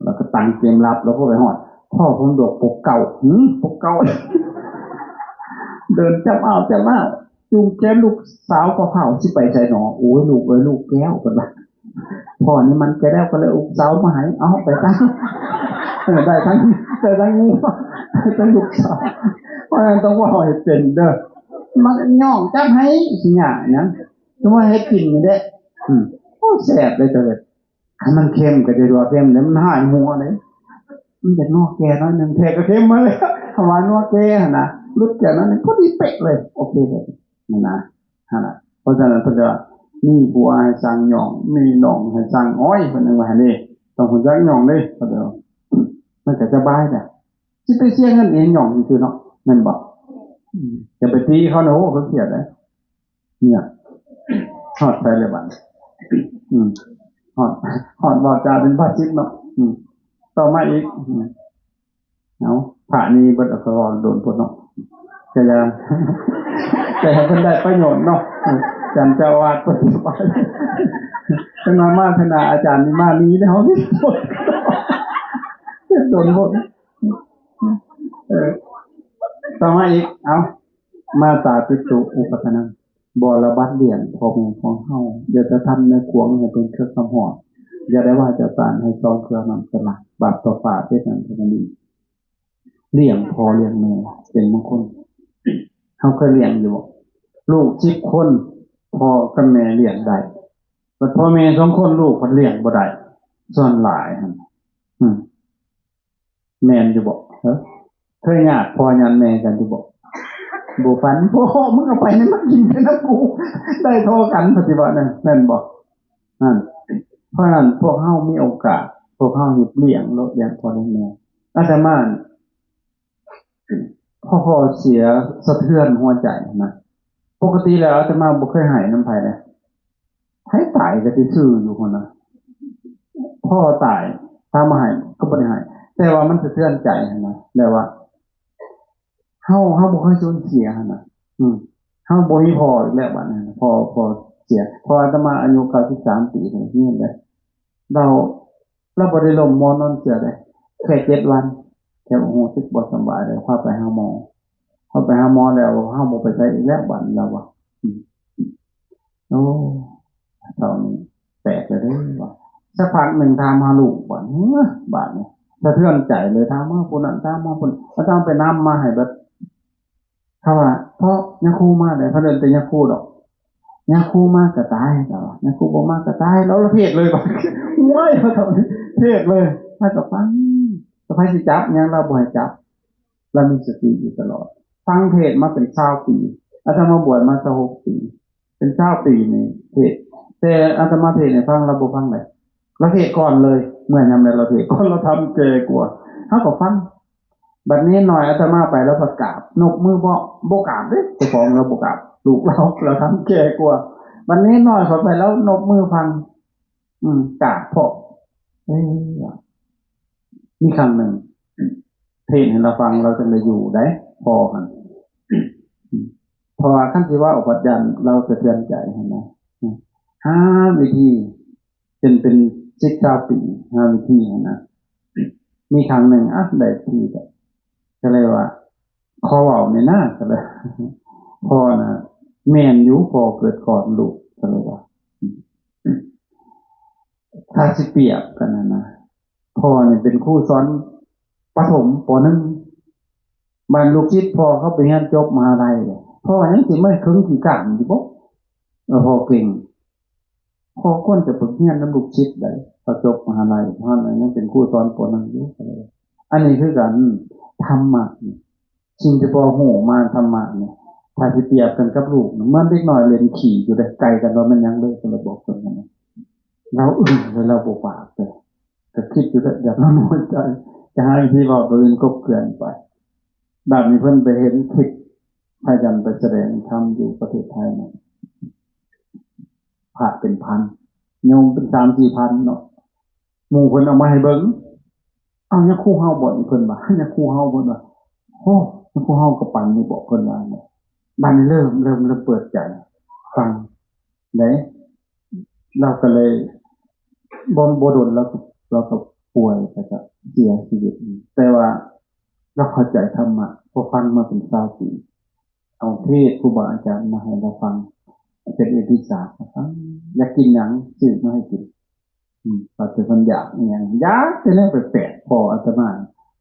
ລາວກໍຕັ້ງເກມລັບ ລາວກໍໄປຮອດ ພໍ່ຜົມດົກປົກເກົ້າ ຫື ປົກເກົ້າ ເດີນຈັບອ້າວຈັບອ້າວ ຈູງແຂນລູກສາວຟ້າວໆ ຊິໄປໃສໜໍ? ໂອ້ຍ ລູກເອີຍ ລູກແກ້ວ ເພິ່ນວ່າ ພໍ່ນີ້ມັນຈະແລ້ວກໍເລີຍອຸບເສົາມາໃຫ້ ເອົາໄປຕັ້ງ ເອີ ໄດ້ທັງ ໄດ້ທັງງົວ ໄດ້ທັງລູກສາວ ເພາະນັ້ນຕ້ອງເວົ້າໃຫ້ເປັນເດີ ມັກຍ້ອງຈັກໃຫ້ ຊິຍາກຫຍັງ ຄືວ່າເຮັດກິນນີ້ແຫຼະ ອືມ ໂອ້ ແຊບເລີຍ ເຈົ້າເອີຍ ຄັນມັນເຄັມກໍຈະວ່າເຄັມແຫຼະ ມັນຮ້າຍຫົວເດ້ ມັນຢາກນົວແກ່ໜ້ອຍໜຶ່ງ ແທ້ກໍເຄັມມາແລ້ວ ຄຳວ່ານົວແກ່ຫັ້ນນະ ຫຼຸດແກ່ໜ້ອຍໜຶ່ງ ພໍດີເປະເລີຍ ໂອເຄເລີຍ ນີ້ນະ ຫັ້ນນະ ເພາະສະນັ້ນເພິ່ນຈະວ່າ ມີຜົວໃຫ້ຊ່າງຍ້ອງ ມີນ້ອງໃຫ້ຊ່າງອ້ອຍ ເພິ່ນວ່າຫັ້ນເດ້. ຕ້ອງຮູ້ຈັກຍ້ອງເດ້ ເຂົາເຈົ້າ ມັນກໍສະບາຍແຫຼະ ຊິໄປເສຍເງິນອີຫຍັງຍ້ອງຊື່ໆເນາະ ແມ່ນບໍ່? ອືມ ຢ່າໄປຕີເຂົານະ ໂອ້ ເຂົາຄຽດເດ້. ເນຍ ຮອດໃສແລ້ວບັດນີ້? ອືມ ຮອດ ຮອດເວົ້າຈາເປັນພາສິດເນາະ. ອືມ ຕໍ່ມາອີກ. ອືມ ເອົາ ພະນີ້ເບິດ ເອົາ ກໍເວົ້າດົນໂພດເນາະ ກະຢ່າ ແຕ່ໃຫ້ເພິ່ນໄດ້ປະໂຫຍດເນາະ. ເອີ ທ່ານເຈົ້າອາວາດເພິ່ນສະບາຍ ຈັກໜ່ອຍມາເທື່ອໜ້າ ອາຈານນີ້ມານີ້ເດ້ ເຮົານີ້ໂພດ ດົນໂພດ. ເອີ ຕໍ່ມາອີກ ເອົາ ມາຕາປິໂຕອຸປັດຖານັງ ບໍລະບັດລ້ຽງພໍ່ແມ່ຂອງເຮົາ ຢ່າຈະທຳໃນຂວາງໃຫ້ເປັນເຄືອຄຳຮອດ ຢ່າໄດ້ວ່າຈະຕານໃຫ້ຊອງເຄືອນ້ຳສະຫຼາກ ບາບຕໍ່ຟ້າເປັນອັນທຳມະນີ. ລ້ຽງພໍ່ລ້ຽງແມ່ເປັນມງຄົນ ເຮົາເຄີຍລ້ຽງຢູ່ບໍ່? ລູກສິບຄົນ ພໍ່ກັບແມ່ລ້ຽງໄດ້ ບັດພໍ່ແມ່ສອງຄົນ ລູກພັດລ້ຽງບໍ່ໄດ້ ສ່ວນຫຼາຍຫັ້ນ. ອືມ ແມ່ນຢູ່ບໍ່? ເອີ ເຄີຍຍາດພໍ່ຍາດແມ່ກັນຢູ່ບໍ່? ບໍ່ຝັນ ພໍ່ ມຶງເອົາໄປນີ້ ມາກິນໄປນຳກູ ໄດ້ທໍ່ກັນ ປະຕິບັດນັ້ນ ແມ່ນບໍ່? ນັ້ນ ເພາະນັ້ນພວກເຮົາມີໂອກາດ ພວກເຮົາເຮັດລ້ຽງໂລດ ລ້ຽງພໍ່ລ້ຽງແມ່. ອາດຕະມາ ພໍ່ເສຍສະເທືອນຫົວໃຈນະ. ປົກກະຕິແລ້ວອາດຕະມາບໍ່ເຄີຍໄຫ້ນຳໃຜເດ້ ໃຜຕາຍກໍຊິຊື່ຢູ່ພຸ້ນນະ. ພໍ່ຕາຍຖາມວ່າໄຫ້ກໍບໍ່ໄດ້ໄຫ້ ແຕ່ວ່າມັນສະເທືອນໃຈຫັ້ນນະ ແບບວ່າເຮົາ ເຮົາບໍ່ເຄີຍສູນເສຍຫັ້ນນະ. ອືມ ເຮົາບໍ່ມີພໍ່ອີກແລ້ວບັດນັ້ນ ພໍ່ ພໍ່ເສຍ. ພໍ່ອາດຕະມາອາຍຸເກົ້າສິບສາມປີເທົ່ານັ້ນເອງເດ້ ລາວ ລາວບໍ່ໄດ້ລົ້ມໝອນນອນເສື້ອເດ້ ແຄ່ເຈັດວັນ ແຄ່ຮູ້ສຶກບໍ່ສະບາຍ ແລ້ວພາໄປຫາໝໍ. ພາໄປຫາໝໍແລ້ວ ເຮົາບໍ່ໄປໃສອີກແລ້ວ ບາດນີ້ລາວວ່າ. ອືມ ໂອ້ ເທົ່ານີ້ແປກແລ້ວເດ້ວ່າ. ສັກພັກໜຶ່ງຖາມຫາລູກ ບາດນີ້ ບາດນີ້ສະເທືອນໃຈເລີຍ ຖາມຫາຜູ້ນັ້ນ ຖາມຫາຜູ້ນີ້ ອາຈານໄປນຳມາໃຫ້ເບິດ. ເຂົາວ່າ ເພາະຍາຄູມາແລ້ວ ເພິ່ນເອີ້ນແຕ່ຍາຄູດອກ ຍາຄູມາກໍຕາຍ ລາວວ່າ ຍາຄູບໍ່ມາກໍຕາຍ ລາວລະເພດເລີຍວ່າ. ໂອ້ຍ ວ່າເທົ່ານີ້ເພດເລີຍ. ເຮົາກໍຟັງ ແລ້ວໃຜຊິຈັບຫຍັງ ລາວບໍ່ໃຫ້ຈັບ ລາວມີສະຕິຢູ່ຕະຫຼອດ. ຟັງເທດມາເປັນຊາວປີ ອາດຕະມາບວດມາຊາວຫົກປີ ເປັນຊາວປີນີ້ເທດ ແຕ່ອາດຕະມາເທດໃຫ້ຟັງ ລາວບໍ່ຟັງເລີຍ ລາວເທດກ່ອນເລີຍ. ເມື່ອຍາມໃດລາວເທດກ່ອນ ລາວທຳແກ່ກວ່າ ເຮົາກໍຟັງ. ບັດເນນນ້ອຍອາດຕະມາໄປ ລາວປະກາດ ນົບມືບໍ່ ບໍ່ກາບເດ້ ເຈົ້າຂອງລາວບໍ່ກາບ ລູກລາວ ລາວທຳແກ່ກວ່າ. ບັດເນນນ້ອຍຂ້ອຍໄປ ລາວນົບມືຟັງ ອືມ ກາບພ້ອມ. ເອີ ມີຄັ້ງໜຶ່ງ ເທດໃຫ້ລາວຟັງ ລາວຈັ່ງໄດ້ຢູ່ໄດ໋ ພໍ່ຫັ້ນ. ເພາະວ່າຄັນຊິເວົ້າ ເພາະຢ້ານລາວສະເທືອນໃຈຫັ້ນນະ. ຫ້າວິທີ ເປັນ ເປັນສິບຊາວປີ ຫ້າວິທີຫັ້ນນະ. ມີຄັ້ງໜຶ່ງ ອະ ໄດ້ທີ່ ກໍເລີຍວ່າ ຂໍເວົ້າແດ່ນະ ກໍເລີຍ ພໍ່ນະ ແມ່ນຢູ່ ພໍ່ເກີດກ່ອນລູກ ກໍເລີຍວ່າ ຖ້າຊິປຽບກັນຫັ້ນນະ ພໍ່ນີ້ເປັນຄູສອນປະຖົມ ປໍໜຶ່ງ ບາດລູກສິດພໍ່ເຂົາໄປຮຽນຈົບມະຫາໄລ ພໍ່ຍັງຊິມາເຄິ່ງຂີ້ການຢູ່ບໍ? ເອີ ພໍ່ເກັ່ງ ພໍ່ຄວນຈະຝຶກຮຽນນຳລູກສິດໃດ໋ ເຂົາຈົບມະຫາໄລ ເຮົານັ້ນຍັງເປັນຄູສອນ ປໍໜຶ່ງ ຢູ່. ອັນນີ້ຄືກັນ ທຳມະນີ້ ສິ່ງທີ່ພໍ່ຮູ້ມາ ທຳມະນີ້ ຖ້າຊິປຽບກັນກັບລູກ ເໝືອນເດັກນ້ອຍຫຼິ້ນຂີ້ຢູ່ເດ້ ໃກ້ກັນວ່າແມ່ນຫຍັງເລີຍ ກໍເລີຍບອກເພິ່ນນະ. ລາວອຶ້ງເລີຍ ລາວບໍ່ປາກເລີຍ ກໍຄິດຢູ່ເດ້ອ ຢາກລະນ້ອຍໃຈ ຈະຫາວິທີເວົ້າໂຕອື່ນກົບເກື່ອນໄປ. ບາດນີ້ເພິ່ນໄປເຫັນຄລິບພະຈັນໄປສະແດງທຳຢູ່ປະເທດໄທນະ ພະເປັນພັນ ໂຍມເປັນສາມສີ່ພັນເນາະ. ໝູ່ເພິ່ນເອົາມາໃຫ້ເບິ່ງ ເອົາ ຍາຄູເຮົາບໍນີ້ ເພິ່ນວ່າ ຍາຄູເຮົາ ເພິ່ນວ່າ ໂອ້ ຍາຄູເຮົາກໍປານນີ້ບໍ ເພິ່ນວ່າ. ບາດນີ້ເລີ່ມ ເລີ່ມ ເລີ່ມເປີດໃຈຟັງເດ້ ລາວກໍເລີຍ ບໍ່ ບໍ່ດົນລາວກໍ ລາວກໍປ່ວຍ ແລ້ວກໍເສຍຊີວິດ. ແຕ່ວ່າລາວເຂົ້າໃຈທຳມະ ເພາະຟັງມາເປັນຊາວປີ ເອົາເທດຄູບາອາຈານມາໃຫ້ລາວຟັງ ເປັນເອພິສາ ຟັງ ຢາກກິນຫຍັງ ຊື້ມາໃຫ້ກິນ. ອືມ ວ່າແຕ່ເພິ່ນຢາກອີຫຍັງ ຢາກແຕ່ແນວແປກໆ ພໍອາດຕະມາ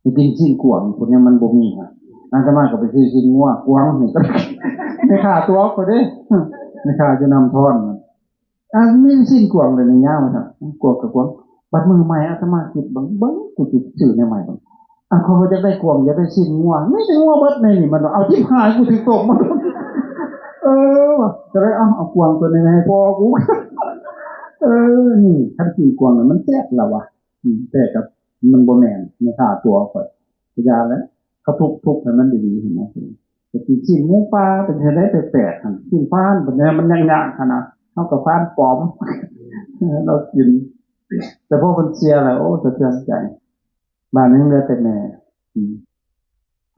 ໄປກິນຊີ້ນກວາງ ພວກນີ້ມັນບໍ່ມີຫະ ອາດຕະມາກໍໄປຊື້ຊີ້ນງົວກວາງໃຫ້ ແມ່ຄ້າຕົວະຂ້ອຍເດ້ ແມ່ຄ້າຢູ່ນ້ຳທອນ ອາ ມີຊີ້ນກວາງເລີຍນີ້ຍາ ວ່າຊັ້ນ ກວາງກໍກວາງ. ບັດມື້ໃໝ່ອາດຕະມາຄິດເບິ່ງ ເບິ່ງ ກູຊິຊື້ແນວໃໝ່ເບິ່ງ ອາ ຂ້ອຍບໍ່ຢາກໄດ້ກວາງ ຢາກໄດ້ຊີ້ນງົວ ມີແຕ່ງົວເບິດໃນນີ້ ມັນວ່າ ເອົາ ຈິບຫາຍ ກູຖືກຕົກໝົດ. ເອີ ວ່າ ກໍເລີຍເອົາ ເອົາກວາງຕົວນີ້ໃຫ້ພໍ່ກູ. ເອີ ນີ້ ຄັນກິນກວາງນີ້ມັນແຕກລະວະ. ອືມ ແຕກກໍມັນບໍ່ແມ່ນ ແມ່ນທ່າຕົວຂ້ອຍ. ກໍຢ່າແຫຼະ ເຂົາທຸບໆໃຫ້ມັນດີໆ ຫັ້ນນະ. ໄປກິນຊີ້ນໝູປ່າ ເປັນຈັ່ງໃດແປກໆຫັ້ນ ຊີ້ນຟານ ເປັນແນວມັນຍາກໆຫັ້ນນະ ເຮົາກໍຟານປອມ ລາວກິນ. ແຕ່ພໍເພິ່ນເສຍແລ້ວ ໂອ້ ສະເທືອນໃຈ. ບາດນີ້ເຫຼືອແຕ່ແມ່ ອືມ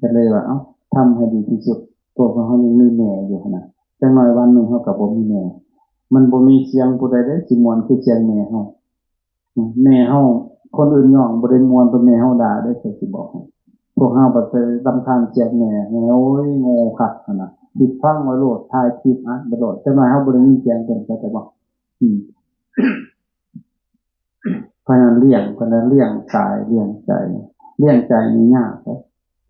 ກໍເລີຍວ່າ ເອົ້າ ທຳໃຫ້ດີທີ່ສຸດ ພວກເຮົາຍັງມີແມ່ຢູ່ຫັ້ນນະ ຈັກໜ້ອຍວັນໜຶ່ງເຮົາກໍບໍ່ມີແມ່ ມັນບໍ່ມີສຽງຜູ້ໃດເດ້ຊິມ່ວນຄືສຽງແມ່ເຮົາ. ແມ່ເຮົາ ຄົນອື່ນຍ້ອງບໍ່ໄດ້ມ່ວນ ແຕ່ແມ່ເຮົາດ່າເດ້ ຂ້ອຍຊິບອກໃຫ້. ພວກເຮົາບັດໄປລຳຄານສຽງແມ່ ແມ່ ໂອ້ຍ ໂງ່ຄັກຫັ້ນນະ ເຮັດຟັງໄວ້ໂລດ ຖ່າຍຄລິບອັດໄວ້ໂລດ ຈັກໜ້ອຍເຮົາບໍ່ໄດ້ຍິນສຽງເພິ່ນ ເຂົ້າໃຈບໍ່? ອືມ ເພາະນັ້ນລ້ຽງ ເພິ່ນວ່າລ້ຽງກາຍ ລ້ຽງໃຈ ລ້ຽງໃຈນີ້ຍາກເດ້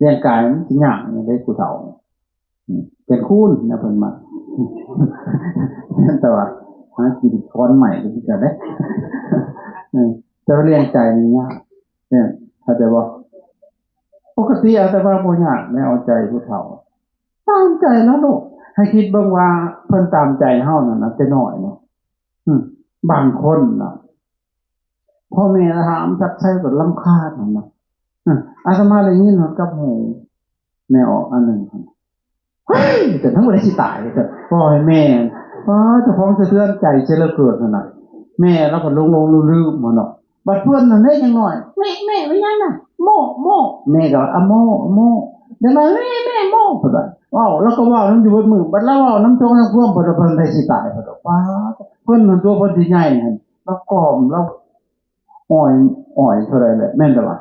ລ້ຽງກາຍມັນຊິຍາກຫຍັງເດ້ ຜູ້ເຖົ້າ. ແກ່ນຄູນນະເພິ່ນມັກ ແຕ່ວ່າຫາກິນຂອນໄມ້ຄືກັນເດ້ ເອີ ແຕ່ວ່າລ້ຽງໃຈນີ້ຍາກ ເອີ ເຂົ້າໃຈບໍ່? ປົກກະຕິອາດຕະມາບໍ່ຍາກແນວເອົາໃຈຜູ້ເຖົ້າ ຕາມໃຈລາວໂລດ. ໃຫ້ຄິດເບິ່ງວ່າເພິ່ນຕາມໃຈເຮົານັ້ນນະ ແຕ່ນ້ອຍເນາະ. ອືມ ບາງຄົນນະ ພໍ່ແມ່ຖາມຈັກໃສກໍລຳຄານຫັ້ນນະ. ອາ ອາດຕະມາໄດ້ຍິນຮອດກັບຫູ ແມ່ອອກອັນໜຶ່ງ ເຮີ້ຍ ແຕ່ທັງບໍ່ໄດ້ຊິຕາຍ ແຕ່ປ່ອຍແມ່ ປ້າ ເຈົ້າຂອງສະເທືອນໃຈເສຍເຫຼືອເກີນຫັ້ນນະ. ແມ່ລາວກໍຫຼົງໆລືມໆຫັ້ນເນາະ. ບັດເພິ່ນນັ້ນເດ້ຍັງນ້ອຍ ແມ່ ແມ່ ແມ່ຫຍັງນະ? ໂມ້ ໂມ້ ແມ່ກໍວ່າ ອະໂມ້ ອະໂມ້ ແລ້ວມາ ແມ່ ແມ່ໂມ້ ເພິ່ນວ່າ ເວົ້າ ລາວກໍເວົ້ານຳຢູ່ເບິດມື້. ບັດລາວເວົ້ານຳຕົວນຳຄວາມ ເພິ່ນວ່າເພິ່ນໄດ້ຊິຕາຍ ເພິ່ນວ່າ ປ້າ ເພິ່ນນັ້ນຕົວເພິ່ນຊິໃຫຍ່ຫັ້ນ ລາວກ້ອມ ລາວອ້ອຍ ອ້ອຍເທົ່າໃດແຫຼະ ແມ່ນແຕ່ວ່າ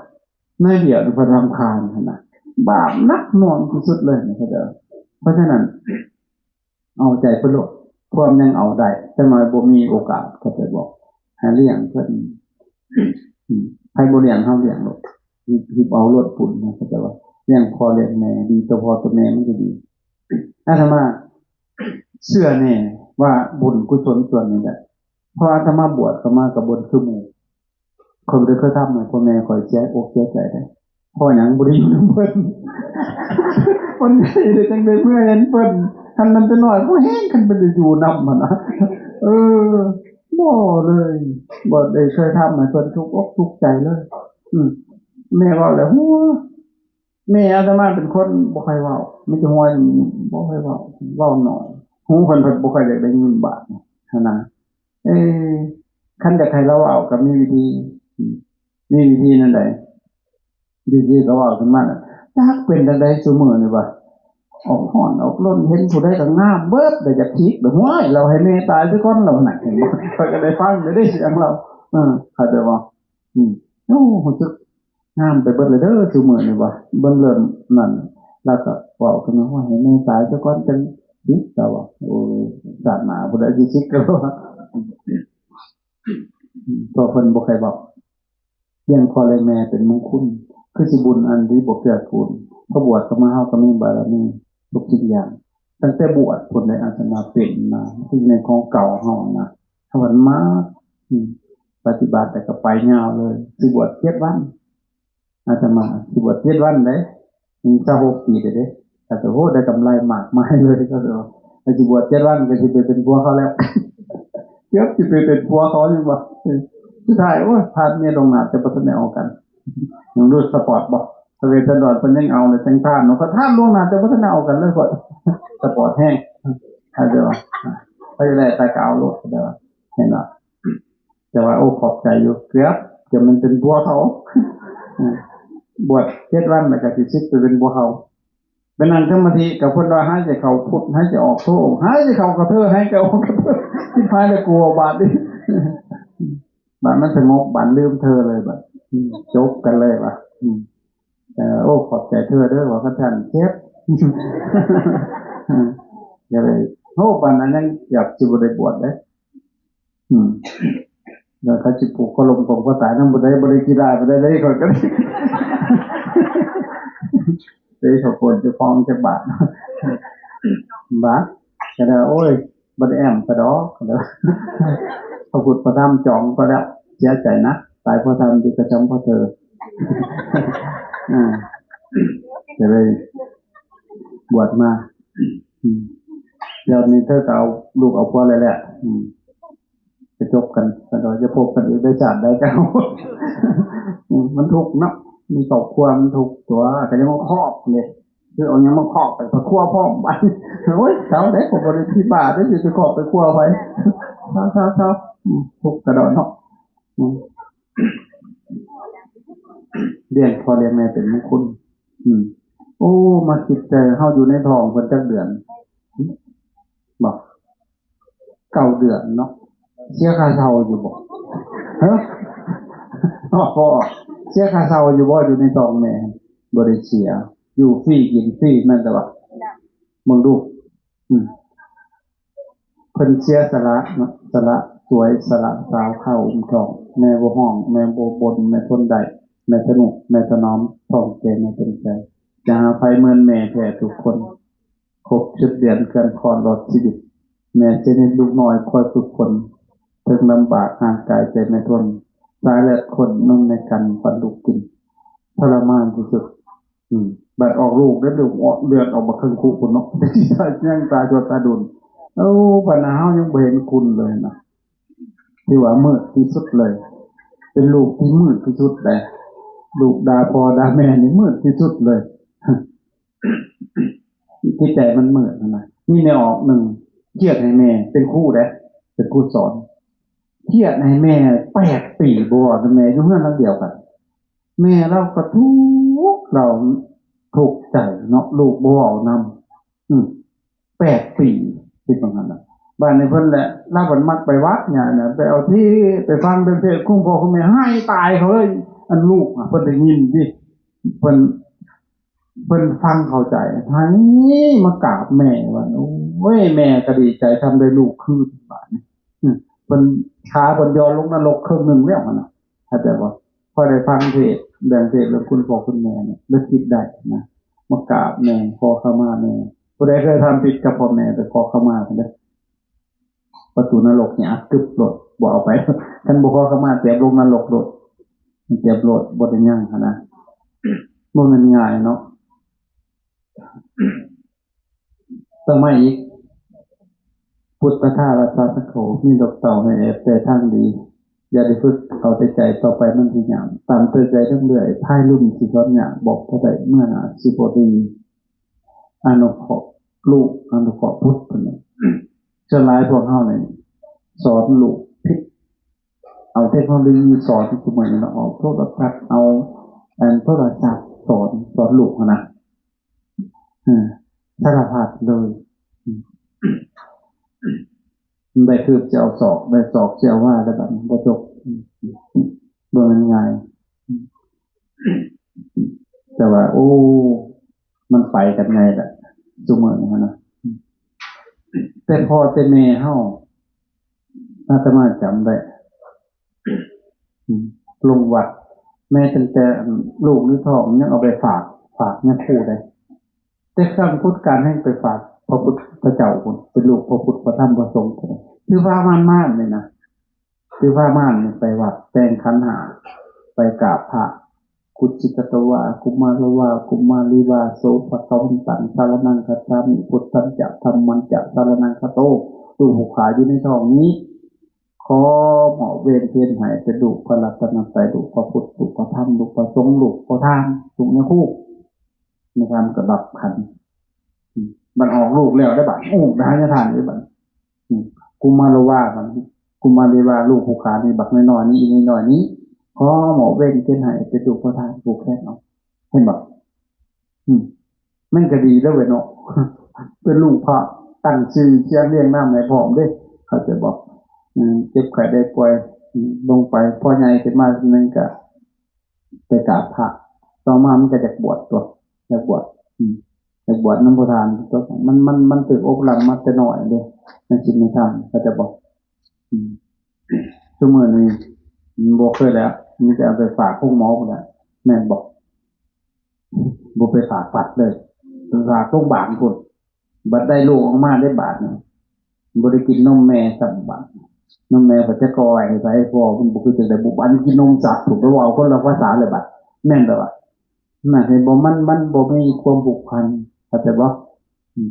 ໜ້ອຍດຽວນີ້ເພິ່ນລຳຄານຫັ້ນນະ ບາບໜັກໜ່ວງທີ່ສຸດເລີຍນະ ເຂົາເຈົ້າ. ເພາະສະນັ້ນ ເອົາໃຈເພິ່ນໂລດ ຄວາມຍັງເອົາໄດ້ ຈັກໜ້ອຍບໍ່ມີໂອກາດ ເຂົາເຈົ້າບອກ ໃຫ້ລ້ຽງເພິ່ນ ອືມ ໃຜບໍ່ລ້ຽງເຮົາລ້ຽງໂລດ ຮີບ ຮີບເອົາໂລດບຸນນະ ເຂົາເຈົ້າວ່າ ລ້ຽງພໍ່ລ້ຽງແມ່ ດີຕໍ່ພໍ່ຕໍ່ແມ່ມັນກໍດີ. ອາດຕະມາເຊື່ອແນ່ວ່າບຸນກຸສົນສ່ວນນີ້ແຫຼະ ເພາະອາດຕະມາບວດເຂົ້າມາກໍບໍ່ຄືໝູ່ ຂ້ອຍບໍ່ໄດ້ເຄີຍທຳໃຫ້ພໍ່ແມ່ຂ້ອຍເສຍອົກເສຍໃຈເດ້. ເພາະຫຍັງ? ບໍ່ໄດ້ຢູ່ນຳເພິ່ນ ມັນໄດ້ຈັ່ງໃດເມື່ອເຫັນເພິ່ນ ຄັນມັນເປັນນ້ອຍ ໂອ້ຍ ຄັນມັນໄດ້ຢູ່ນຳຫັ້ນນະ ເອີ ບໍ່ເລີຍ ບໍ່ໄດ້ເຄີຍທຳໃຫ້ເພິ່ນທຸກອົກທຸກໃຈເລີຍ. ອືມ ແມ່ເວົ້າແລ້ວຫົວ ແມ່ອາດຕະມາເປັນຄົນບໍ່ຄ່ອຍເວົ້າ ມີແຕ່ຫົວ ບໍ່ຄ່ອຍເວົ້າ ເວົ້າໜ້ອຍ ຫູເພິ່ນ ເພິ່ນບໍ່ຄ່ອຍຢາກໄດ້ຍິນບາດຫັ້ນນະ. ເອີ ຄັນຢາກໃຫ້ລາວເວົ້າກໍມີວິທີ ອືມ ມີວິທີແນວໃດ? ຢູ່ໆກໍເວົ້າຂຶ້ນມາ ຈັກເປັນຈັ່ງໃດຊຸມື້ນີ້ວ່າ ອອກຮ້ອນອອກລົນ ເຫັນຜູ້ໃດກໍງາມເບິດ ແລ້ວຢາກທິກ ແລ້ວ ຫ້ວຍ ລາວໃຫ້ແມ່ຕາຍຊະກ່ອນ ລາວນັ້ນ ເຫັນບໍ່? ຂ້ອຍກໍໄດ້ຟັງຢູ່ເດ້ສຽງລາວ ເອີ ເຂົ້າໃຈບໍ່? ອືມ ໂອ້ ຮູ້ສຶກງາມໄປເບິດເລີຍເດີຊຸມື້ນີ້ວ່າ ເບິ່ງເລີ່ມນັ້ນ ລາວກໍເວົ້າຂຶ້ນມາ ໂອ້ຍ ໃຫ້ແມ່ຕາຍຊະກ່ອນຈັ່ງສິ ລາວວ່າ ໂອ້ ຊາດໜ້າຜູ້ໃດຊິສິ ລາວວ່າ ເພາະເພິ່ນບໍ່ຄ່ອຍເວົ້າ ລ້ຽງພໍ່ລ້ຽງແມ່ເປັນມົງຄຸນ ຄືຊິບຸນອັນດີບໍ່ເກື້ອກູນ. ພໍບວດເຂົ້າມາເຮົາກໍມີບາລະມີທຸກສິ່ງຢ່າງ ຕັ້ງແຕ່ບວດພຸ້ນເດ້ ອາດຕະມາເປັນມາ ຄືໃນຂອງເກົ່າເຮົານະ ຖ້າເພິ່ນມາ ອືມ ປະຕິບັດແລ້ວກໍໄປຍາວເລີຍ ຊິບວດເຈັດວັນ ອາດຕະມາຊິບວດເຈັດວັນເດ້ ອືມ ຊາວຫົກປີແລ້ວເດ້ ອາດຈະ ໂອ້ ໄດ້ກຳໄລມາກມາຍເລີຍ ກໍຊິບວດເຈັດວັນ ກໍຊິໄປເປັນຜົວເຂົາແລ້ວ ເກືອບຊິໄປເປັນຜົວເຂົາຢູ່ບໍ່ ສຸດທ້າຍ ໂອ້ຍ ທ່ານເມຍລົງໜ້າ ແຕ່ບໍ່ທັນໄດ້ເອົາກັນ ຍັງຮູ້ສະປອດບໍ່ ທະເວນທະນອນເພິ່ນຍັງເອົາເລີຍ ຈັ່ງທ່ານເນາະ ທ່ານລ່ວງໜ້າ ແຕ່ບໍ່ທັນໄດ້ເອົາກັນເລີຍ ຂ້ອຍສະປອດແຮງ ເຂົາເຈົ້າວ່າ ໃຜຢາກໄດ້ ໃຜກໍເອົາໂລດ ເຂົາເຈົ້າວ່າ ເຫັນບໍ່? ແຕ່ວ່າ ໂອ້ ຂອບໃຈຢູ່ ເກືອບຈະແມ່ນເປັນຜົວເຂົາ ບວດເຈັດວັນ ແລ້ວກໍຊິສິກໄປເປັນຜົວເຂົາ ໄປນັ່ງສະມາທິກັບເພິ່ນວ່າ ຫາຍໃຈເຂົ້າພຸດ ຫາຍໃຈອອກໂທ ຫາຍໃຈເຂົ້າກະເທີ ຫາຍໃຈອອກກະເທີ ຊິບຫາຍແລ້ວກູບາດນີ້ ບາດມັນສະຫງົບ ບາດລືມເທີເລີຍ ບາດ ອືມ ຈົບກັນເລີຍວ່າ ອືມ ເອີ ໂອ້ ຂອບໃຈເທີເດີ ວ່າຄັນຊັ້ນເຈັບ ກໍເລີຍ ໂອ້ ປານນັ້ນຍັງເກືອບຊິບໍ່ໄດ້ບວດເດ້ ອືມ ແລ້ວເຂົາຊິຜູກຄໍລົມກົມຄໍຕາຍນຳຜູ້ໃດ ບໍ່ໄດ້ຂີ້ຮ້າຍປານໃດເດ້ ຂ້ອຍກໍໄດ້ ເອີ ເຂົາຄວນຈະຟ້ອງຈັກບາດ ບາດ ກໍໄດ້ ໂອ້ຍ ບໍ່ໄດ້ແອ້ມກະດອກ ກໍໄດ້ ພະພຸດພະທຳຈອງກໍແລ້ວ ເສຍໃຈນະ ຕາຍເພາະທຳ ດີກະຈຳເພາະເທີ ອາ ກໍເລີຍບວດມາ ອືມ ດຽວນີ້ເທີກໍເອົາລູກເອົາຜົວແລ້ວແຫຼະ ອືມ ໄປຈົບກັນ ແລ້ວກໍຈະພົບກັນອີກໃນຊາດໃດກໍເອົາ ອືມ ມັນທຸກເນາະ ມີຄອບຄົວມັນທຸກຕົວະ ກໍຍັງມາຄອບເດ້ ຄືເອົາຫຍັງມາຄອບໄປ ໄປຄົວພ້ອມ ບາດນີ້ ໂອ້ຍ ເຊົາເດ້ ຂ້ອຍບໍ່ໄດ້ຊິບ້າເດ້ ຊິໄປຄອບໄປຄົວໃຜ ເຊົາໆໆ ອືມ ທຸກກະດອນເນາະ ອືມ ລ້ຽງພໍ່ລ້ຽງແມ່ເປັນມົງຄຸນ ອືມ ໂອ້ ມາຄິດແຕ່ເຮົາຢູ່ໃນທ້ອງເພິ່ນຈັກເດືອນ ບໍ່ ເກົ້າເດືອນເນາະ ເສຍຄ່າເຊົ່າຢູ່ບໍ່? ຮະ? ບໍ່ ເສຍຄ່າເຊົ່າຢູ່ບໍ່? ຢູ່ໃນທ້ອງແມ່ ບໍ່ໄດ້ເສຍ ຢູ່ຟຣີກິນຟຣີ ແມ່ນແຕ່ວ່າ ເບິ່ງດູ ອືມ ເພິ່ນເສຍສະຫຼະເນາະ ສະຫຼະສວຍ ສະຫຼະສາວ ຄາວອຸ້ມທ້ອງ ແມ່ບໍ່ຮ້ອງ ແມ່ບໍ່ບົ່ນ ແມ່ທົນໄດ້ ແມ່ທະນຸ ແມ່ຖະໜອມ ທ້ອງແກ່ແມ່ເຕັມໃຈ ຈະຫາໃຜເໝືອນແມ່ແທ້ທຸກຄົນ ຄົບເຈັດເດືອນ ເຄື່ອນຄອດລອດຊີວິດ ແມ່ຊະນິດລູກນ້ອຍຄອຍຝຶກຝົນ ເຖິງລຳບາກຮ່າງກາຍໃຈແມ່ທົນ ສາຍເລືອດຂ້ນນົມໃນກັນປັນລູກກິນ ທໍລະມານທີ່ສຸດ ອືມ ບັດອອກລູກເດ້ ເລືອດອອກ ເລືອດອອກບັກເຄິ່ງຄຸພຸ້ນເນາະ ຍັງຕາຊົ່ວຕາດຸນ ໂອ້ ບັດນັ້ນເຮົາຍັງບໍ່ເຫັນຄຸນເລີຍນະ ຖືວ່າມືດທີ່ສຸດເລີຍ ເປັນລູກທີ່ມືດທີ່ສຸດເລີຍ ລູກດ່າພໍ່ດ່າແມ່ນີ້ມືດທີ່ສຸດເລີຍ ຈິດໃຈມັນມືດຫັ້ນນະ ມີແນວອອກໜຶ່ງ ຄຽດໃຫ້ແມ່ ເປັນຄູເດ້ ເປັນຄູສອນ ຄຽດໃຫ້ແມ່ແປດປີ ບໍ່ເວົ້ານຳແມ່ ຢູ່ເຮືອນຫຼັງດຽວກັນ ແມ່ລາວກໍທຸກ ລາວທຸກໃຈເນາະ ລູກບໍ່ເວົ້ານຳ ອືມ ແປດປີ ຄິດວ່າຊັ້ນນະ ບາດນີ້ເພິ່ນແຫຼະ ລາວບັດມັກໄປວັດຫຍັງນະ ໄປເອົາເທດ ໄປຟັງເລື່ອງເທດ ຄຸມພໍ່ຄຸມແມ່ໄຫ້ຕາຍເຂົາເລີຍ ອັນລູກນະ ເພິ່ນໄດ້ຍິນຕິ ເພິ່ນ ເພິ່ນຟັງເຂົ້າໃຈ ໃຫ້ມາກາບແມ່ວ່າ ໂອ້ຍ ແມ່ກໍດີໃຈ ທຳໄດ້ລູກຄືນ ບາດນີ້ ອືມ ເພິ່ນ ຂາເພິ່ນຢ່ອນລົງນະລົກເຄິ່ງໜຶ່ງແລ້ວຫັ້ນນະ ເຂົ້າໃຈບໍ່? ພໍໄດ້ຟັງເທດ ເລື່ອງເທດເລື່ອງຄຸນພໍ່ຄຸນແມ່ນີ້ ແລ້ວຄິດໄດ້ນະ ມາກາບແມ່ ຂໍຂະມາແມ່ ຜູ້ໃດເຄີຍທຳຜິດກັບພໍ່ແມ່ ໄປຂໍຂະມາເພິ່ນເດີ້ ປະຕູນະລົກນີ້ອັດກຶບໂລດ ບໍ່ເອົາໄປ ຄັນບໍ່ຂໍຂະມາ ຕຽມລົງນະລົກໂລດ ຕຽມໂລດ ບໍ່ໄດ້ຫຍັງຫັ້ນນະ ບໍ່ແມ່ນງ່າຍເນາະ. ຕໍ່ມາອີກ ພຸດທະທາ ລັດຖະສັງໂຄ ມີລູກເຕົ້າໃຫ້ແອບແຕ່ທາງດີ ຢ່າໄດ້ຝຶກເອົາແຕ່ໃຈ ຕໍ່ໄປມັນຊິຍາກ ຕາມເຕີໃຈເລື່ອຍໆ ພາຍລຸ້ນຊິສອນຍາກ ບອກເທົ່າໃດເມື່ອໜ້າຊິບໍ່ດີ ອະນຸເຄາະລູກ ອະນຸເຄາະບຸດ ເພິ່ນວ່າ ສ່ວນຫຼາຍພວກເຮົານີ້ສອນລູກຜິດ ເອົາເທັກໂນໂລຢີສອນ ທຸກມື້ນີ້ເນາະ ເອົາໂທລະທັດ ເອົາອັນໂທລະສັບສອນ ສອນລູກຫັ້ນນະ ເອີ ສາລະພັດເລີຍ ໄດ້ຄືບຊິເອົາສອກ ໄດ້ສອກຊິເອົາວາ ແລ້ວບັດນີ້ບໍ່ຈົບ ບໍ່ແມ່ນງ່າຍ ແຕ່ວ່າ ໂອ້ ມັນໄປກັນໃຫຍ່ລະ ຊຸມື້ນີ້ຫັ້ນນະ ແຕ່ພໍ່ແຕ່ແມ່ເຮົາ ອາດຕະມາຈຳໄດ້ ອືມ ລົງວັດ ແມ້ຕັ້ງແຕ່ ອັນ ລູກໃນທ້ອງຍັງເອົາໄປຝາກ ຝາກຍາຄູໄດ໋ ແຕ່ຄັ້ງພຸດການແຮ່ງໄປຝາກພະພຸດທະເຈົ້າພຸ້ນ ເປັນລູກພະພຸດ ພະທຳ ພະສົງພຸ້ນ ຖືວ່າມານໆ ນີ້ນະ ຖືວ່າມານນີ້ໄປວັດ ແຕ່ງຂັນຫ້າ ໄປກາບພະ ກຸດສິກະຕະວາ ກຸມາລະວາ ກຸມາລີວາ ໂສພະຄະວັນຕັງ ສາລະນັງຄັດສາມິ ພຸດທັນຈະ ທຳມັນຈະ ສາລະນັງຄະໂຕ ລູກຜູ້ຂ້າຢູ່ໃນທ້ອງນີ້ ຂໍມອບເວນເພນໃຫ້ເປັນລູກພະລັດຕະນະໄຕ ລູກພະພຸດ ລູກພະທຳ ລູກພະສົງ ລູກພະທານ ລູກຍາຄູ ຍາທານກໍຮັບຂັນ ອືມ ບັດອອກລູກແລ້ວໄດ້ບາດ ໂອ້ ໄດ້ຍາທານເດ້ບາດ ອືມ ກຸມາລະວາ ບັດນີ້ ກຸມາລີວາ ລູກຜູ້ຂ້ານີ້ ບັກນ້ອຍໆນີ້ ອີ່ນ້ອຍໆນີ້ ຂໍມອບເວນເພນໃຫ້ເປັນລູກພະທານ ຜູກແຂນເອົາ ເຫັນບໍ່? ອືມ ມັນກໍດີແລ້ວເວີຍເນາະ ເປັນລູກພະ ຕັ້ງຊື່ຂຽນລຽງນາມໃຫ້ພ້ອມເດ້ ເຂົ້າໃຈບໍ່? ອືມ ເຈັບໄຂ້ໄດ້ປ່ວຍ ອືມ ລົງໄປ ພໍໃຫຍ່ຂຶ້ນມາໜ້ອຍໜຶ່ງກໍໄປກາບພະ ຕໍ່ມາມັນກໍຢາກບວດຕົວະ ຢາກບວດ ອືມ ຢາກບວດນຳຜູ້ທ່ານຕົວະ ມັນ ມັນ ມັນຖືກອົບລຳມາແຕ່ນ້ອຍເດ້ ໃນສິນໃນທຳ ເຂົ້າໃຈບໍ່? ອືມ ຊຸມື້ນີ້ບໍ່ເຄີຍແລ້ວ ມີແຕ່ເອົາໄປຝາກໂຮງໝໍພຸ້ນແຫຼະ ແມ່ນບໍ່? ບໍ່ໄປຝາກວັດເລີຍ ໄປຝາກໂຮງບານພຸ້ນ ບັດໄດ້ລູກອອກມາໄດ້ບາດນີ້ ບໍ່ໄດ້ກິນນົມແມ່ຊ້ຳບາດ ນົມແມ່ເພິ່ນຈັກກໍເອົາໄວ້ໃຫ້ໃຜ ພໍ່ເພິ່ນບໍ່ຄືຈັ່ງໃດ ບໍ່ ອັນກິນນົມສັດພຸ້ນ ໄປເວົ້າຄົນລະພາສາເລີຍບາດ ແມ່ນແລ້ວວ່າ ນັ້ນເຫັນບໍ່ ມັນ ມັນບໍ່ມີຄວາມຜູກພັນ ເຂົ້າໃຈບໍ່? ອືມ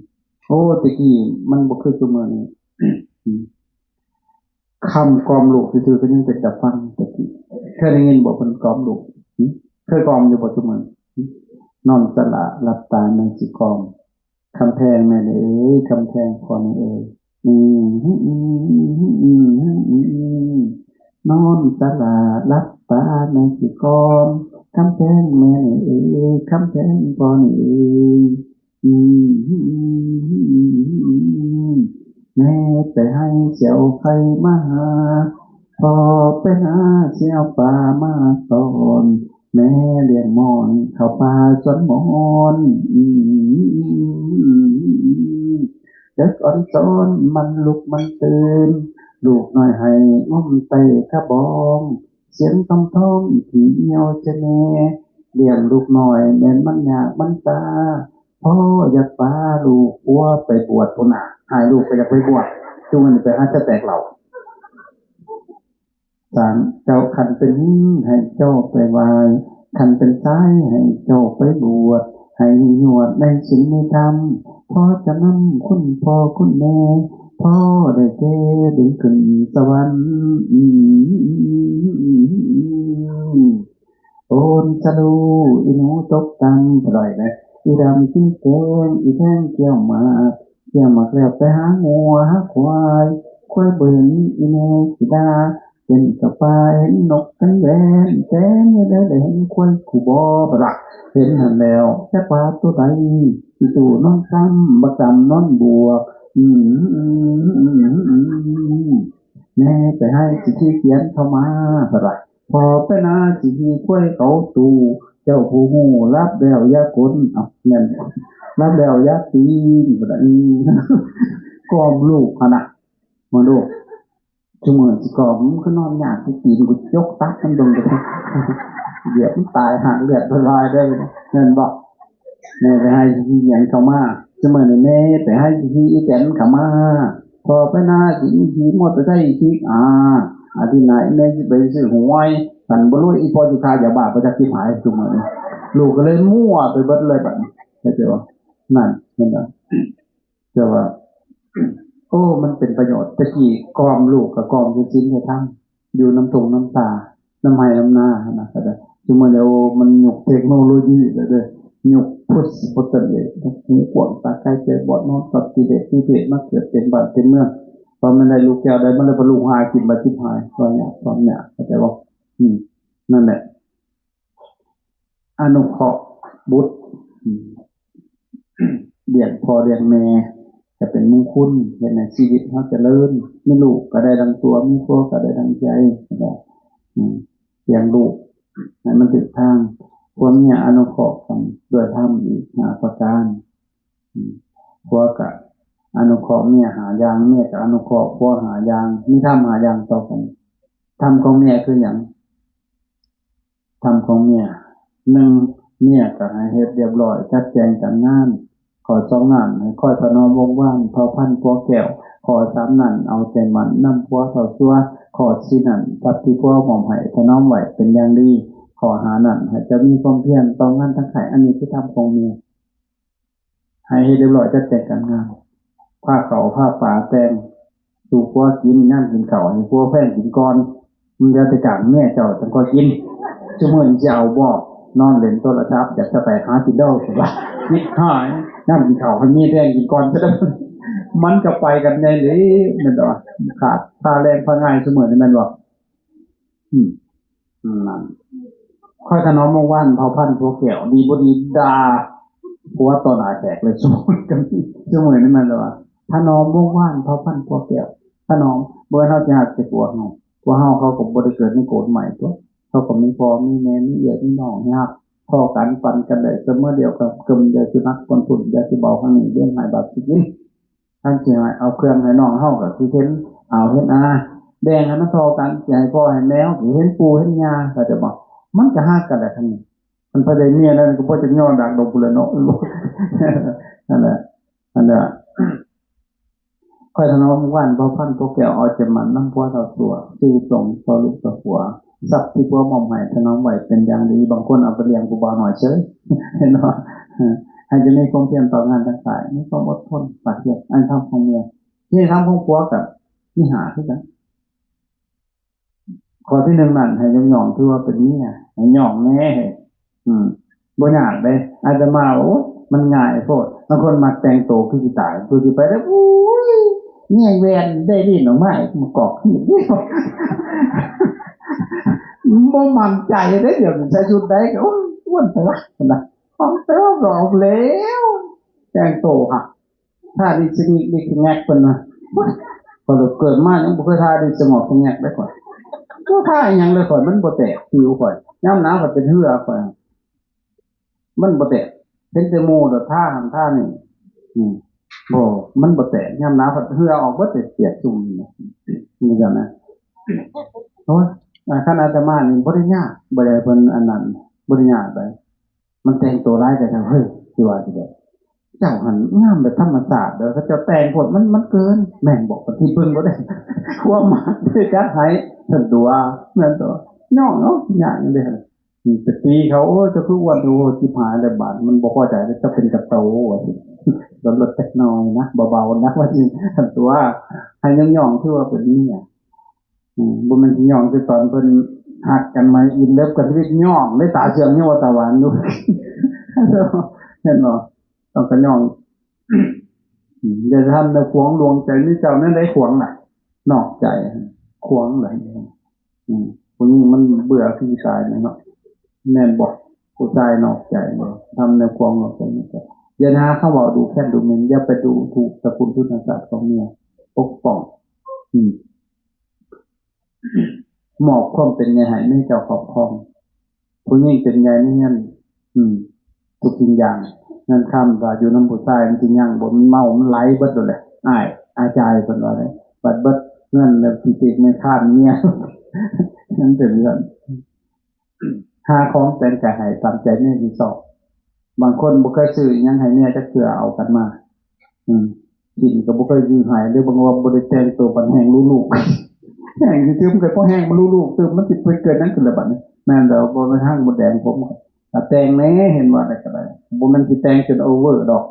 ໂອ້ ແຕ່ກີ້ມັນບໍ່ຄືຊຸມື້ນີ້. ຄຳກ່ອມລູກຊື່ໆ ກໍຍັງເປັນຕາຟັງແຕ່ກີ້. ເຄີຍໄດ້ຍິນບໍ່ເພິ່ນກ່ອມລູກ? ຫຶ? ເຄີຍກ່ອມຢູ່ບໍ່ຊຸມື້ນີ້? ຫຶ? ນອນສະຫຼະຫຼັບຕາແມ່ຊິກ່ອມ ຄຳແພງແມ່ເອີຍ ຄຳແພງພໍ່ນີ້ເອີຍ. ນອນສະຫຼະຫຼັບຕາແມ່ຊິກ່ອມ ຄຳແພງແມ່ນີ້ເອີຍ ຄຳແພງພໍ່ນີ້ເອີຍ. ແມ່ໄປໄຮ່ຊິເອົາໄຂ່ມາຫາ ພໍ່ໄປນາຊິເອົາປາມາຕ້ອນ ແມ່ລ້ຽງມອນເຂົ້າປ່າສວນມອນ. ເດັກອ່ອນຊອນມັນລຸກມັນຕື່ນ ລູກນ້ອຍໄຫ້ງຸ້ມໄຕ້ກະບອງ ສຽງຕ່ອມທ້ອງທີ່ຍ່ຽວໃສ່ແມ່ ລ້ຽງລູກນ້ອຍແມ່ນມັນຍາກມັນຊາ ພໍ່ຢາກປາລູກຜົວໄປບວດພຸ້ນນະ ໃຫ້ລູກກໍຢາກໄປບວດ ຈຸງອັນນີ້ໄປຫາສະແຕັກເຫຼົ້າ. ສາມ ເຈົ້າ ຄັນເປັນຍິງໃຫ້ເຈົ້າໄປໄຫວ້ ຄັນເປັນຊາຍໃຫ້ເຈົ້າໄປບວດ ໃຫ້ຍວດໃນສິນໃນທຳ ພໍ່ຈະນຳຄຸນພໍ່ຄຸນແມ່ ພໍ່ໄດ້ແກ່ດຶງຂຶ້ນສະຫວັນ. ໂອນສະລູ ອີ່ໜູຕົກຕ່ຳ ບໍ່ໄດ້ເດ້ ອີ່ດຳກິນແກງ ອີ່ແດງກ່ຽວໝາກ ກ່ຽວໝາກແລ້ວໄປຫາງົວຫາຄວາຍ ຄວາຍບໍ່ເຫັນອີ່ແມ່ຊິດ່າ ເຕັ້ນກະປາເຫັນນົກກັນແວ່ນ ແຕ່ແນວໃດລະເຫັນຄວາຍກູບໍ່ ເພິ່ນວ່າ ເຫັນຫັ້ນແລ້ວ ຈັກວ່າໂຕໃດ ອີ່ຕູ້ນອນຊຳ ບັກດຳນອນບວກ ອືມ ແມ່ໄປໃຫ້ຊິຂີ້ຂຽນເຂົ້າມາ ເພິ່ນວ່າ ພໍ່ໄປນາຊິຂີ້ຄວາຍເຂົ້າຕູ້ ເຈົ້າຜູ້ຮູ້ ຫຼັບແລ້ວຢ່າກົນ ເອົ້າ ແມ່ນ ຫຼັບແລ້ວຢ່າຕີນ ເພິ່ນວ່າ ອືມ ກ່ອມລູກຫັ້ນນະ ມາດູ ຊຸມື້ຊິກ່ອມ ມັນຄືນອນຍາກ ຕີນກູຈົກຕັກມັນເບິ່ງ ດຽວມັນຕາຍຫາກເລືອດລາຍເດີ ແມ່ນບໍ່? ແມ່ໄປໄຮ່ຊິຂີ່ຫຍັງເຂົ້າມາ ຊຸມື້ນີ້ແມ່ໄປໄຮ່ຊິຂີ່ອີແຕນເຂົ້າມາ ພໍ່ໄປນາຊິຂີ່ມໍເຕີໄຊຂີ່ອາ ອາທິດໜ້າແມ່ຊິໄປຊື້ຫວຍ ຄັນບໍ່ລວຍອີ່ພໍ່ຊິຄ້າຢາບ້າໄປຈັກຊິບຫາຍ ຊຸມື້ນີ້ ລູກກໍເລີຍມົວໄປເບິດເລີຍບັດນີ້ ເຂົ້າໃຈບໍ່? ນັ້ນ ເຫັນບໍ່? ແຕ່ວ່າ ໂອ້ ມັນເປັນປະໂຫຍດ ແຕ່ກີ້ກ່ອມລູກກໍກ່ອມໃສ່ສິນໃສ່ທຳ ຢູ່ນຳທົ່ງນຳປ່າ ນຳໄຮ່ນຳນາຫັ້ນນະ ກໍໄດ້ ຊຸມື້ນີ້ ໂອ້ ມັນຍຸກເທັກໂນໂລຢີແລ້ວເດີ ຍຸກພຸດສະໂພດເຕີເນດ ຫູກວ້າງຕາໄກ ໃຈບອດ ນອນປັບຕິເດດຕິເພດ ມາເກີດເຕັມບ້ານເຕັມເມືອງ ວ່າມັນໄດ້ລູກແກ້ວໄດ້ ມັນໄດ້ບະລຸຫາກິນບາດຈິບຫາຍ ວ່າຍາກຄວາມຍາກ ເຂົ້າໃຈບໍ່? ອືມ ນັ້ນແຫຼະ ອະນຸເຄາະບຸດ ອືມ ລ້ຽງພໍ່ລ້ຽງແມ່ກໍເປັນມຸງຄຸນ ເຮັດໃຫ້ຊີວິດເຮົາຈະເລີນ ມີລູກກໍໄດ້ດັ່ງຕົວ ມີຜົວກໍໄດ້ດັ່ງໃຈ ອືມ ລ້ຽງລູກໃຫ້ມັນຖືກທາງ ຜົວເມຍອະນຸເຄາະກັນດ້ວຍທຳອີກຫ້າປະການ ອືມ ຜົວກໍອະນຸເຄາະເມຍຫ້າຢ່າງ ເມຍກໍອະນຸເຄາະຜົວຫ້າຢ່າງ ມີທຳຫ້າຢ່າງຕໍ່ກັນ ທຳຂອງເມຍຄືຫຍັງ? ທຳຂອງເມຍ ໜຶ່ງ ເມຍກໍໃຫ້ເຮັດລຽບລ້ອຍ ຈັດແຈງການງານ ຂໍ້ສອງນັ້ນ ໃຫ້ຄອຍຖະໜອມວົງວານເຜົ່າພັນຜົວແກ້ວ ຂໍ້ສາມນັ້ນ ເອົາໃຈໝັ້ນນຳຜົວເທົ່າຊົ່ວ ຂໍ້ສີ່ນັ້ນ ຊັບທີ່ຜົວມອບໃຫ້ຖະໜອມໄວ້ເປັນຢ່າງດີ ຂໍ້ຫ້ານັ້ນ ໃຫ້ເຈົ້າມີຄວາມພຽນຕໍ່ງານທັງໄຂ ອັນນີ້ຄືທຳຂອງເມຍ. ໃຫ້ເຮັດລຽບລ້ອຍ ຈັດແຈງການງານ ພາເຂົ້າພາປາແຕ່ງສູ່ຜົວກິນ ຍາມກິນເຂົ້າໃຫ້ຜົວແພງກິນກ່ອນ ມັນເຫຼືອແຕ່ກາງເມຍເຈົ້າຈັ່ງຄ່ອຍກິນ ຊຸມື້ນີ້ຊິເອົາບໍ່? ນອນຫຼິ້ນໂທລະສັບ ຢາກສະແຕກຫາກິນເດີ້ ວ່າ ຄິດຮ້າຍ ຍາມກິນເຂົ້າໃຫ້ເມຍແພງກິນກ່ອນຊະເດີ້ ມັນກໍໄປກັນໃຫຍ່ເລີຍ ແມ່ນບໍ່? ຂາດຄ່າແຮງພາງ່າຍຊຸມື້ນີ້ແມ່ນບໍ່? ອືມ ນັ້ນ ຄອຍຖະໜອມວົງວານເຜົ່າພັນຜົວແກ້ວ ດີບໍ່ດີດ່າຜົວຕໍ່ໜ້າແຂກເລີຍ ຊຸມື້ນີ້ແມ່ນແລ້ວວ່າ ຖະໜອມວົງວານເຜົ່າພັນຜົວແກ້ວ ຖະໜອມ ບໍ່ແມ່ນເຮົາຊິຮັກແຕ່ຜົວເຮົາ ຜົວເຮົາເຂົາກໍບໍ່ໄດ້ເກີດໃນໂກນໃໝ່ຕົວະ ເຂົາກໍມີພໍ່ມີແມ່ ມີເອື້ອຍມີນ້ອງໃຫ້ຮັກພໍ້ກັນ ປັນກັນໄດ້ສະເໝີດຽວກັນ ກໍຢ່າຊິໜັກກວ່າຜູ້ ຢ່າຊິເບົາທາງນີ້ ເລື່ອງໃຫ້ບາດຊິກິນ ຄັນຊິໃຫ້ເອົາເຄື່ອງໃຫ້ນ້ອງເຮົາກໍຊິເຫັນອາວເຫັນອາ ແບ່ງໃຫ້ມັນທໍ່ກັນ ຊິໃຫ້ພໍ່ໃຫ້ແມ່ເຮົາກໍເຫັນປູ່ເຫັນຍ່າ ເຂົ້າໃຈບໍ່? ມັນກໍຮັກກັນແຫຼະ ຄັນນີ້ ຄັນໃຜໄດ້ເມຍແລ້ວກໍບໍ່ຈັກຍໍດາກດົບພຸ້ນແຫຼະເນາະ ນັ້ນແຫຼະ ນັ້ນແຫຼະ ຄອຍຖະໜອມວົງວານເຜົ່າພັນຜົວແກ້ວ ເອົາໃຈໝັ້ນນຳຜົວເທົ່າຊົ່ວ ຊີວິດສົ່ງຕໍ່ລູກຕໍ່ຜົວ ຊັບທີ່ຜົວມອບໃຫ້ຖະໜອມໄວ້ເປັນຢ່າງດີ ບາງຄົນເອົາໄປລ້ຽງຜູ້ບ່າວນ້ອຍເສີຍ ເຫັນບໍ່? ໃຫ້ຈະມີຄວາມພຽນຕໍ່ງານທັງຫຼາຍ, ມີຄວາມອົດທົນ, ປາກທຽບ, ອານທຳຂອງເມຍ, ທີ່ທຳຂອງຜົວກໍມີຫ້າຄືກັນ. ຂໍ້ທີໜຶ່ງນັ້ນ ໃຫ້ຍົກຍ້ອງ ຖືວ່າເປັນເມຍ, ໃຫ້ຍ້ອງແດ່. ອືມ ບໍ່ຍາກເດ້. ອາດຕະມາວ່າ ໂອ້ຍ ມັນງ່າຍໂພດ. ບາງຄົນມັກແຕ່ງໂຕຄືຊິຕາຍ, ຄືຊິໄປແລ້ວ ໂອ້ຍ ເມຍແວ່ນໄດ້ຫຼິ້ນອອກມາ ມາກອກ ບໍ່ໝັ້ນໃຈເດ້. ດຽວນີ້ໃສ່ຊຸດໃດກໍ ໂອ້ຍ ອ້ວນໄປວະ ພຸ້ນນະ. ຂອງເຕີມອອກແລ້ວ ແຕ່ງໂຕຫະ ທ່າດິສະງອກດິສະແງກເພິ່ນວ່າ. ໂອ້ຍ ຂ້ອຍເກີດມາຍັງບໍ່ເຄີຍທ່າດິສະງອກສະແງກເລີຍຂ້ອຍ. ບໍ່ທ່າອີ່ຫຍັງເລີຍຂ້ອຍ, ມັນບໍ່ແຕກຜິວຂ້ອຍ. ຍາມໜາວຂ້ອຍເປັນເຫື່ອຂ້ອຍ, ມັນບໍ່ແຕກ. ເຫັນແຕ່ໝູ່ໂດດທ່າຫັ້ນທ່ານີ້. ອືມ ບໍ່ ມັນບໍ່ແຕກ. ຍາມໜາວພັດເຫື່ອອອກເບິດ ເປີດປຽກຊຸ່ມນີ້ ຈັ່ງຊັ້ນນະ. ໂອ້ຍ ອາ ຄັນອາດຕະມານີ້ບໍ່ໄດ້ຍາກ, ບໍ່ໄດ້ເພິ່ນອັນນັ້ນ, ບໍ່ໄດ້ຍາກໃດ. ມັນແຕ່ງໂຕຫຼາຍແຕ່ເຮົາ ເຮີ້ຍ ຊິວ່າຊິໄດ້ ເຈົ້າຫັ້ນງາມແບບທຳມະຊາດເດີ, ເຂົາເຈົ້າແຕ່ງໂພດ ມັນ ມັນເກີນ. ແມ່ນບໍ? ເພິ່ນຊິເບິ່ງບໍ່ໄດ້ ຄວາມມັກໄດ້ຈັດໃຫ້ ຊັ້ນຕົວະ. ແມ່ນຕົວະ ຍ້ອງເນາະ ຍາກຫຍັງເດ້. ອືມ ໄປຕີເຂົາ ໂອ້ຍ ເຈົ້າຄືອ້ວນ ໂອ້ຍ ຊິບຫາຍແລ້ວບາດ ມັນບໍ່ພໍໃຈແລ້ວ ເຈົ້າເປັນກະໂຕວ່າຊີ້. ກໍລົດຈັກໜ້ອຍນະ ເບົາໆນະ ວ່າຊີ້ ຊັ້ນຕົວະ. ໃຫ້ຍ້ອງໆ ຄືວ່າເປັນເມຍ. ອືມ ບໍ່ແມ່ນຊິຍ້ອງຄືຕອນເພິ່ນຮັກກັນໃໝ່ ອິນເລີບກັນ ຊິໄປຍ້ອງໃນຕາເຊື່ອມຍັງວ່າຕາຫວານຢູ່ ເຫັນບໍ່? ຕ້ອງກະຍ້ອງ. ອືມ ຢ່າທຳແນວຂວາງດວງໃຈມີເຈົ້າ ແນວໃດຂວາງລະ? ນອກໃຈ ຂວາງລະ. ອືມ ຜູ້ຍິງມັນເບື່ອຄືຕາຍເນາະ ແມ່ນບໍ່? ຜູ້ຊາຍນອກໃຈເນາະ ທຳແນວຂວາງນອກໃຈ. ຢ່າຫາຄຳເວົ້າດູແຄນດູເໝັນ, ຢ່າໄປດູຖູກຕະກຸນທຶນທາງຊາດຂອງເມຍ, ປົກປ້ອງ. ອືມ ມອບຄວາມເປັນໃຫຍ່ໃຫ້ເມຍເຈົ້າຄອບຄອງ. ຜູ້ຍິງເປັນໃຫຍ່ໃນເຮືອນ ອືມ ທຸກສິ່ງຢ່າງ. ເງິນຄຳວ່າຢູ່ນຳຜູ້ຊາຍມັນຊິຍັງບໍ່? ມັນເມົາ ມັນໄຫຼເບິດໂລດແຫຼະ. ອ້າຍ ອາຈາຍເພິ່ນວ່າເດ້. ບັດເບິດເງິນແລ້ວຊິຕິກແມ່ຄ້ານເມຍ. ມັນເປັນຈັ່ງຊັ້ນ. ຫາຂອງແຕ່ງກາຍໃຫ້ຕາມໃຈເມຍທີ່ຊອບ. ບາງຄົນບໍ່ເຄີຍຊື້ອີ່ຫຍັງໃຫ້ເມຍຈັກເທື່ອ ເອົາກັນມາ. ອືມ ກິນກໍບໍ່ເຄີຍຊື້ໃຫ້ ຫຼືບາງວ່າບໍ່ໄດ້ແຕ່ງໂຕປານແຮງຮູ້ລູກ. ແຮງຊື່ໆ ມັນກໍພໍແຮງບໍ່ຮູ້ລູກຕື່ມ ມັນຊິໄປເກີດຫຍັງຂຶ້ນລະບັດນີ້. ແມ່ນແລ້ວ ບໍ່ແມ່ນຫາງມົດແດງ ຜົມກໍແຕ່ງແດ່ ເຫັນວ່າໄດ້ກໍໄດ້. ບໍ່ແມ່ນຊິແຕ່ງຈົນໂອເວີດອກ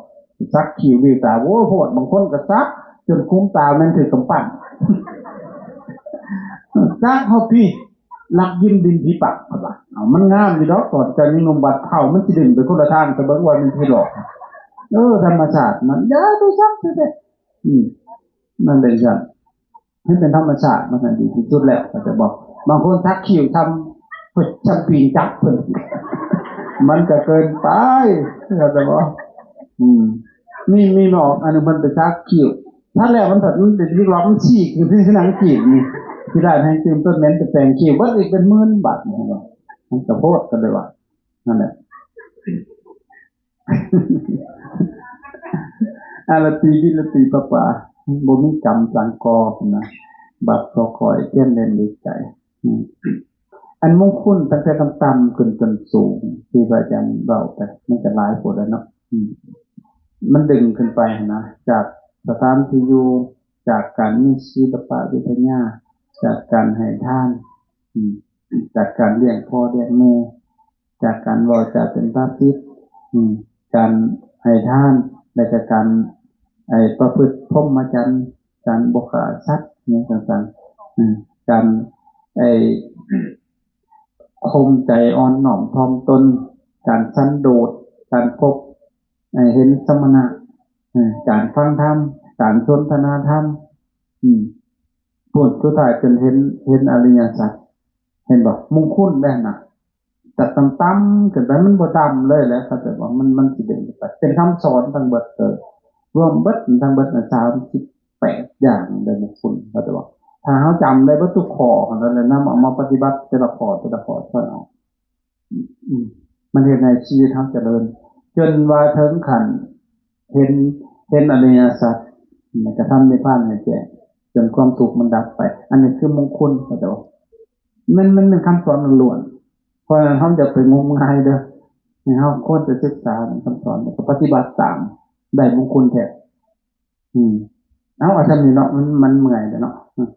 ສັກຄິ້ວລິ້ວຕາ ໂອ້ຍ ໂພດ. ບາງຄົນກໍສັກຈົນຄຸມຕາແມ່ນຖືກກຳປັ້ນ ສັກຮອດພີ້ ລັກຍິ້ມດິນຜີປາກ ເພິ່ນວ່າ. ເອົາ ມັນງາມຢູ່ດອກ ຕອນເຈົ້າຍັງໜຸ່ມ ບັດເຖົ້າມັນຊິດຶງໄປຄົນລະທາງ ແຕ່ເບິ່ງວ່າແມ່ນຜີຫຼອກ. ເອີ ທຳມະຊາດມັນ ຢ່າໄປສັກເສຍແທ້. ອືມ ມັນເປັນຈັ່ງຊັ້ນ ມັນເປັນທຳມະຊາດ ມັນນັ້ນດີທີ່ສຸດແລ້ວ ເຂົາຈະບອກ. ບາງຄົນສັກຄິ້ວຊ່ຳ ເພິ່ນຊ່ຳປີນຈັກເພິ່ນ ມັນກໍເກີນໄປ ເຂົາຈະບອກ. ອືມ ມີ ມີໝໍອັນໜຶ່ງ ເພິ່ນໄປສັກຄິ້ວ ທັນແລ້ວມັນພັດ ມັນເປັນວິກລັອກ ມັນຊີກຢູ່ທີ່ໜັງກີບນີ້ ທີ່ຮ້ານແຮງຕື່ມຕົ້ນແມ່ນໄປແປງຄິ້ວ ເບິດອີກເປັນໝື່ນບາດນີ້. ມັນກະໂພດກັນເລີຍວ່າ ນັ້ນແຫຼະ. ອາລະຕີວິລະຕີປະປາ ບໍ່ມີກຳສັງກໍພຸ້ນນະ ບາບກໍຄອຍທຽນເຫຼັ້ນດີໃຈ. ອືມ ອັນມົງຄຸນຕັ້ງແຕ່ຕ່ຳໆຂຶ້ນຈົນສູງ ທີ່ພະອາຈານເວົ້າໄປ ມັນກະຫຼາຍໂພດແລ້ວເນາະ. ອືມ ມັນດຶງຂຶ້ນໄປຫັ້ນນະ ຈາກສະຖານທີ່ຢູ່ ຈາກການມີສິລະປະວິທະຍາ ຈາກການໃຫ້ທານ ອືມ ຈາກການລ້ຽງພໍ່ລ້ຽງແມ່ ຈາກການເວົ້າຈາເປັນຕາສິດ ອືມ ການໃຫ້ທານ ແລະກະການ ໄອ້ ປະພຶດພົມມະຈັນ ການບໍ່ຂ້າສັດ ຫຍັງຕ່າງໆ ອືມ ການ ໄອ້ ຂົ່ມໃຈອ່ອນນ້ອມຖ່ອມຕົນ ການສັນໂດດ ການພົບ ໄອ້ ເຫັນສະມະນະ ເອີ ການຟັງທຳ ການສົນທະນາທຳ ອືມ ພຸ້ນ ສຸດທ້າຍຈົນເຫັນ ເຫັນອະລິຍະສັດ ເຫັນບໍ່? ມຸງຄຸນໄດ້ນະ ແຕ່ຕ່ຳໆຂຶ້ນໄປ ມັນບໍ່ດຳເລີຍແຫຼະ ເຂົາຈະວ່າ ມັນ ມັນຊິເປັນໄປ ເປັນຄຳສອນທັງເບິດເລີຍ ລວມເບິດທັງເບິດນະ ສາມສິບແປດຢ່າງເລີຍ ມຸງຄຸນ ເຂົາຈະວ່າ ຖ້າເຮົາຈຳໄດ້ເບິດທຸກຂໍ້ຫັ້ນແຫຼະ ນຳເອົາມາປະຕິບັດແຕ່ລະຂໍ້ ແຕ່ລະຂໍ້ ຊ່ອຍເອົາ ອືມ ມັນເຮັດໃຫ້ຊີວິດເຮົາຈະເລີນ ຈົນວ່າເຖິງຂັ້ນເຫັນ ເຫັນອະລິຍະສັດ ແລະກະທຳນິບພານໃຫ້ແຈ້ງ ຈົນຄວາມທຸກມັນດັບໄປ. ອັນນີ້ຄືມຸງຄຸນ ເຂົາເຈົ້າ ມັນ ມັນເປັນຄຳສອນລ້ວນໆ ເພາະສະນັ້ນເຮົາຢ່າໄປງົມງາຍເດີ ໃຫ້ເຮົາຄວນຈະສຶກສາຄຳສອນ ແລະກະປະຕິບັດຕາມ ໄດ້ມຸງຄຸນແທ້. ອືມ ເອົາ ເອົາຊ່ຳນີ້ເນາະ ມັນ ມັນເມື່ອຍແລ້ວເນາະ.